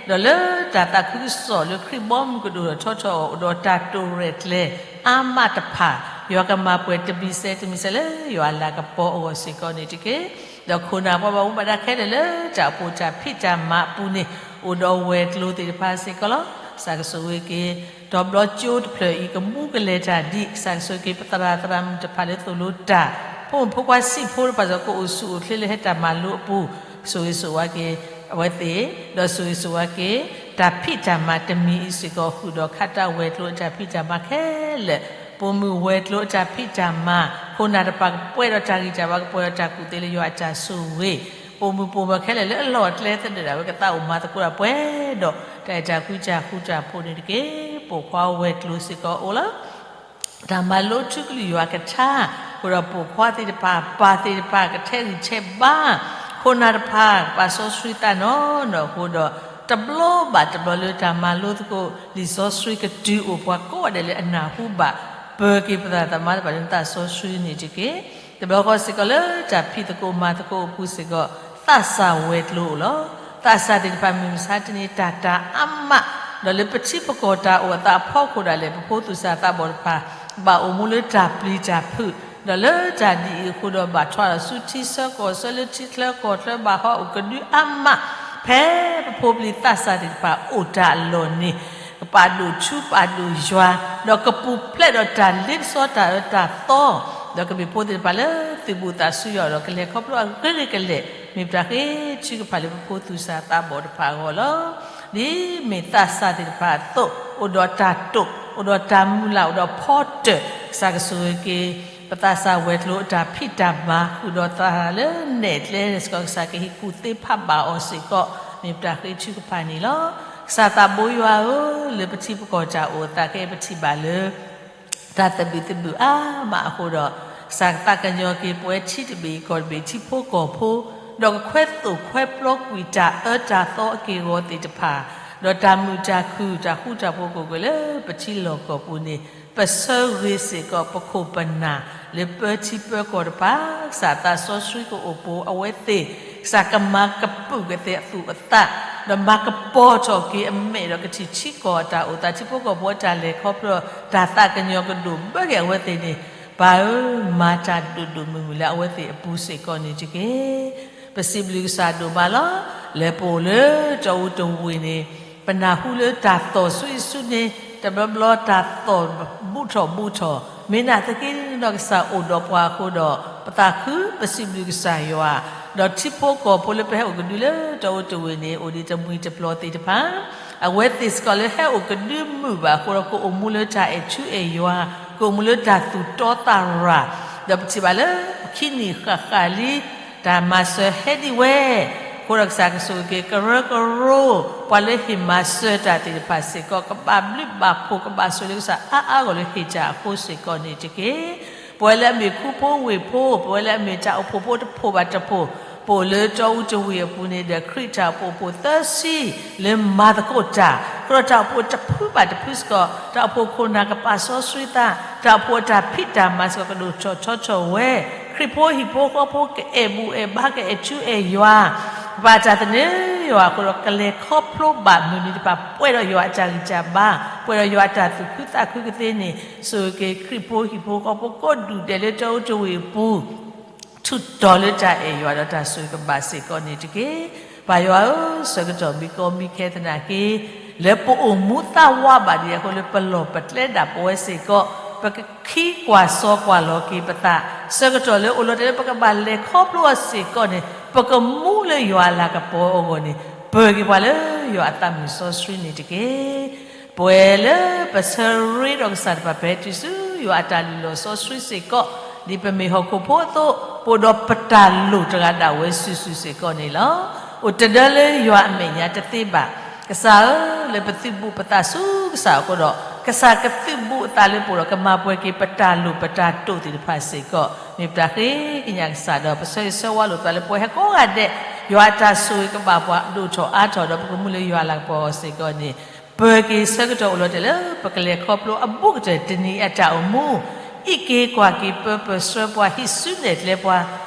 ဒီးလၢတၢ်သးခုကစီၣ်လၢခရံာ်ဘီမုၢ်ကဒိၣ်ထီၣ်ထီထီၣ်အအိၣ်ဒီးတၢ်တိာ်ရဲၣ်ကျဲၤအါမးတဖၣ်, ယွၤကမၤပှဲၤတမံၤစဲတမံၤစဲလၢယွၤအလၤကပီၤအဂီၢ်စ့ၢ်ကီးန့ၣ်တက့ၢ်. ဒီးခိၣ်နၢ်ပှၤဘၣ်မူဘၣ်ဒါခဲလၢာ်လၢတၢ်အိၣ်ဖှိၣ်တၢ်ဖံးတၢ်မၤအပူၤန့ၣ် အိၣ်ဒီးဝဲၤကျိၤသ့ၣ်တဖၣ်စ့ၢ်ကီးလီၤ. ကစၢ်ကဆိၣ်ဂ့ၤက့ၤ တီၤဘျီကၠိတဖျၢၣ်အံၤ ကမူကလဲၤတၢ်ဒ်အံၤ, ကစၢ်ကဆိၣ်ဂ့ၤက့ၤပသရၣ်သရၣ်မုၣ်တဖၣ်လၢသိၣ်လိတၢ်, ဖိမုၣ်ဖိခွါဆံးဖိတဖၣ်စ့ၢ်ကီး ကအိၣ်ဆူၣ်အိၣ်ချ့လၢဟဲတၢ်မၤလိအပူၤ ဆိၣ်ဂ့ၤဆိၣ်ဝါက့ၤအဝဲသ့ၣ်, ဒီးဆိၣ်ဂ့ၤဆိၣ်ဝါက့ၤ တၢ်ဖံးတၢ်မၤတမံၤအံၤစ့ၢ်ကီး ဃုာ်ဒီးခးတၢ်ဝဲၤကျိၤအတၢ်ဖံးတၢ်မၤခဲလၢာ်, ပိာ်မုၣ်ဝဲၤကျိၤအတၢ်ဖံးတၢ်မၤ, ခိၣ်နၢ်တဖၣ်ကပှဲၤဒီးတၢ်ဂံၢ်တၢ်ဘါ ကပှဲၤဒီးတၢ်ကူၣ်သ့လၢယွၤအတၢ်ဆိၣ်ဂ့ၤ, ပိာ်မုၣ်ပိာ်မၢၤခဲလၢာ်လၢအလီၢ်အကျဲသဒၢးဒၣ်ဝဲ ကသးအိၣ်မၤသကိးတၢ်ပှဲၤဒီး တၢ်အဲၣ်တၢ်ကွံတၢ်ဃူတၢ်ဖိးန့ၣ်တက့ၢ်. ပိာ်ခွါဝဲၤကျိၤစ့ၢ်ကီးအိၣ်လီၤ. တၢ်မၤလိထူကလုၢ်ယွၤကထါ, အဃိဒီးပိာ်ခွါသ့ၣ်တဖၣ် ပၢ်သ့ၣ်တဖၣ် ကထဲးဂံၢ်ထဲးဘါ, ခိၣ်နၢ်တဖၣ် ပာ်စီဆှံသးနီၢ်နီၢ်အဃိဒီး တဘျီဘၣ်တဘျီလၢတၢ်မၤလိသကိး လံာ်စီဆှံကတုၤအိၣ်ပှၤကိးဂၤဒဲးလၢအနၢ်ဟူဘၣ် ပၢၤက့ၤပသရၣ်သမါတဖၣ်လၢသးစီဆှံန့ၣ်တက့ၢ်. တဘျီဃီစ့ၢ်ကီးလၢတၢ်ဖံးသကိးမၤသကိးအပူၤစ့ၢ်ကီး သးစၢ်ဝဲၤကျိၤအိၣ်လီၤ. သးစၢ်သ့ၣ်တဖၣ်မုၢ်မဆါတနံၤတၢ်တၤအါမး, ဒီးလၢပထံပကီၢ်တၢ်အိၣ်အသးအဖီခိၣ်ဒၣ်လဲာ် ပဖိသူၣ်စၢ်သးဘီၣ်တဖၣ် ဘၣ်အိၣ်မူလၢတၢ်ပျံၤတၢ်ဖုး, ဒီးလၢတၢ်ဒ်အံၤအဃိဒီး ဘၣ်ထွါထီၣ်ဆူထံဆၢကီၢ်ဆၢလၢထံချၢကီၢ်ချၢ ဘၣ်ဟးအိၣ်ကဒုအါမး, ဖဲပဖိပလံၤသးစၢ်သ့ၣ်တဖၣ်အိၣ်တၢ်အလီၢ်န့ၣ် ကပာ်ဒိၣ်ထူပာ်ဒိၣ်ယွၤ, ဒီးကပူၤဖျဲးဒီးတၢ်လ့ပစီတၢ်အၢတၢ်သီ, ဒီးကမ့ၢ်ဖိသ့ၣ်တဖၣ်လၢ သုးဘူးသးဆူယွၤဒီး ကလဲၤခီဖျိအဂ့ၤဂ့ၤကလဲာ်, မ့ၢ်ပတၢ်ဃ့ထုကဖၣ်လၢပဖိသူၣ်စၢ်သးဘီၣ်တဖၣ်အဂီၢ်လီၤ. ဒ်မ့ၢ်သးစၢ်သ့ၣ်တဖၣ်အသိး, အိၣ်ဒီးတၢ်တိာ်, အိၣ်ဒီးတၢ်မုၢ်လၢ်, အိၣ်ဒီးဖီတၢၣ်, ကစၢ်ကဆိၣ်ဂ့ၤက့ၤ ပသးစၢ်ဝဲၤကျိၤအတၢ်ဖံးတၢ်မၤ ဃုာ်ဒီးသးလၢနဲၣ်ကျဲစ့ၢ်ကီး, ကစၢ်ကဟ့ၣ်ကူၣ်သ့ဖးဘၣ်အီၤစ့ၢ်ကီး, မ့ၢ်ပတၢ်ဃ့ထုကဖၣ်န့ၣ်လီၤ. ကစၢ်သးဘိယွၤဧၢ, လၢပထံပကီၢ်တၢ်အိၣ်သးခဲအံၤ ပထံၣ်ဘၣ်လၢ တၢ်သဘံၣ်သဘုၣ်အါမးအဃိဒီး, ကစၢ်ကသးကညီၤက့ၤပဝဲထံတဘ့ၣ်ကီၢ်တဘ့ၣ် ထံဖိကီၢ်ဖိ, ဒီးကခွဲသိၣ်ခွဲပျီကွံာ်တၢ်အၢတၢ်သီအက့ၢ်အဂီၤသ့ၣ်တဖၣ်, ဒီးတၢ်မုာ်တၢ်ခုၣ် တၢ်ဃူတၢ်ဖိးကအိၣ်လၢပထံလီၢ်ကီၢ်ပူၤန့ၣ်, ပဆၢဂ့ၤစ့ၢ်ကီးပခိၣ်ပနၢ်လၢပၢထံပၢကီၢ်တဖၣ်, ကစၢ်သးစီဆှံကအိၣ်ပိာ်အဝဲသ့ၣ်, ကစၢ်ကမၤကပုာ်ကသ့အသူၣ်အသး ဒီးမၤကပီၤထီၣ်က့ၤအမဲာ်ဒီး ကထံၣ်ထံကီၢ်အတၢ်အိၣ်သး ထံဖိကီၢ်ဖိအတၢ်လဲၤခီဖျိ တၢ်သးကညီၤကဒိၣ်ဘၢက့ၤအဝဲသ့ၣ်န့ၣ်, ပၢ်ဧၢ, မၤတၢ်ဒိၣ်ဒိၣ်မုၢ်မုၢ်လၢအဝဲသ့ၣ်အပူၤစ့ၢ်ကီးန့ၣ်တက့ၢ်. ပစံးဘျုးကစၢ်ဒိၣ်မးလီၤ. လၢပအိၣ်လၢတီအူတဝ့ၢ်န့ၣ်, ပနၢ်ဟူလၢတၢ်သီၣ်ဆူအံၤဆူန့ၣ်, တဘျီဘျီတၢ်သီၣ်ဘူးထီၣ်ဘူးထီၣ်, မ့ၢ်နာ်သက့ဒီးကစၢ်အိၣ်ဒီးပှၤအဃိဒီး, ပသးခုပစံးဘျုးကစၢ်ယွၤ, ဒီးထံဖိကီၢ်ဖိလၢပဟဲအိၣ်ကဒုလၢတီအူတဝ့ၢ်န့ၣ် အိၣ်ဒံးတမှံၤတပျီၤသ့ၣ်တဖၣ် အဝဲသ့ၣ်စ့ၢ်ကီးလၢဟဲအိၣ်ကဒုမုာ်ဘၣ်အဃိဒီး ကအိၣ်မူလၢတၢ်အဲၣ်ထူအဲၣ်ယွၤ, ကအိၣ်မူလၢတၢ်သူၣ်တီသးရၤ, ဒီးပထံၣ်ဘၣ်လၢခံနံၣ်ဃၣ်ဃၣ်လံ တၢ်မၤစၢၤဟဲဒံးဝဲ, အဃိဒီးကစၢ်ကဆိၣ်ဂ့ၤက့ၤ ကရၢကရိ, ပှၤလၢဟ့ၣ်မၤစၢၤတၢ်သ့ၣ်တဖၣ်စ့ၢ်ကီး ကဘၣ်ဘျုးဘၣ်ဖှိၣ် ကဘၣ်ဆိၣ်ဂ့ၤလၢကစၢ်အါအါဂီၢ်လၢဟ့ၣ်တၢ်အဃိစ့ၢ်ကီးန့ၣ်တက့ၢ်. ပဝဲလၢအမ့ၢ်ခူဖိဝ့ၢ်ဖိ, ပဝဲလၢအမ့ၢ်တၢ်အိၣ်ဖှိၣ်ဖိတဖှိၣ်ဘၣ်တဖှိၣ်, ပအိၣ်လၢတီအူတဝ့ၢ်အပူၤန့ၣ်ဒီး ခရံာ်တၢ်အိၣ်ဖှိၣ်ဖိသၢဆံ လၢမၤသကိးတၢ်, အဃိဒီးတၢ်အိၣ်ဖှိၣ်တဖုဘၣ်တဖုစ့ၢ်ကီး, တၢ်အိၣ်ဖှိၣ်ခိၣ်နၢ်ကပာ်စီဆှံသး, တၢ်အိၣ်ဖှိၣ်အတၢ်ဖံးတၢ်မၤစ့ၢ်ကီး ကဒိၣ်ထီၣ်ထီထီၣ်ဝဲ, ခရံာ်ဖိဟံၣ်ဖိဃီဖိကအဲၣ်ဘူၣ်အဲၣ်ဘါ ကအဲၣ်ထူအဲၣ်ယွၤ, ဘၣ်တၢ်သန့ၤယွၤအဃိဒီး ကလဲၤခီဖျိဘၣ်မုၢ်နံၤတဖၣ် ပှဲၤဒီးယွၤအတၢ်ဂံၢ်တၢ်ဘါ, ပှဲၤဒီးယွၤအတၢ်သူၣ်ခုသးခုကသ့န့ၣ်, ဆိၣ်ဂ့ၤက့ၤခရံာ်ဖိဟံၣ်ဖိဃီဖိကိးဒူၣ်ဒဲးလၢတီအူတဝ့ၢ်အပူၤ ထူးတီၤလၢတၢ်အဲၣ်ယွၤဒီးတၢ်ဆိၣ်ဂ့ၤကဘၣ်စ့ၢ်ကီးန့ၣ်တက့ၢ်. ပၢ်ယွၤဧၢ, ဆၢကတီၢ်မံကီမံခဲသနာ်က့, လၢပအိၣ်မူသးဝးဘၣ်ဒံးအဃိ လၢပလီၢ်ပကျဲဒၣ်ပဝဲစ့ၢ်ကီး, ပကခံကွၢ်စီကွၢ်လီၤက့ၤပသး, ဆၢကတီၢ်လၢအိၣ်လီၤတဲာ်လၢပကဘၣ်လဲၤခီဖျိအီၤစ့ၢ်ကီးန့ၣ်, ပကမူလၢယွၤအလၤကပီၤအဂီၢ်န့ၣ်, ပၢၤက့ၤပှၤလၢယွၤအသးမုာ်စီဆှံန့ၣ်တက့ၢ်. ပဝဲလၢပဆၢရ့ဒီးကစၢ်တဖၣ် ပဟဲတုၤဆူယွၤအတၢ်လုၢ်လီၢ်စီဆှံစ့ၢ်ကီး, ဒ်ပမ့ၢ်ဟီၣ်ခိၣ်ဖိအသိး, ပအိၣ်ဒီးပတၢ်လိၣ်တဂၤဒၣ်ဝဲစုာ်စုာ်စ့ၢ်ကီးန့ၣ်လီၤ. အိၣ်တဒၢလၢယွၤအမဲာ်ညါတသ့ဘၣ်. ကစၢ်ဧၢ, လၢပသုးဘူးပသးဆူကစၢ်အဃိဒီး, ကစၢ်ကသုးဘူးအသးလၢပအိၣ်ဒီး ကမၤပှဲၤက့ၤပတၢ်လိၣ်ပတၢ်တိာ်သ့ၣ်တဖၣ်စ့ၢ်ကီး, မ့ၢ်ပတၢ်ဃ့ကညးကစၢ်ဒီး ပဆၢဂ့ၤဆၢဝါလိာ်ပသးလၢပဝဲဟဲကိးဂၤဒဲး, ယွၤအတၢ်ဆိၣ်ဂ့ၤကဘၣ်ပှၤဒိၣ်ထီၣ်အါထီၣ်ဒီး ပကမူလၢယွၤအလၤကပီၤအဂီၢ်စ့ၢ်ကီးန့ၣ်, ပၢၤက့ၤဆၢကတီၢ်အိၣ်လီၤတဲာ်လၢ ပကလဲၤခီဖျိအဘူးကတၢၢ်တနံၤအတၢ်အိၣ်မူ, အံးက့ၤကွၢ်က့ၤ ပၢပၢၢ်ဆှၢပှၤ ဟံးစုနဲၣ်ကျဲပှၤ,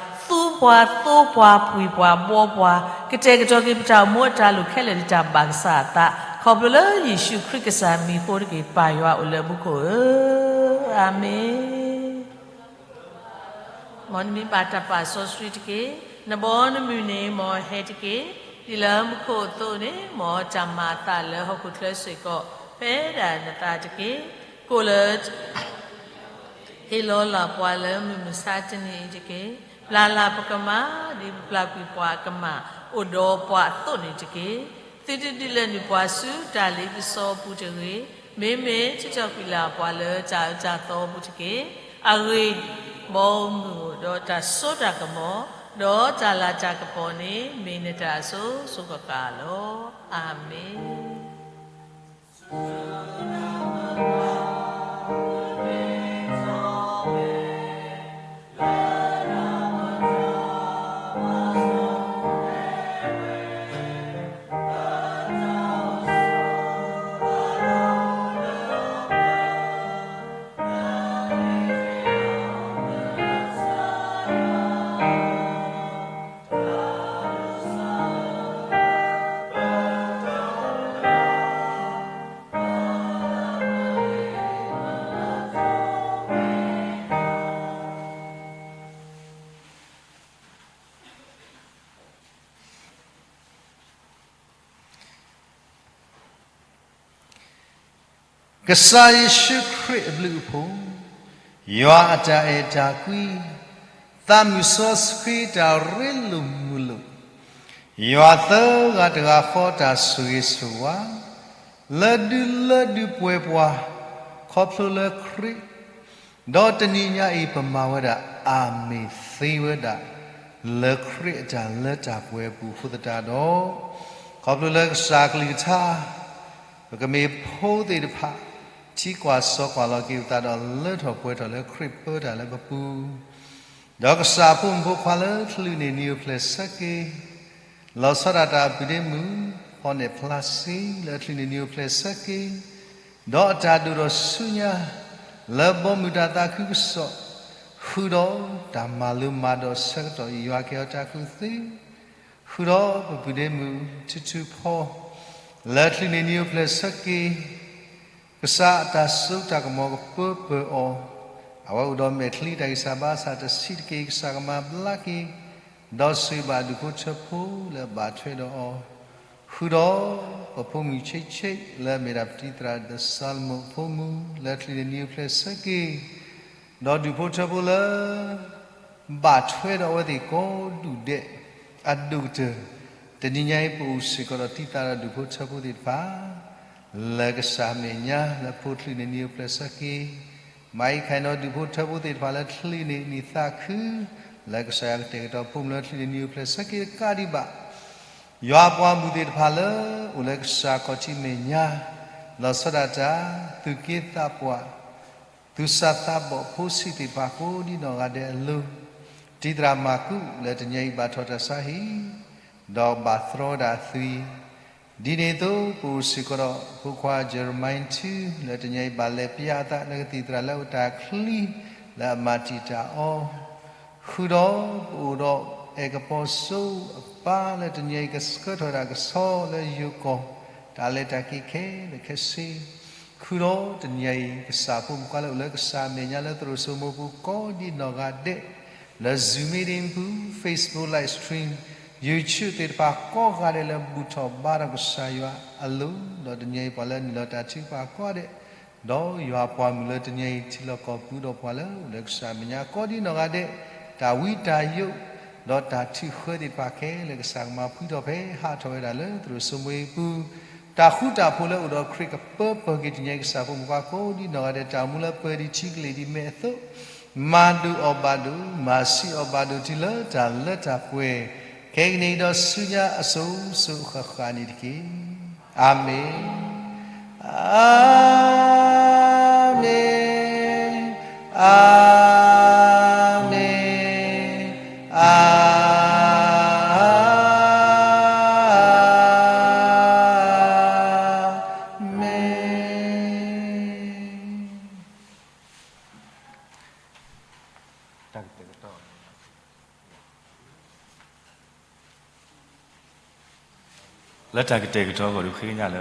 သူပှၤ သိပှၤ ပှံၤပှၤ ဘှီပှၤ, ကတဲာ်ကတီၤက့ၤပတၢ်အိၣ်မူအတၢ်လိၣ်ခဲလၢာ်လၢတၢ်ဘၣ်ကစၢ်အသး, ခီဖျိလၢယ့ၣ်ၡူးခရံာ်ကစၢ်မံၤအဃိတက့ၢ်. ပၢ်ယွၤအိၣ်လၢမူခိၣ်ဧၢ, အၤမ့ၣ်. မ်နမံဘၣ်တၢ်ပာ်စီဆှံတက့ၢ်. နဘီနမုၢ်န့ၣ်မ်ဟဲတက့ၢ်. ဒ်လၢမူခိၣ်အသိးန့ၣ်, မ်တၢ်မၤအသးလၢဟီၣ်ခိၣ်ချၢစ့ၢ်ကီး, ဖဲဒၣ်နသးတက့ၢ်. ကိၣ်လၢ ဟ့ၣ်လီၤလၢ်ပှၤလၢမုၢ်မဆါတနံၤအံၤတက့ၢ်. ပျၢ်လၢ်ပကမၣ်, ဒ်ပပျၢ်ကွံာ်ပှၤအကမၣ်, အိၣ်ဒီးပှၤအသိးန့ၣ်တက့ၢ်. သုတဒုးလဲၤနုာ်ပှၤဆူတၢ်လ့ပစီအပူၤတဂ့ၤ, မ့မ့ၢ်ထုးထီၣ်ကွံာ်လၢ်ပှၤလၢတၢ်အၢတၢ်သီအပူၤတက့ၢ်. အဂ့ၢ် မ်နမူဒီးတၢ်စိတၢ်ကမီၤ, ဒီးတၢ်လၤတၢ်ကပီၤန့ၣ် မ့ၢ်နတၢ်အစိၤစိၤဃၣ်ဃၣ်လီၤ. အၤမ့ၣ်. ကစၢ်ယ့ၣ်ၡူးခရံာ်အဘျုးအဖှိၣ်, ယွၤအတၢ်အဲၣ်တၢ်ကွံ, သးမုၢ်စီဆှံတၢ်ရ့လိာ်မုာ်လိာ်, ယွၤသၢဂၤတဂၤဃီတၢ်ဆိၣ်ဂ့ၤဆိၣ်ဝါ, လၢဒုလၢဒုပှဲၤပှၤ, ခီဖျိလၢခရံာ်, ဒီးတနံၤညါအံၤပမၤဝဲဒၣ်အမ့ၢ်သ့ဝဲဒၣ် လၢခရံာ်အတၢ်လၢတၢ်ပှဲၤအပူၤအဃိသတးဒီး, ခီဖျိလၢကစၢ်ကလုၢ်ကထါ ပကမ့ၢ်ဖိသ့ၣ်တဖၣ် ထံကွၢ်စီကွၢ်လီၤက့ၤပသးဒီးလၢထီၣ်ပှဲၤထီၣ်လၢခရံာ်ပၢတၢ်လၢပပူၤ, ဒီးကစၢ်အဖိမုၣ်ဖိခွါလၢချုးန့ၢ်နံၤအိၣ်ဖျဲၣ်ဆၢက့ၤ, လီၤဆီဒၣ်တၢ်အပုၢ်ဒ့မုၣ် ဖီနဲၣ်ဖျါစ့ လၢချုးန့ၢ်နံၤအိၣ်ဖျဲၣ်ဆၢက့ၤ, ဒီးအတၢ်ဒိၣ်ထီၣ်ဆူညါ လၢဘီမုၢ်တၢ်သးခုကစီၣ်, ဃုာ်ဒီးတၢ်မၤလိမၤဒိးဆၢကတီၢ် ယွၤကဟဲအီၤတၢ်ကူၣ်သ့, ဃုာ်ဒီးပပုၢ်ဒ့မုၣ် ထူထူဖီ လၢချုးန့ၢ်နံၤအိၣ်ဖျဲၣ်ဆၢက့ၤ, ကစၢ်အတၢ်စိတၢ်ကမီၤကပၢပၢၢ်အီၤ, အဝဲအိၣ်ဒီးမဲာ်ချံတၢ်ဂံၢ်စၢ်ဘါစၢ်တဆံးတက့ၢ် ကစၢ်ကမၤဘျါက့ၤ, ဒီးဆိၣ်ဂ့ၤဘၣ်ဒူၣ်ဖိထၢဖိလၢအဘၣ်ထွဲဒီးအီၤ, ဃုာ်ဒီးပဖိမုၣ်ဆံးဆံး လၢအမ့ၢ်ဒၣ်ပတံၤသရၣ်ဒီးစီၤလမုၣ်အဖိမုၣ် လၢချုးန့ၢ်နံၤအိၣ်ဖျဲၣ်ဆၢက့ၤ, ဒီးဒူၣ်ဖိထၢဖိလၢ ဘၣ်ထွဲဒီးအဝဲသ့ၣ်ကိးဒူၣ်ဒဲး အဒိၣ်ကတၢၢ်, တနံၤညါအံၤပအိၣ်စ့ၢ်ကီးဒီးတံၤသကိးဒီးဒူၣ်ဖိထၢဖိသ့ၣ်တဖၣ် လၢကစၢ်အမဲာ်ညါ လၢဖိချုးန့ၢ်နံၤအိၣ်ဖျဲၣ်ဆၢက့ၤ, မၤအံၤခါအံၤဒီးဒူၣ်ဖိထၢဖိသ့ၣ်တဖၣ်လၢချုးန့ၢ်နံၤသးခု လၢကစၢ်ယွၤကတဲာ်ကတီၤဖိမုၣ်လၢချုးန့ၢ်နံၤအိၣ်ဖျဲၣ်ဆၢက့ၤတကးဒံးဘၣ် ယွၤအပှၤမုၣ်သ့ၣ်တဖၣ်လၢ အိၣ်လၢကစၢ်ခီၣ်ထံးမဲာ်ညါ, လီၤဆီဒၣ်တၢ် သူၣ်က့သးပှၢ်, သူၣ်စၢ်သးဘီၣ်ဖိဆံးသ့ၣ်တဖၣ်ကိးဒံနီၢ်ဂၤဒဲးအလိၤ, တံၤသရၣ်မၤကူးလၢတနံၤအံၤဘၣ်ထီၣ်တၢ်ဆါဟံၣ်, ဒီးဘၣ်သြီဒၣ်သွံၣ်, ဒ်န့ၣ်အသိး ပအိၣ်စ့ၢ်ကီးဒီးဖိခွါ Jeremiah ထူ လၢတနံၤအံၤဘၣ်လဲၤပျးအသးလၢကသံၣ်သရၣ်လၢအအိၣ်တၢ်ချံ လၢအမၤတံာ်တာ်အီၤ ဃုာ်ဒီးပအိၣ်ဒီးအဲၣ်ကပီၤစိအပၢ်လၢတနံၤအံၤကဆှၢထီၣ်ဝဲဒၣ်ကဆီလၢယိၤကီၢ် တၢ်လဲၤတၢ်က့ၤခဲလၢာ်ခဲဆ့, ဃုာ်ဒီးတနံၤအံၤ ကစၢ်ဖိမုၣ်ခွါလၢအိၣ်လၢကစၢ်အမဲာ်ညါလၢသရိာ်စိမိၤပူၤကိးဒံနီၢ်ဂၤဒဲး, လၢ Zoom meeting ပူၤ Facebook live stream, YouTube သ့ၣ်တဖၣ်ကိးဂၤဒဲးလၢဘူၣ်ထီၣ်ဘါထီၣ်ကစၢ်ယွၤအလိၤ, ဒီးတနံၤအံၤပှၤလၢနုာ်လီၤတၢ်ထုကဖၣ်ကိးဂၤဒဲး ဒီးယွၤပှၤမုၣ်လၢတနံၤအံၤထံလီၢ်ကီၢ်ပူၤဒီးပှၤလၢအိၣ်လၢကစၢ်အမဲာ်ညါကိးဒံနီၢ်ဂၤဒဲး, တၢ်ဝံတၢ်ယိး, ဒီးတၢ်ထုးဃၢသ့ၣ်တဖၣ်ခဲလၢာ်ကစၢ်ကမၤဖှံထီၣ်ဖဲဟးထီၣ်ဝဲဒၣ်လၢသရိာ်စိမိၤအံၤပူၤ, တၢ်ဃူတၢ်ဖိးလၢအိၣ်ဒီးခရံာ်ကပၢပၢၢ်က့ၤတနံၤအံၤကစၢ်ဖိမုၣ်ခွါကိးဒံနီၢ်ဂၤဒဲး တၢ်မူလၢပၢၤဒံးထံကလ့ၢ်ဒံးမဲာ်အသိး, မၤဒိၣ်အီၣ်ဘၣ်ဒိၣ်, မၤဆံးအီၣ်ဘၣ်ဒိၣ်တုၤလၢတၢ်လၢတၢ်ပှဲၤ, ခဲကနံၣ်အံၤဒီးဆူညါအစိၤစိၤဃၣ်ဃၣ်န့ၣ်တက့ၢ်. အၤမ့ၣ်, အၤမ့ၣ်, အၤမ့ၣ်, အၤမ့ၣ်. လၢတၢ်ကတဲာ်ကတီၤအဂီၢ်ဒီး ဃ့ကညးလၢ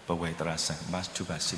ပဝဲၢ်သရၣ်စၢ် မၤထူဘၣ်စ့